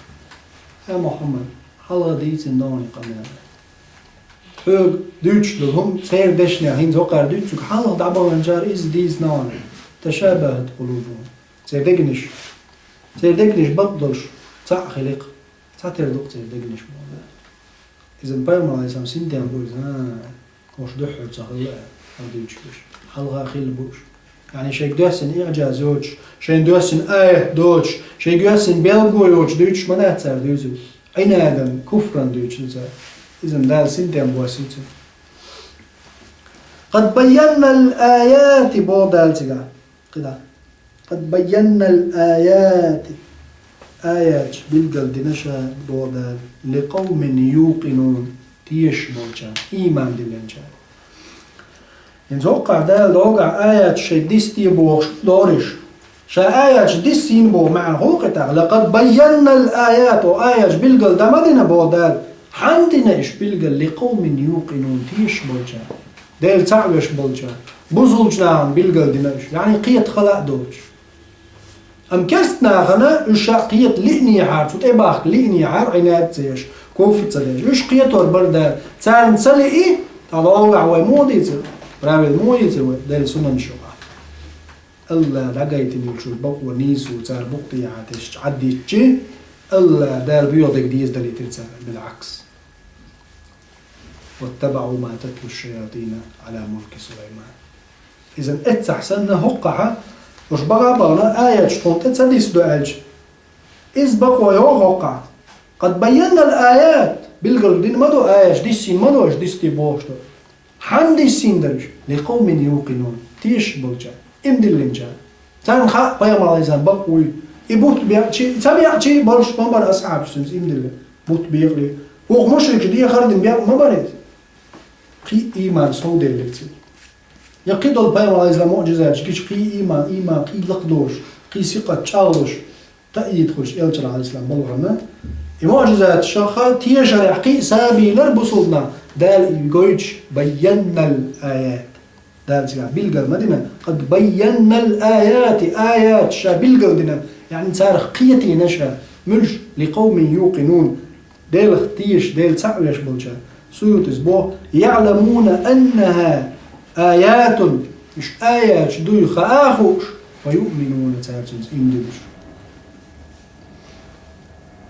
Хьай Мухьаммад, хьалха дийцина новкъа къамел. Хьоьга дуьйцуш долу хӀума, церан дешнех хӀинца хӀокхара дуьйцург хьалха дӀабаханчара иза дийцина хьуна. تشابهت قلوبهم. Церан дегнаш, церан дегнаш бакъдолуш цхьаъ хили-кх, цхьатера ду-кх церан дегнаш боху. Иза пайхамар, алейхиссалам, синтем бу иза, а, уьш дуьххьара ца хилла, а, дуьйцуш берш. Хьалха хилла бу уьш. Яъни шайга доьссина иӀжаз йоцуш, шайна доьссина аят доцуш, шайга йоьссина белго йоцуш дуьйцуш ма дац цара дуьйцург. Ӏинадан, куфран дуьйцуш ду цара. Иза Дала синтем боссийцина. قد بينا الآيات боху Дала цигахь. КхидӀа. قد بينا الآيات. Аяташ билгал дина ша боху Дала, «ликъавмин юкъинун», тешаш болчарна, ийман диллинчарна. ХӀинца хӀокхахь Дала догахь аяташ шайн дисте бохуш дориш. Ша аяташ диссийна боху маьӀна хӀун кхетахь? «Лакъад байяннал аят», о аяташ билгал дан ма дина боху Дала. Хьанна дина уьш билгал? «Ликъавмин юкъинун», тешаш болчарна, Дела цхьаъ веш болчарна, бусулчу нахана билгал дина уьш, яъни кхета хала а доцуш. Амма керста нахана уьш ша кхета лиънехьара, цу тӀе бахка лиънехьара, Ӏинад ца еш, куфр ца деш. Уьш кхетор бара Дала. Царна ца лиъи, тӀаккха догахь вай муха дийцира? Правил муха йийцира вай? Делан сунанаш юкъахь. АллахӀа дӀагайтина йолчу бакъо нийсо цара букъ тӀехьа тесча, Ӏаддитчи, АллахӀа Дала боьха дерг деза далийтира царна, билгӀакс. «واتبعوا ما تتلو الشياطين على ملك سليمان». Иза эццахь санна, хӀокхахьа, уьш бага а бахана, аяташ тхуна тӀе ца дисдо аьлча, иза бакъо йогӀу хӀокхахь. «Къад байяннал аят», билгал дина ма ду аяташ, диссийна ма ду аша, дисте бохуш ду. Хьанна диссийна дара уьш? «Ликъавмин юкъинун», тешаш болчарна, ийман диллинчарна. Царна хаьа пайхамар Ӏалайхиссалам бакъ вуй. И бутт бекъчи, ца бекъчи, болуш ма бара асхьабаш цуьнца ийман дилла. Бутт бекъале. ХӀокху мушрикаша дехар дина бекъ ма бара иза. Кхин а ийман сов делира цуьнан. Я кхидолу пайхамар Ӏалайхиссалам муъжизаташ гича, кхин а ийман, ийман кхин а лакхадолуш, кхин а сикъат чӀагӀлуш, таъйид хуьлуш элчанан Ӏалайхиссалам балхана. И муъжизаташха тешарехь кхин а сабийлар бусулба нах, Дала и гойтуш, «байяннал аят». Дала цигахь билгал ма дина, «къад байяннал аяти», аяташ ша билгал дина, яъни царах кхетийна ша, муьлш, «ликъавмин юкъинун», Делах тешаш, Дела цхьаъ веш болчарна. Суютис боху, «яъламуна аннаха аятун», уьш аяташ дуй хаа а хууш, «фа юъминуна», цара цуьнца ийман диллуш.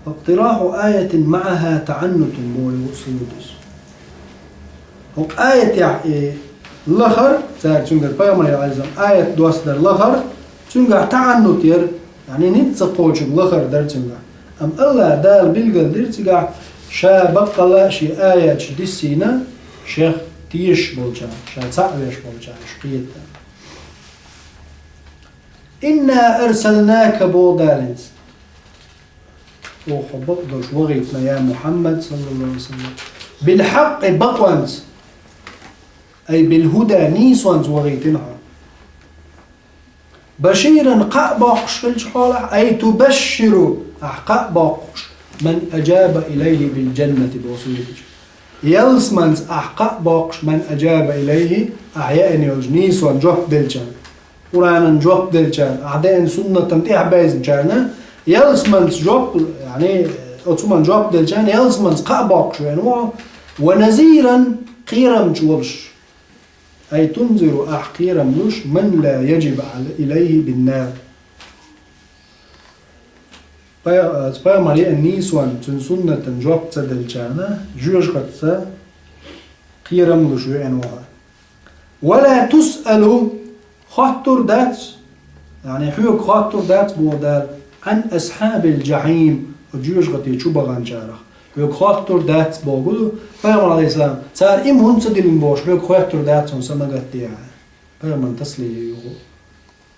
«Фа иктирахьу аятин маъаха таъаннутун», боху Суютис. ХӀокху аятехь и лахар, цара цуьнгара пайхамаре Ӏалайхиссалам аят доссадар лахар, цуьнгахь таъаннут яра, яъни ницкъ ца кхочург лахар дара цуьнгахь. Амма АллахӀа Дала билгал дира цигахь, ша баккъалла а шен аяташ диссийна, шех тешаш болчарна, ша цхьаъ веш болчарна уьш кхетта. «Инна арсалнака», боху Дала хӀинца. Оха хьо бакъдолуш вахийтина, я Мухьаммад, саллаллаху алейхи ва саллям. «Билхьакъкъи», бакъонца. «Ай билхӀуда», нийсонца вахийтина хьо. «Баширан», кхаъ боккхуш хилча хьолахь, «ай тубашширу», ахь кхаъ боккхуш, «ман аджаба илайхи билджаннати», боху Суютича. Ялсаманца ахь кхаъ боккхуш, «ман аджаба илайхи», ахь яина йолчу нийсонна жоп делчарна. Къуранан жоп делчарна, ахь деана суннатан тӀаьхьабевзачарна, ялсаманца жоп, яъни, оцу хӀуманна жоп делчарна, ялсаманца кхаъ боккхуш веана ву хьо, «ва назиран», кхерамча волуш. «Ай тунзиру», ахь кхерам луш, «ман ла яджибу илайхи биннар». Пай-, пайхамар яъна нийсонна, цуьнан суннатан жоп ца делчарна, жоьжахатца кхерам луш веана ву хьо. «Ва ла тусъалу», хоттур дац, яъни хьоьга хоттур дац, боху Дала, «Ӏан асхьабил джахьим», оцу жоьжахати чу баханчарах. Хьоьга хоттур дац боху, пайхамар Ӏалайхиссалам, цара ийман хӀунда ца диллина бохуш, хьоьга хоттур дац, хьуна са ма гатде. Пайхамарна таслия ю хӀу.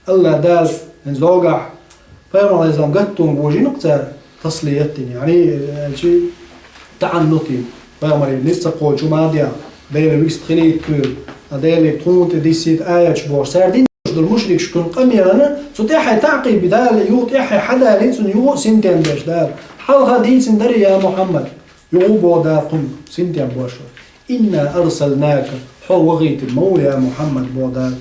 АллахӀа Дала хӀинца догахь, пайхамар Ӏалайхиссалам гатдонга вожийна-кх цара, таслият дина, яъни, аьлчи, таъаннут дина. Пайхамаре ницкъ ца кхочу ма а дехьа, Дела вист хилийта кхуьйла, а Деле тхуна тӀе диссийта аяташ бохуш. Цара дина долуш долу мушрикаш кхуьнан къамелана, цу тӀаьхье таъкъиб дали, юха тӀаьхье хьадали, цунна юха а синтем беш Дала. Хьалха дийцина дарий, я Мухьаммад? Юха а боху Дала кхунна, синтем беш ву. «Инна арсалнака», хьо вахийтина ма ву, я Мухьаммад, боху Дала.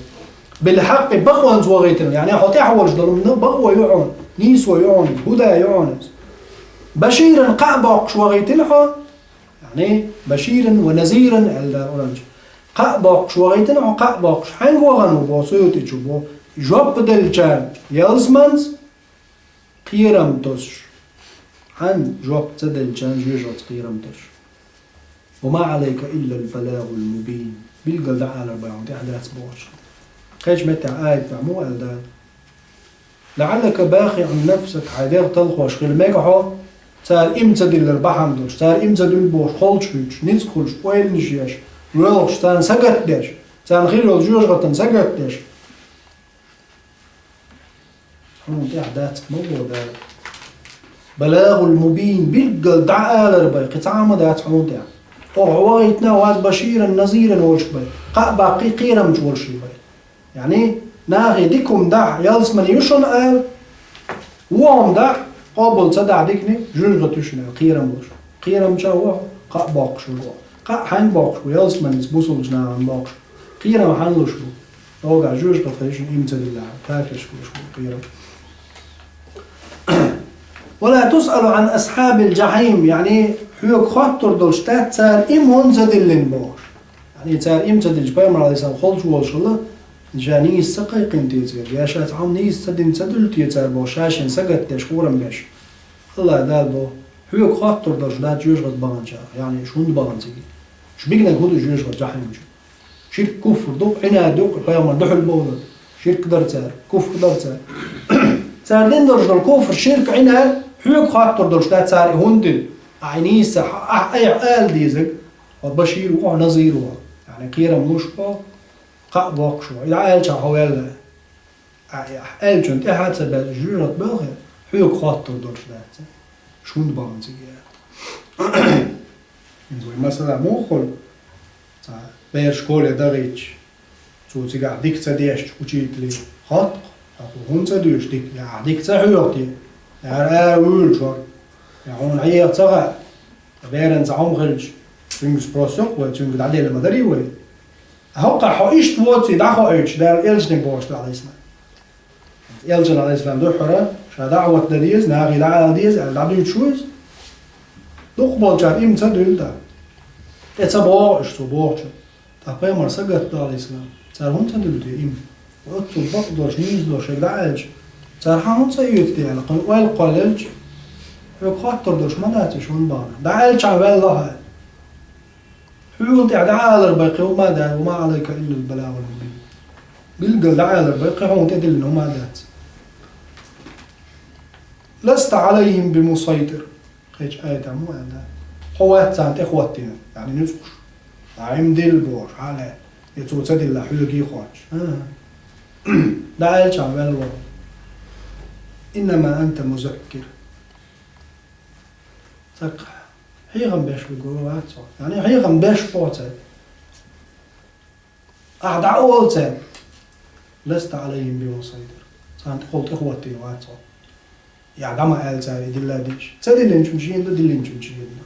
«Билхьакъкъи», бакъонца вахийтина, яъни хьо тӀехь волуш долу хӀума бакъо ю хьуна, нийсо ю хьуна иза, хӀуда ю хьуна иза. «Баширан», кхаъ боккхуш вахийтина хьо, яъни «баширан ва назиран», аьлла Дала Къуръан чу. Кхаъ боккхуш вахийтина хьо, кхаъ боккхуш. Хьаьнга вахана ву боху Суютича боху? Жоп делчарна ялсаманца, кхерам тосуш. Хьан жоп ца делчарна жоьжахатца кхерам тосуш. «Ва ма Ӏалайка иллал балагӀул мубин». Билггал дӀаалар бан хьуна тӀехь дац бохуш. Кхечу меттехь аят тӀехь муха аьлла Дала? «ЛаӀаллака бахиӀун нафсака», хьайн дегӀ талхош хила мега хьо, цара ийман ца диллар бахьана долуш, цара ийман ца дуьллу бохуш, холчу хӀуьттуш, ницкъ хуьлуш, ойланаш еш, воьлхуш, царна сагатдеш, царна хир йолу жоьжахатана сагатдеш. Хьуна тӀехь дац ма боху Дала. Балагъул мубин, билггал дӀаалар бай, кхин цхьа хӀума дац хьона тӀехь. Оха вахийтина вац баширан, назиран волуш бай. Кхаъ баккхий, кхерамчу волуш бай. Яъни, нахе дика хӀума дахь, ялсамани ю шуна ала, вон хӀума дахь, къобал ца дахь дикане, жоьжахати ю шуна ала, кхерам луш. Кхерамча воху, кхаъ боккхуш ву. Кхаъ хьаьнга боккхуш ву, ялсаманица бусулбачу нахана боккхуш. Кхерам хьан луш ву? Догахь жоьжахати хьаьжна имца дилла, кафиршка луш ву кхерам. «Ва ла тусъалу ан асхьабил джахьим», яъни, хьоьга хоттур долуш дац цара иман ца диллина бохуш. Яъни, цара иман ца диллича, пайхамар, алейхиссалам, холчу волуш хилла, ша нийса ца кхайкхина те церга, я ша цхьа хӀума нийса ца дина ца дуьллу те цара бохуш, ша шен сагатдеш, хурам беш. Аллах Дала боху, хьоьга хоттур долуш дац жоьжахати баханчарах, яъни, шу хӀунда бахана цига? Шу бигнарг хӀун ду жоьжахати джахьим чу? Ширк, куфр ду, Ӏинад ду, пайхамар дуьхьал бовлар. Ширк дара цара, куфр дара цара. Цара дина долуш долу куфр, ширк, Ӏинад, хьоьга хоттур долуш дац цара и хӀунда дина. Ахь нийса, ахь айхьа ала дезаг, хьо башир ву, хьо назир ву. Яъни кхерам луш ву, кхаъ боккхуш ву. И дӀа аьлча хьо ваьлла. Ахь, ахь аьллачунна тӀаьхьа ца баьлла, жоьжахати баьлла, хьоьга хоттур долуш дац. Шу хӀунда бахана цига? Вай масала муха хуьлу? Цхьа бер школе дахийтча, цо цигахь дика ца дешча, учителе хотту-кх: «Ахь хӀунда ца дуьйш дика? Я ахь дика ца хьоьху те? Я ара вуьйлуш вара? Я хьуна хьеха ца хаьа?» Беран цхьа хӀума хилча, цуьнга спрос йо-кх вай, цуьнга дӀаделла ма дарий вай. ХӀокхахь хьо иштта воций дӀахоуьйтуш, Дала элчаниг бохуш ду, алейхиссалам. Элчан, алейхиссалам, дуьххьара, ша даӀват дан деза, нахе дӀаала деза аьлла, дӀадуьйцуш ву иза. Дукхахболчара иман ца дуьллу тӀаккха. ТӀе ца богӀу уьш цо бохучу. ТӀаккха пайхамар сагатдо, алейхиссалам. Цара хӀунда ца дуьллу те иман? Оццул бакъ долуш, нийса долуш шайга дӀааьлча, цара хьан хӀунда ца оьцу те аьлла, кхуьнан ойла кхоллаелча, хьоьга хоттур долуш ма дац уьш хӀунда бахана. ДӀааьлча ваьлла хьо. Хьуьгал тӀехь дӀаалар бай кхин хӀума а дац, ва ма Ӏалайка иллал балагъул мубин. Билггал дӀаалар бай кхин хьуна тӀедиллина хӀума а дац. Ласта Ӏалайхим бимусайтир. Кхечу аятахь ма аьлла. Хьо вац царна тӀе хӀоттийна, яъни нуьцкъаш. Ӏимдилла бохуш, хьале, я цо ца дилла хьоьгий хоттуш. ХӀан-хӀа. ДӀааьлча ваьлла вара. Иннама анта музаккир. Цхьа хьехам беш верг вац хьо. Яъни хьехам беш боху цара. Ахь дӀаола цаьрга: «Ласта Ӏалайхим бимусайтир». Царна тӀехула тӀехӀоттийна вац хьо. Я дӀа ма аьлла цара и дилла дийш. Ца диллинчун шена ду, диллинчун шена ду.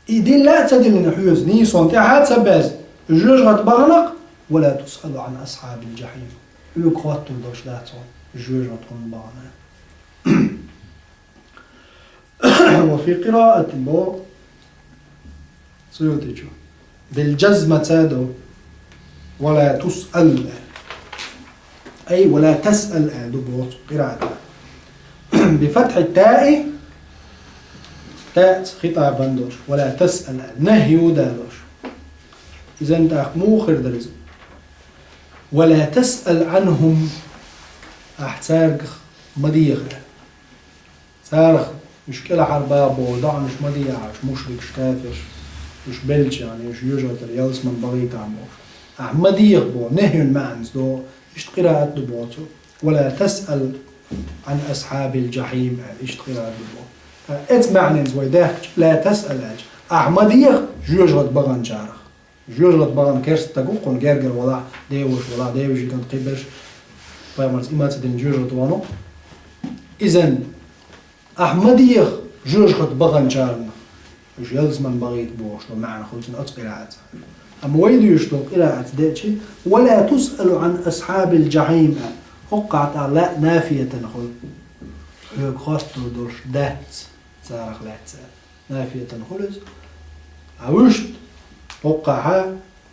И дилла а ца диллина хьоьца, нийсонна тӀаьхьа а ца баьзна, жоьжахати бахана-кх, «Ва ла тусъалу ан асхьабил джахьим». Хьоьга хоттур долуш дац хьо, жоьжахати хӀунда бахана. Ва фи къираатин бо Суютичу. Бил джазма ца ду. Ва ла тусъал. Ай, ва ла тасъал аьлла ду боху къираата. Би фатхьи таи, таъ хитабан долуш. Ва ла тасъал аьлла. Нахью далош. Изан тӀаккха муха хир дара иза? Ва ла тасъал анхум. Ахь цаьргах ма деха аьлла. Царах уьш кӀелхьарбаха боху, доӀанаш ма дехьа уьш, мушрикаш, кафирш, уьш беллачарна, уьш жоьжахатара ялсамани бахийтахьа бохуш. Ахь ма деха боху, нахьйун маьӀнаш ду, иштта къираат ду боху цо. «Ва ла тасъал ан асхьабил джахьим», аьлла, иштта къираат ду боху. Ткъа эцу маьӀненца вай даьхкича, «ла тасъал» аьлча, ахь ма деха жоьжахати баханчарах. Жоьжахати бахана керста стаг ву кхунна гергара валахь, деваша валахь, деваши кӀант кхиберш, пайхамарца иман ца дина жоьжахати вахана. Изан ахь ма деха жоьжахати баханчарна, уьш ялсамани бахийта бохуш долу маьӀна хуьлу цуьнан оцу къираатца. Амма вай дуьйцуш долу къираатца деъча, «Ва ла тусъалу ан асхьабил джахьим», хӀокхахь тӀехь ла нафиятан хуьлу. Хьоьга хоттур долуш дац царах лаьцна. Нафиятан хуьлу иза. Ткъа вуьшта, хӀокхахь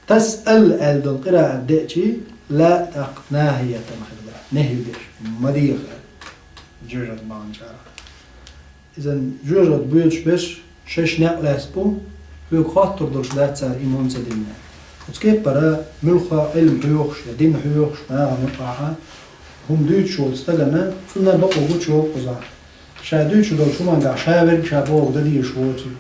«тасъал» аьлла долу къираат деъча, ла тӀаккха нахьиятан хир дара. Нахьи деш, ма деха аьлла. Жоьжахати баханчарах. Изан жоьжахати боьдуш берш шаьш некъ лаьцна бу, хьоьга хоттур долуш дац цара иман ца дина. Оцу кеппара муьлхха Ӏилма хьоьхуш, я дин хьоьхуш, нахана юкъахь хӀума дуьйцуш волчу стагана, цунна бакъо гучуйоккху кхузахь. Ша дуьйцуш долчу хӀуманехь ша верг ша бохург дан дезаш воций?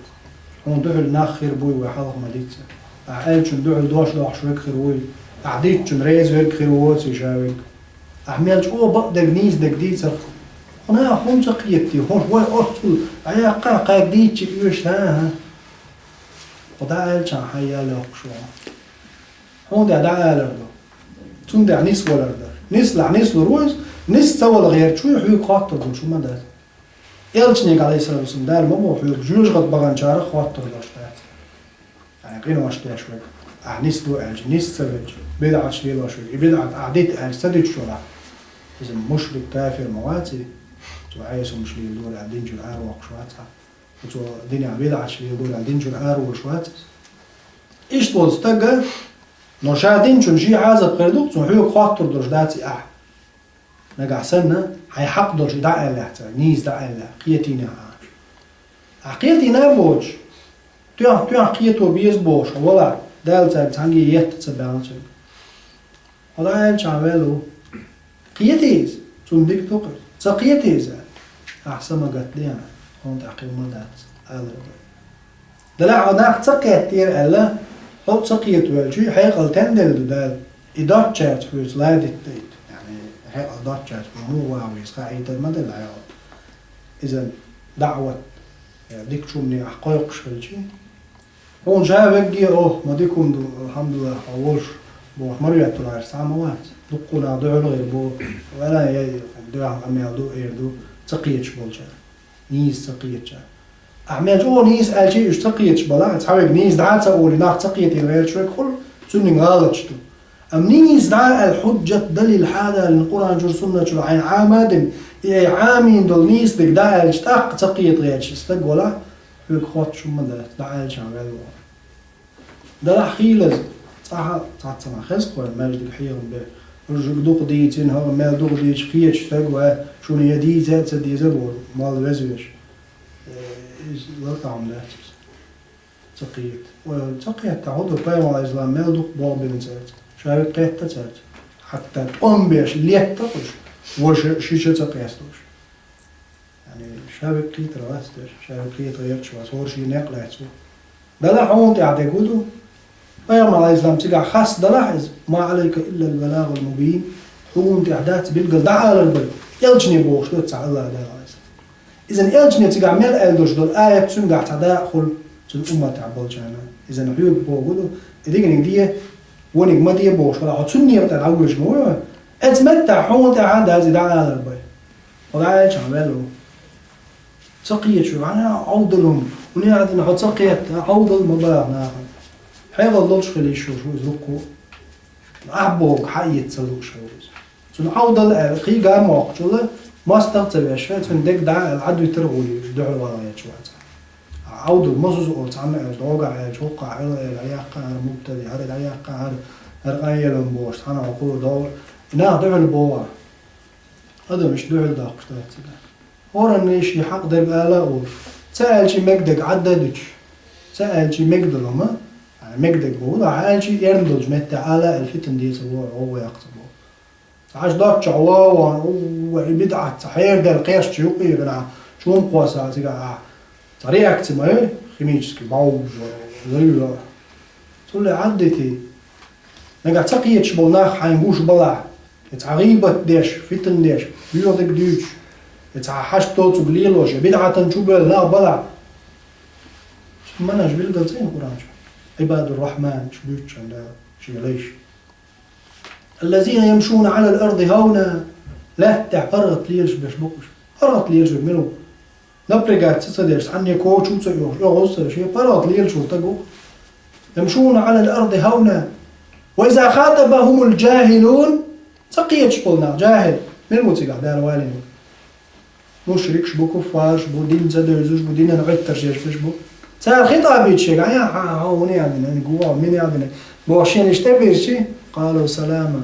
Хьуна дуьхьал нах хир буй вай хьалха ма-дийццара? Ахь аьллачунна дуьхьал дош дохьуш верг хир вуй? Ахь дийцчунна реза верг хир воций ша верг? Ахь мел чӀогӀа бакъдерг, нийсадерг дийцарх Нах хӀунда ца кхетий, хӀунда вай оццул дӀаяккха кхаьг дийцча уьш, хӀа-хӀа. Хьо дӀааьлча хьан ял йоккхуш ву. Хьуна тӀехь дӀаалар ду. Цунна тӀехь нисвалар ду. Нислахь нислур ву иза, нис ца вала гӀерташ ву, хьоьга хоттур долуш хӀума дац. Элчанега, Ӏалайхиссалату вассалам, Дала ма боху хьоьга, жоьжахатах баханчарах хоттур долуш дац. Ахьа къинош деш верг, ахьа нис ду аьлча, нис ца велча, бидӀаташ лелош верг, и бидӀат ахьа дита аьлча, ца диташ велахь, иза мушрик, кафир ма ваций, цо Ӏеса хӀумаш леладора аьлла, дин чуьра аравоккхуш вац хьа. Цо динехь бидӀаташ леладора аьлла, дин чуьра араволуш вац иза. Иштта волу стага, но ша дин чуьра шен хьазап хир ду-кх, цунна хьоьга хоттур долуш дац и ахьа. Нагахь санна, хьайн хьакъ долуш и дӀааьллехь цара, нийса дӀааьллехь, кхетийнехь Ӏаш. Ахьа кхетийна а боцуш, тоьхна-тоьхна кхето беза бохуш, хьо валахь, Дала цаьрга цхьаьнгге етта ца баьлла цуьнга. Хьо дӀааьлча хьан ваьлла ву. Кхетий иза, цунна дика ду-кх иза. Ца кхетий иза, ахьа са ма гатде, хьуна тӀехь кхин ма дац, алар ду. Делахь хьо нах ца кхеттера аьлла, хьо ца кхетавелчий, хьекъал тенделла ду Дала. И доцчаьрца хьоьца ладитта дайта. Яъни, хьекъал доцчаьрца хьо муха ван веза, хаийтар ма делла хьекъал. Иза даӀват, я дикачу хӀумане ахь кхойкхуш хилчий. Хьуна ша вегге, охьа, ма дика хӀума ду, алхьамдулиллахӀ, хьо волуш, бохуш, ма ветталахь, цхьа а ма вац. Дуккха нах дуьхьал гӀийр бу, вала я, дуьхьал къамел ду, эр ду, ца кхеташ болчара. Нийса ца кхетача. Ахьа мел чӀогӀа нийса аьлча, уьш ца кхеташ балахь, цхьа верг нийса дӀа а ца олий, нах ца кхетийна гӀерташ верг хуьлу, цуьнан гӀалаташ ду. Амма нийса дӀа а аьлла, хьуджат, далил хьадалийна Къуръан чуьра, суннат чуьра хьайна Ӏама а дина, и айхьа Ӏамийна долу нийса дерг дӀа а аьлча, тӀаккха ца кхета гӀерташ стаг валахь, хьоьга хоттуш хӀума дац, дӀа аьлча хьан ваьлла ву. Делахь хийлаза, цкъа а цхьацца ма хеза кхойна маьждиг хьехам бе. Уьш дукха дийцина, хӀара мел дукха дийцича кхеташ стаг ву, шуна я дийца а ца деза боху, мал веза веш. Э, иза лартӀахь хӀума дац иза. Ца кхета. Ой, ца кхетта, хьо ду пайхамар Ӏалайхиссалам мел дукха болх бина цаьрца. Ша век кхетта цаьрца. Хьатта тӀом беш летта уьш, ваша шиша ца къесталуш. Яъни, ша век кхетар вац дера, ша век кхетар гӀерташ вац, хӀора шен некъ лаьцна ву. Далахь хьуна тӀехь дерг хӀун ду? Пайхамар Ӏалайхиссалам цигахь хас далахь иза: «Ма Ӏалайка иллал балагӀул мубин». Хьуна тӀехь дац билггал дӀаалар бара, элчане бохуш ду цхьа АллахӀ Дала Ӏалайхиссалам. Иза элчане цигахь мел аьлла долуш долу аят цуьнгахь цхьа дакъа хуьлу цуьнан умматехь болчарна. Иза хьоьга бохург ду, и диканиг де, вониг ма де бохуш, вала хьо цуьнан некъа тӀе дӀавоьжуш ма ву. Оцу меттехь хьуна тӀехь а дац и дӀаалар бара. Хьо дӀааьлча хьан ваьлла ву. Ца кхеташ ву, хьан Ӏовдал хӀума. ХӀун яхьа дина хьо ца кхетта, Ӏовдал ма баха нахана. Хьекъал долуш хила йиш йолуш ву иза дуккха а. Ахь бохург хьаэца ца лууш хила ву иза. Цунна Ӏовдал аьлла, кхин а гар моккхучул, мостагӀа ца веш, цуьнан дерг дӀа а аьлла, Ӏадвитар а гӀур ю иза, дуьхьал вала гӀерташ вац. Ӏовдал ма зуза олу, цхьанна аьлча, дӀогахь аьлча, хӀокхахь хьала аьлла, хьаяккха хӀара мубтади, хӀара дӀаяккха хӀара, хӀара къанъелам бохуш, цхьана хьо кхура догӀу. И нах дуьхьал богӀу. Адам иштта дуьхьал доккхуш дац цигахь. ХӀоранна шен хьакъ дерг ала а олуш. Ца аьлча мега дерг Ӏадда а дуьтуш. Ца аьлча мега долу хӀума, мега дерг боху, ахьа аьлча эрна долчу меттехь ала а аьлла, фитна де ца боху, гӀовгӀа яккха ца боху. Ца хьажа доцчохь вон, вон, и бидӀат ца хьераделла кхерча юкъе гӀина, чу хӀума кхоссал цигахь ахьа. Цхьа реакци ма ю, химический, бовжа, взрыв. Цуле Ӏаддитий. Нагахь ца кхеташ болу нах хьайна гуш балахь, я цхьа гӀийбат деш, фитна деш, боьха дерг дуьйцуш, я цхьа хьашт доцург лелош, я бидӀатан чу боьлла нах балахь, цуьнан манаш билггал ца йина Къуръан чохь? Ӏибадур-Рахьман, шу дуьйцучарна Дала шен лайш. «Аллазина ямшуна Ӏалал арди хьавна», лаьтта тӀехь паргӀат лелаш берш бу уьш. ПаргӀат лелаш берг мила ву? Напрягаться ца деш, цхьанне кочу ца йохуш, оьгӀаз ца йохуш, паргӀат лелаш волу стаг ву. «Ямшуна Ӏалал арди хьавна. Ва иза хатабахумул джахилун». Ца кхеташ болу нах, джахил. Мила ву цигахь Дала валийна? Мушрикаш бу, куффараш бу, дин ца девзаш бу, динан гӀоьттарш еш берш бу. Цара хитӀаб йича шега: «Ай, хьан, хьан, хьуна яздина, хьуна гугӀа, мина яздина?» боху, шена иштта бирчи, «Къалу салама».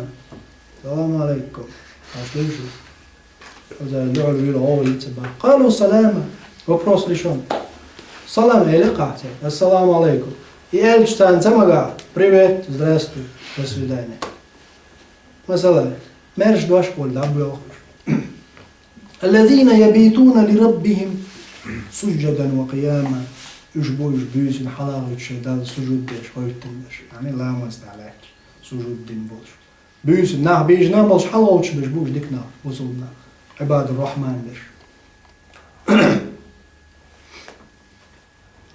«Салам алейкум». Хьаш девзаш. Хаза дуьхьал вуьйла гӀовгӀа йица бан. «Къалу салама». Вопрос решён. Салам элира кхаьчча. «Ассаламу алейкум». И аьлча царна ца магахь: «Привет, здравствуй, до свидания». Масала, маьрша дош олий дӀабоьлхуш. «Аллазина ябитуна ли раббихим сужжадан ва къияма». Уьш бу уьш буьйсанна хьалагӀуьйтуш шайн Далла сужуд деш, гӀоьттина берш. Яъни ламаз тӀехь лаьтташ, сужуд дина болуш. Буьйсанна нах бийжина а болуш хьалагӀовттуш берш бу уьш дика нах, бусулба нах. Ӏибаду-ррахьман берш.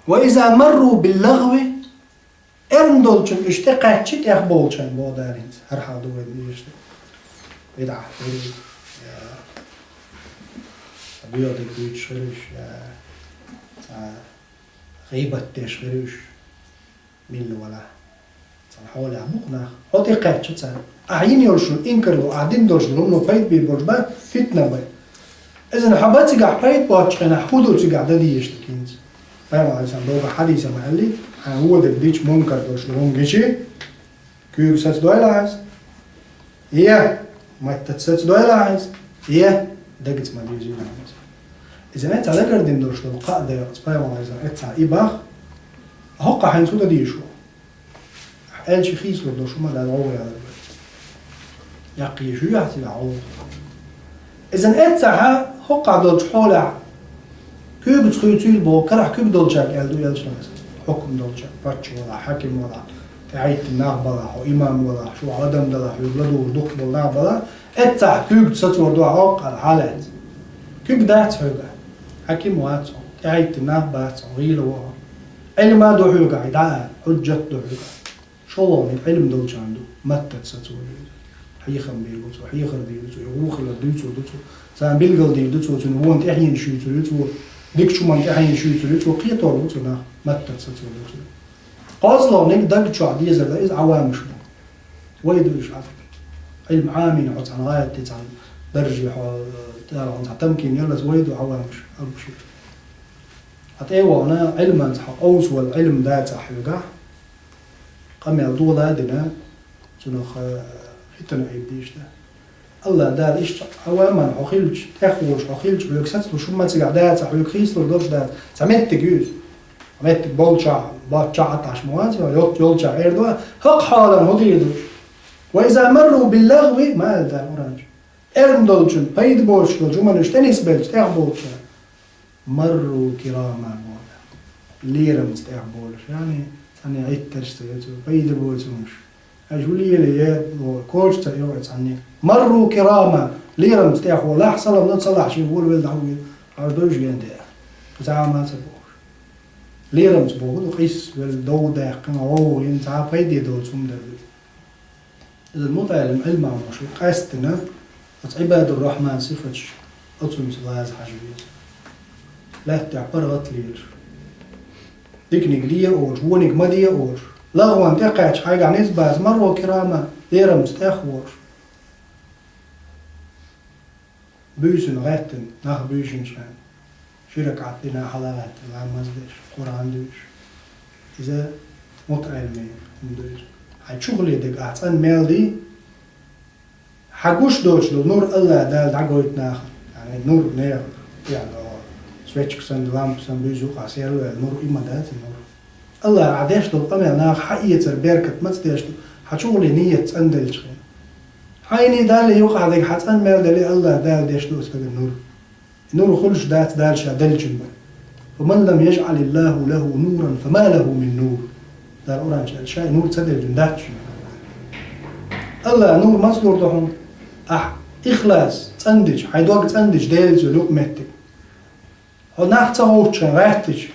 «Ва иза марру бил-лагъви», эрна долчун уьш тӀекхаьчча, тӀехболчарна боху Дала хӀинца. ХӀара хьал ду вайна дезаш дерг. БидӀат хир уьш, я цхьа боьха дерг дуьйцуш хир уьш, я цхьа гӀийбат деш хир уьш. Милла валахь. Цхьана хьолехь бу-кх нах. Хьо тӀекхаьчча царна. Ахьа йина йолуш йолу инкарло, ахьа дина долуш долу хӀумано пайда бийр болуш бан, фитна бан. Иза хьан бан цигахь пайда боцчу хенахь, хӀун ду цигахь дан дезаш дерг хӀинца? Пайхамар Ӏалайхиссалам боху хьадисехь ма-аьллий, хьайн вон дерг дича, мункар долуш долу хӀума гича, куьйга сацадойла ахьа иза. Е, маттаца сацадойла ахьа иза. Е, дагаца ма дезийла ахьа иза. Иза цхьа дагардина долуш долу кхаа декъаза пайхамар Ӏалайхиссалам эццахь и бах, хӀокхахь хьайна цу дан дийш ву. Аьлча хийцалур долуш хӀума Дала гӀовгӀа ялар бара. Яккхий шу яхьа цигахь гӀовгӀа. Иза эццахьа хӀокхахь долчу хьолехь куьйгаца хуьйцийла боху, карахь куьг долчаьрга аьлла ду элчано. Хьукам долчаьрга, паччахь валахь, хьаким валахь, тӀехьийтина нах балахь, хьо имам валахь, шу хьо адам далахь, хьоьга ладугӀур дукхах болу нах балахь, эццахь куьйгаца сацор ду хьо хӀокху къала хьалаьцна. Куьг дац хьоьгахь, хьаким вац хьо, тӀехьийтина нах бац хьо, гӀийла ву хьо. Ӏилма ду хьоьгахь, и дӀа а, хьуьжжат ду хьоьгахь. ШолгӀаниг Ӏилма долчарна ду, маттаца сацо веза. Хьехам бийр бу цо, хьехар дийр ду цо, и вухалла дуьйцур ду цо, царна билгал дийр ду цо, цуьнан вон тӀаьхьенаш юьйцур ю цо, дикачу хӀуманна тӀаьхьенаш юьйцур ю цо, кхетор бу цо нах, маттаца сацо веза. КхозлагӀниг даг чохь дезар дан иза Ӏавамаш бу. Вай ду уьш Ӏа. Ӏилма Ӏамийна хьо цхьана гӀайгӀатте, цхьана дарже хьо, э, тӀера хьуна цхьа тамкин яллалц вай ду Ӏавамаш, албуши. Ткъа тӀе а вахана, Ӏилманца хьо къовса вала Ӏилма дацахь хьоьгахь, къамел дола а дина, цунах, э, хӀиттана айбдийш дан. АллахӀ Дала иштта Ӏаваман хьо хилча, тӀехволуш хьо хилча, хьоьга сацалуш хӀумма цигахь дацахь, хьоьга хийцалур долуш дац. Цхьа меттиг ю иза. Меттиг болчохь, боцчохь а тӀаш ма вац, йолчу, йолчохь эр ду, хӀокху хьолан хӀун дийр ду? «Ва иза марру бил-лагъви», ма аьлла Дала Къуръан чу. Эрна долчун, пайда боцуш долчу хӀуманаш тӀе нисбелча, тӀехболчарна. «Марру кирама», боху. Лерамца тӀехболуш. Яъни, цхьанне Ӏиттарш ца йо цо, пайда боцу хӀуманаш. Аш ву лелае, боху, коча ца йо цхьанне. «Марру кирама», лерамца тӀехволахь, салам но ца лахь, шен волавелла дӀавуьйла, аш дойш вен де. Цхьа а ма ца бохуш. Лерамца боху ду, къийса велла, дов даьккхина, гӀовгӀа йина, цхьа а пайде доцу хӀума дара ду. Иза мутаӀеллим Ӏилманхоша къаьсттина оцу Ӏибадур-Рахьман сифаташ оцунца лаза хьажа веза. Лаьттахь паргӀат лелаш. Диканиг де а олуш, вониг ма де а олуш. ЛагӀван тӀекхаьчча хьайгахь низ бац, марру кирама, лерамца тӀехволуш. Буьйсанна гӀаьттина, нах буьйсанчу хенахь, ши ракаӀат дина хьала гӀаьттина, ламаз деш, Къуръан дуьйцуш. Иза мутаӀеллимийн хӀума ду иза. Хьайн чухле дерг ахь цӀан мел дий, хьан гуш доцуш долу нур АллахӀ Дала дӀагойту нахана. Яъни нур нехан, яъни, свечка санна, лампа санна буьйса юкъахь серваьлла нур, и ма дац и нур. АллахӀа ахь деш долу къамел наха хьан эцар беркат маца деш ду, хьан чухле ният цӀанделча хенахь. Хьайний Далла юкъахь дерг хьан цӀан мел дели, АллахӀ Дала деш ду оцу стагана нур. Нур хуьлуш дац Дала ша деллачун бен. «Ва ман лам яжӀалиллаху лаху нуран, фама лаху мин нур». Дала Къуръан чу аьлла, ша и нур ца деллачун дац шуна. АллахӀа нур маца лур ду хьуна? Ахь ихлас цӀандича, хьайн дог цӀандича, Делаца йолу юкъаметтиг. Хьо нах ца гӀовттучу хенахь гӀаьттича,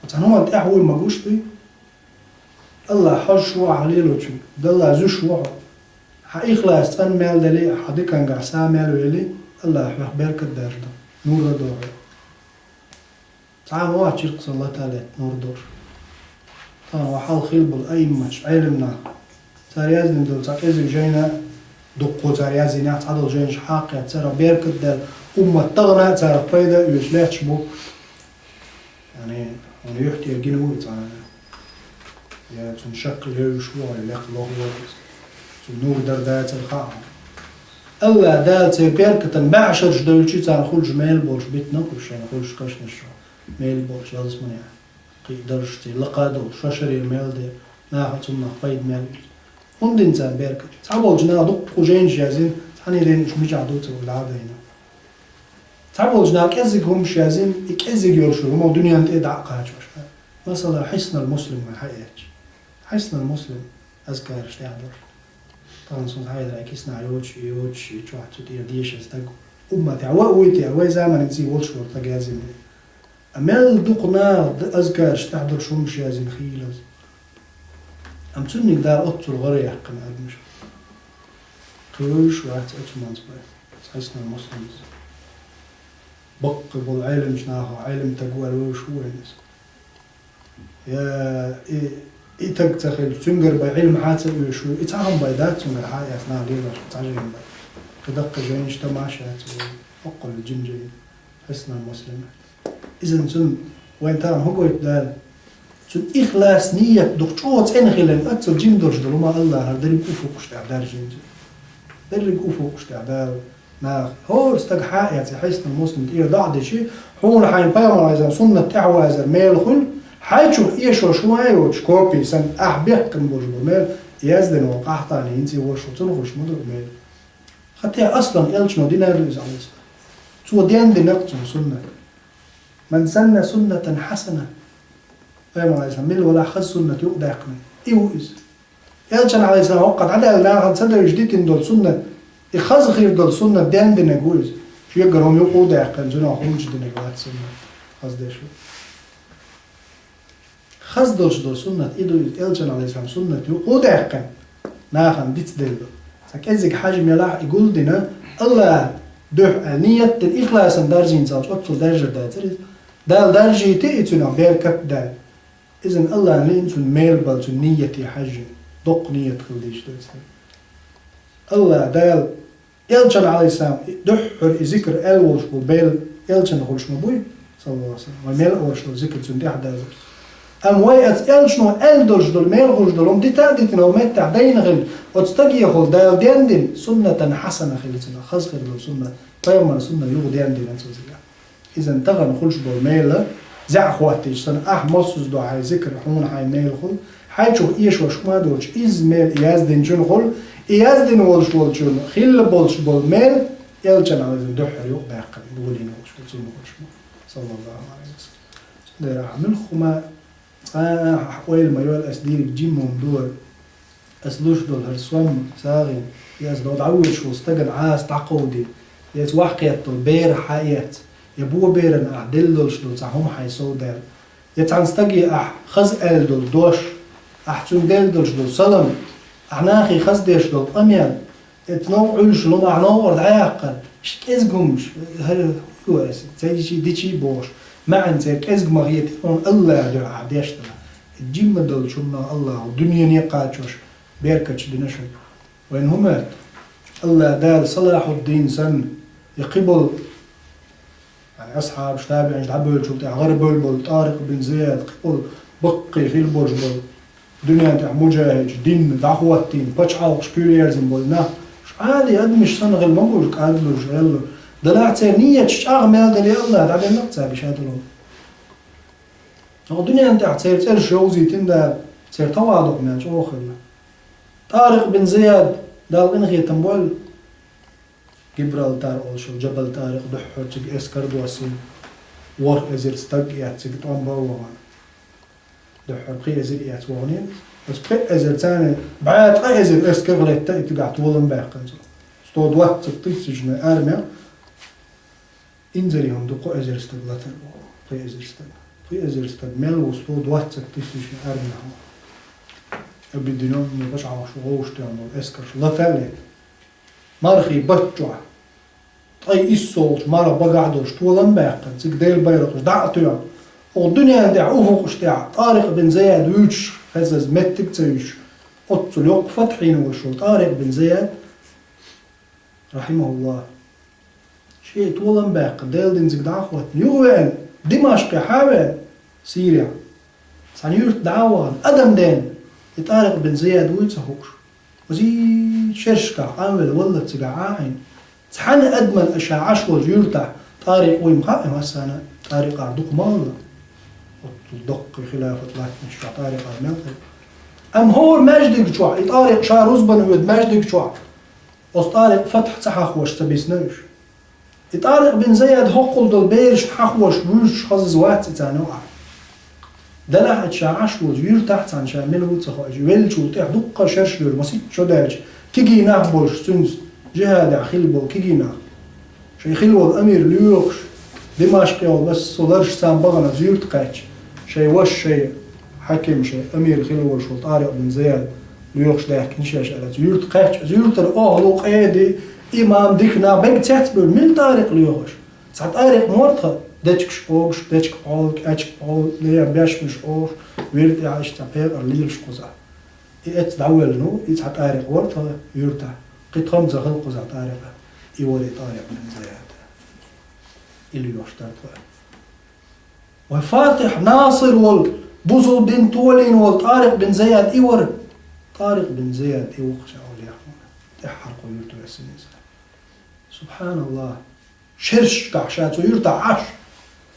цхьана хӀуманна тӀаьхьа вуй ма гуш дуй? АллахӀ хьожуш ву ахь лелочун, Далла зуьйш ву хьо. Хьан ихлас цӀан мел дели, хьан дикангахь са мел вели, АллахӀа хьох беркат даржадо, нур дадо хьох. Цхьа а ма вац чиркх санна лата летта нур долуш. Тахана вай хьалха хилла болу аимматаш, Ӏелам нах. Цара яздина долу цхьа кӀезиг жайна, дуккха цара яздинехь, цхьадолу жайнаш хьакхаьчча, царах беркат а даьлла, уммат тахана а царах пайда а оьцуш лаьтташ бу. Яъни, хьуна юьхь тӀера гина ву и цхьа а. Я цунна шаккхе левзаш ву, я лекха лоху ву иза. Цунна нур дар дацара хаьа хьуна. АллахӀ Дала церан беркатан бӀешарш девлча, царна хуьлуш мел болуш, битина а хуьлуш шайна хуьлуш кхаьчнаш чохь, мел болуш ялсаманехь. Кхин а даржаш церан лакха а долуш, шо шарера мел де, наха а цунах пайда мел оьцу. ХӀунда дина царна беркат? Цхьаболчу наха дуккха жайнаш яздина, цхьаьна ден уьш мичахь ду ца вуьйла дӀа а дайна. Цхьаболчу наха кӀеззиг хӀумаш яздина, и кӀеззиг йолуш йолу хӀума дуьненна тӀе дӀа а кхачош. Масала, Хьиснал Муслим ма хьаэцча. Хьиснал Муслим, азкараш тӀехь долуш. Тахана суна хьайдар киснахь йоцуш, йоцуш, и чохь цу тӀера дешаза стаг ву. Умматехь вай вуй те, вай заманан цӀий волуш вара стаг язйина. А мел дукха наха д-, азкараш тӀехь долуш хӀумаш язйина хийла иза. Амма цунниг Дала оццул гӀара яьккхина адамаш. Кхуьуш вац оцу манца бай. Хьисанул Муслим иза. Баккхий болу Ӏеламчу наха, Ӏелам стаг вара вевзаш ву вайна иза. Я и, и стаг ца хилча, цуьнгара бай Ӏилма хьа ца оьшу, и цхьа хӀума бай дац цуьнгара хьа а эцна, лелаш цхьа жайна бай. Кхидаккха жайнаш тамаш яц вай, хӀоккхул жим жайна. Хьисанул Муслим. Иза цунна вайн тахана хӀун гойту Дала? Цуьнан ихлас, ният дукха чӀогӀа цӀена хиларна, оццул жим долуш долу хӀума АллахӀа дерриг уфукъаш тӀехь даржийна цуьнан. Дерриг уфукъаш тӀехь Дала наха. ХӀора стаг хьа а эцна, Хьисанул Муслим тӀера дӀа а деши, хьуна хьайна пайхамаран суннат тӀаьхьавазар мел хуьлу, хьайчух эшош хӀума а йоцуш, копий санна, ахь бехкан болуш бу мел, яздина ван къахьтана хӀинца а волуш ву, цунна хуьлуш ма ду мел. Хатта аслан элчано дина а ду иза, Ӏалайхиссалам. Цо дендина-кх цунна суннат. «Ман санна суннатан хьасана». Пайхамар, Ӏалайхиссалам, мила валахь хаза суннат юкъадаьккхина, и ву иза. Элчан, Ӏалайхиссалам, хӀокху дӀадаьлла нахана ца девзаш дитина долу суннат, и хаза хир долу суннат дендинарг ву иза. Шегара хӀума юкъа а даьккхина, цунах хӀуманаш динарг вац суннат, хаза деш ву. Хаза долуш долу суннат и ду иза, элчан, Ӏалайхиссалам, суннат юкъа а даьккхина, нахана дицделла. Цхьа кӀеззиг хьажа мелахь и гулдина, АллахӀан дуьхьа аьлла, ният дина, ихласан даржийна ца Ӏаш, оццул даржар дацара иза. Дала даржийти и цуьнан беркат а даьлла. Иза АллахӀана лиъна цуьнан мел бала, цуьнан нияте хьаьжжина, доккха ният хила дийш ду иза. АллахӀ Дала Элчан, Ӏалайхиссалам, дуьххьара и зикр аьлла волуш бу, бел элчан хуьлуш ма буй, саллаллаху алейхи ва саллям. Вай мел олуш долу зикр цуьнан тӀехь дазар. Амма вай оцу элчано аьлла долуш долу, мел хуьлуш долу хӀума дита а дитина, хӀокху меттехь дайна хилла, оцу стагехула Дала дендина, суннатан хьасана хилла цунах, хаза хир долу суннат, пайхамаран суннат юха дендина цо цигахь. Иза тахана хуьлуш болу мела, зӀе хӀоттийча санна, ахь массаза до хьайн зикр, хьуна хьайн мел хуьлу, хьайчух эшош хӀума а доцуш, изза мел и яздинчун хуьлу, и яздина волуш волчун хилла болуш болу мел, элчан, Ӏалайхиссалам, дуьххьара юкъадаьккхина, лулийна волуш ву, цунна хуьлуш ма, саллаллаху алейхи ва саллям. Цундела ахь муьлхха хӀума цкъа а ойла ма йойла, ас дийриг жимма хӀума ду вара. Ас луш долу хӀара сом сагӀина, я ас дӀавоьдуш волу стагана Ӏаса дӀакховдийна, я ас ваьхьа кхетталу бер хьаэца, я бо берана ахь делла долуш долу цхьа хӀума хьайн сов даьлла, я цхьана стаге ахь хаза аьлла долу дош, ахь цуьнга делла долуш долу салам, ахь нахе хаза деш долу къамел, Эцу новкъа Ӏуьллуш лума ахь новкъара дӀаяьккхар, ш-, кӀезиг хӀумаш, хӀара, хӀун ю аса, ца йичий, дичий бохуш, маьӀна церан кӀезиг ма хета, хьуна АллахӀан дуьхьа ахь деш дала. Жимма долчу хӀуманах АллахӀа дуьнене кхачош беркаташ дина шуьга. Вайн хӀун моьтту? АллахӀ Дала Салахьуддин санна, я кхин болу Яъни асхьабаш, табиӀинаш дӀабевллачул тӀаьхьа гӀарабевлла болу Тарикъ бин Зияд, кхин болу баккхий хила болуш болу, дуьнен тӀехь муджахӀидаш, дин дӀахӀоттийна, пачхьалкхаш куьйгаерзина болу нах, уьш Ӏади адамаш санна хила ма бу уьш, кӀадлуш, гӀеллуш. Делахь церан нияташ чӀагӀ мел дале, АллахӀа дӀаденна-кх цаьрга ша долу. Оха дуьнен тӀехь церан цӀераш йовзийтина Дала, церан тавадукъ мел чӀогӀа хилла. Тарикъ бин Зияд, Дала къинхетам бойла, Гибралтар олуш йолу Джабал Тарикъ дуьххьара цига эскар доссийна, ворхӀ эзар стаг а эцна, цига тӀом бан а вахана. Дуьххьара пхи эзар а эцна вахана. Оцу пхи эзар царна бӀе ткъа эзар эскарх летта и цигахь толам баьккхина цо. Сто двадцать тысячный армия. Инзаре хӀума ду кхо эзар стаг латар боху, пхи эзар стаг. Пхи эзар стаг мел ву сто двадцать тысячный армия хьо. Объединённый пачхьалкхаш вовшахтоьхна болу эскарш лата а лета. Мархий батт чохь, ткъе иссолгӀачу марха багахь долуш толам баьккхина, цига Делан байракхаш дӀа а тоьхна, оха дуьнен тӀехь уфукъаш тӀехь Тарикъ бин Зияд вуьйцуш хезаза меттиг а ца юьсуш, оццул йоккха фатхьийна волуш волу Тарикъ бин Зияд, рахьимахуллах, шен толам баьккхина, Делан дин цига дӀа а хӀоттийна, юха веана, Димашкъе хьа а веана, Сирия. Цхьана юьрта дӀа а вахана, адам дена, и Тарикъ бин Зияд вуй ца хууш. Оцу шершкахь Ӏанвелла валлалц цигахь Ӏан а Ӏийна. Цхьана адамна ша Ӏаш волчу юьртахь Тарикъ вуй ма хаьа массарна, Тарикъера дукха ма алла. Оццул доккхий хилафат латтанаш чохь Тарикъера мел хир. Амма хӀора маьждиг чохь, и Тарикъ ша рузбан воьду маьждиг чохь, оцу Тарикъ фатхь ца хьахош ца бисна уьш. И Тарикъ бин Зияд хӀоккхул долу берашна хьахош вуьйцуш хазаза вац и царна юкъахь. Делахь а ша Ӏаш волчу юьртахь цхьана ша мила ву ца хоуьйтуш, веллачул тӀаьхьа дуккха шерш луьйра, масийтта шо даьлча, кегий нах болуш цуьнца, жихӀадехь хилла болу кегий нах. Шайн хилла волу амир лоьхуш, Димашкъе йолу массо а лараш царна бахана, оцу юьрта кхаьчча, шайн ваша, шайн хьаким, шайн амир хилла волуш волу ТӀарикъ бин Зияд лоьхуш даьхкина шаьш аьлла. Оцу юьрта кхаьчча, оцу юьртара охьалу, къеди, имам, дика нах, берриг цецбевлла, мила ТӀарикъ лоьхуш? Цхьа ТӀарикъ мотт хьан, дечигаш охьуш, дечиг Ӏолу, кӀечиг Ӏолу, лея бешмаш охьуш, вирд тӀехь иштта цхьа пекъар лелаш кхузахь. И эцца дӀавоьллина ву, и цхьа ТӀарикъ вара тхан юьртахь. Кхин тхамца хала кхузахь ТӀарикъ. И вара и ТӀарикъ бин Зияд. И лоьхуш дара тхо. Вай Фатихь, Насир волу, бусалба дин толийна волу ТӀарикъ бин Зияд и вара. ТӀарикъ бин Зияд и ву-кх ша олу яхана. ТӀаьххьара кху юьрта вессина иза. СубхьаналлахӀ! Шершкахь ша цу юьртахь Ӏаш,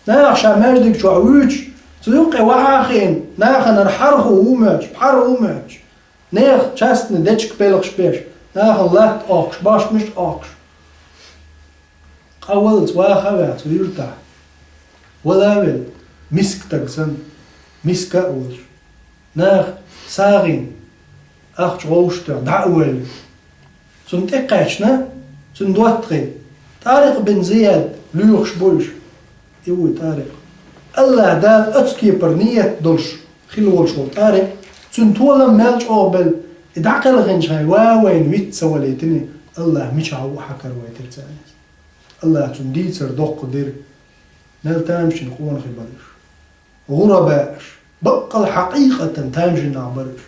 наха ша маьждиг чохь вуьйцуш, цу юккъе вахьа а хиъна, нахана хьархо ву моьттуш, пхьар ву моьттуш, нехан частный дечиг белхаш беш, нахана латта охкуш, бошмаш охкуш. Къа валлалц ваха а ваьлла цу юьртахь, вала а велла, миска стаг санна, миска а волуш, наха сагӀина, ахча гӀовшах тоьхна, дӀа а воьлла. Цунна тӀекхаьчна, цуьнан доттагӀий: «ТӀарикъ бин Зияд лоьхуш бу уьш». И вуй ТӀарикъ. АллахӀ Дала оцу кепара ниет долуш хилла волуш волу ТӀарикъ, цуьнан толам мел чӀогӀа белла, и дӀакхелхинчу хенахь ван вайна виц ца валийтина, АллахӀ мичахь ву хьакаравайтира царна иза. АллахӀа цунна дийцар доккха дира. Мел тамашийна къонахий бара уьш. ГӀурабаъ уьш. Баккъал хьакъикъатан тамашийна нах бара уьш.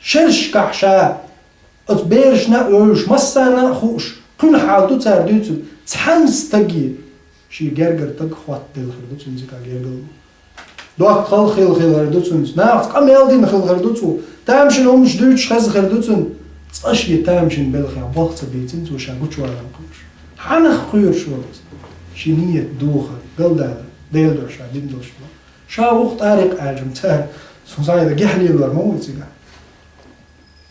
Шершкахь ша оцу берашна а вевзаш, массарна а хууш, кхуьнан хьал ду цара дуьйцург, цхьана стаге шен гергара стаг хӀоттаделла хир ду цуьнан цигахь гергарло. ДоттагӀалла хилла хир ду цуьнца, нахаца къамел дина хилла хир ду цо, тамашийна хӀуманаш дуьйцуш хезна хир ду цуьнан, цкъа шен тамашийна белхех болх ца бийцина цо ша гучуваларна кхуьуш. Хьанах кхоьруш вара иза? Шен ниет духар, галдалар, Делан дуьхьа ша дина долуш вара. Ша ву-кх ТӀарикъ аьлча-м цара, цунна схьа а гихь лелор ма ву цигахь.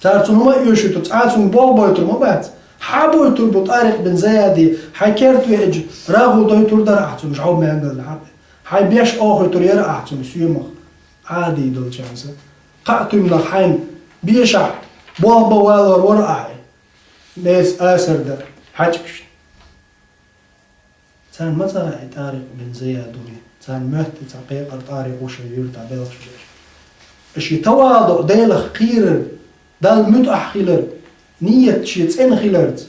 Цара цунна хӀума а оьшуьйтур, цкъа а цуьнга болх бойтур ма бац. Хьан бойтур бу ТӀарикъ бин Зияде, хьайн керта веача, рагӀу дойтур дара ахь цуьнга, жӀов маьнгалла хьан? Хьайн беш охуьйтур яра ахь цуьнга соьмах, Ӏади долчарна санна. Кхаа туьманах хьайна бешахь, болх бан валор вара ахь, неса асар дан хьаьжкӀашна. Царна ма ца хаьа и ТӀарикъ бин Зияд ву и, царна моьтту цхьа пекъар ТӀарикъ ву шайн юьртахь белхаш беш. Шен таваду а, Делах кхерар, Далла муьтӀахь хилар, ниет шен цӀена хиларца,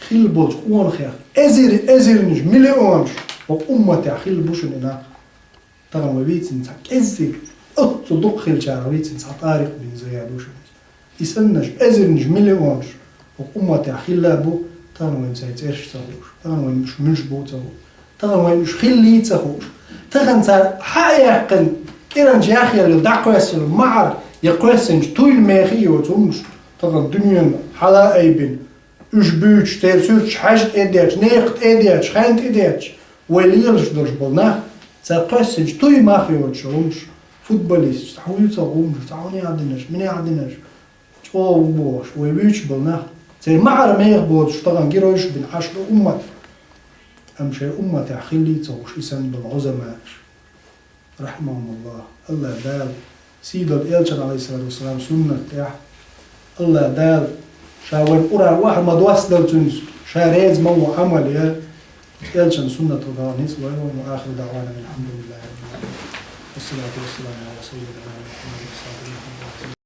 хилла болчу къонахех эзар, эзарнаш, миллионаш хӀокху умматехь хилла бу шуна и нах. Тахана вай вийцина цхьа кӀеззиг, оццул дукха хиллачарах вийцина цхьа ТӀарикъ бин Зияд ву шуна. И саннаш эзарнаш, миллионаш хӀокху умматехь хилла а бу, тахана вайна сайн цӀераш ца хууш, тахана вайна уьш муьлш бу ца хууш, тахана вайна уьш хиллий ца хууш, тахана цара хьа а яьккхина, кӀиранчу яхъелла йолу, дӀакхоьссина йолу маӀар я кхоьссинчу туйла мехий йоцу хӀуманаш тахана дуьненан хьала а айбина, уьш буьйцуш, церан суьрташ хьаьжна тӀедетташ, некха тӀедетташ, хенна тӀедетташ, вай лелаш долуш болу нах, цара кхоьссинчу туй мах йоцуш хӀуманаш, футболисташ, цхьа вуьйцу хӀуманаш, цхьа хӀунда яхьа динарш, мина яхьа динарш, чӀогӀа ву бохуш, вай вуьйцуш болу нах, церан маӀар меха боцуш тахана геройш а бина Ӏаш ду уммат. Амма шайн умматехь хиллий ца хууш и санна болу Ӏузамааш. РахьимахӀумуллахӀ. АллахӀ Дала сийдолу элчан, Ӏалайхиссалату вассалам, суннат тӀехь, АллахӀ Дала ша вайн Къуръан охьа ма доссадала цуьнца, ша реза ма ву Ӏамал ян, элчан суннатал дала ницкъ лойла вайна. Ва ахиру даӀвана анил хьамдулиллахӀи раббил Ӏаламин. Вассалату вассаламу Ӏала саййидина Мухьаммадин ва салату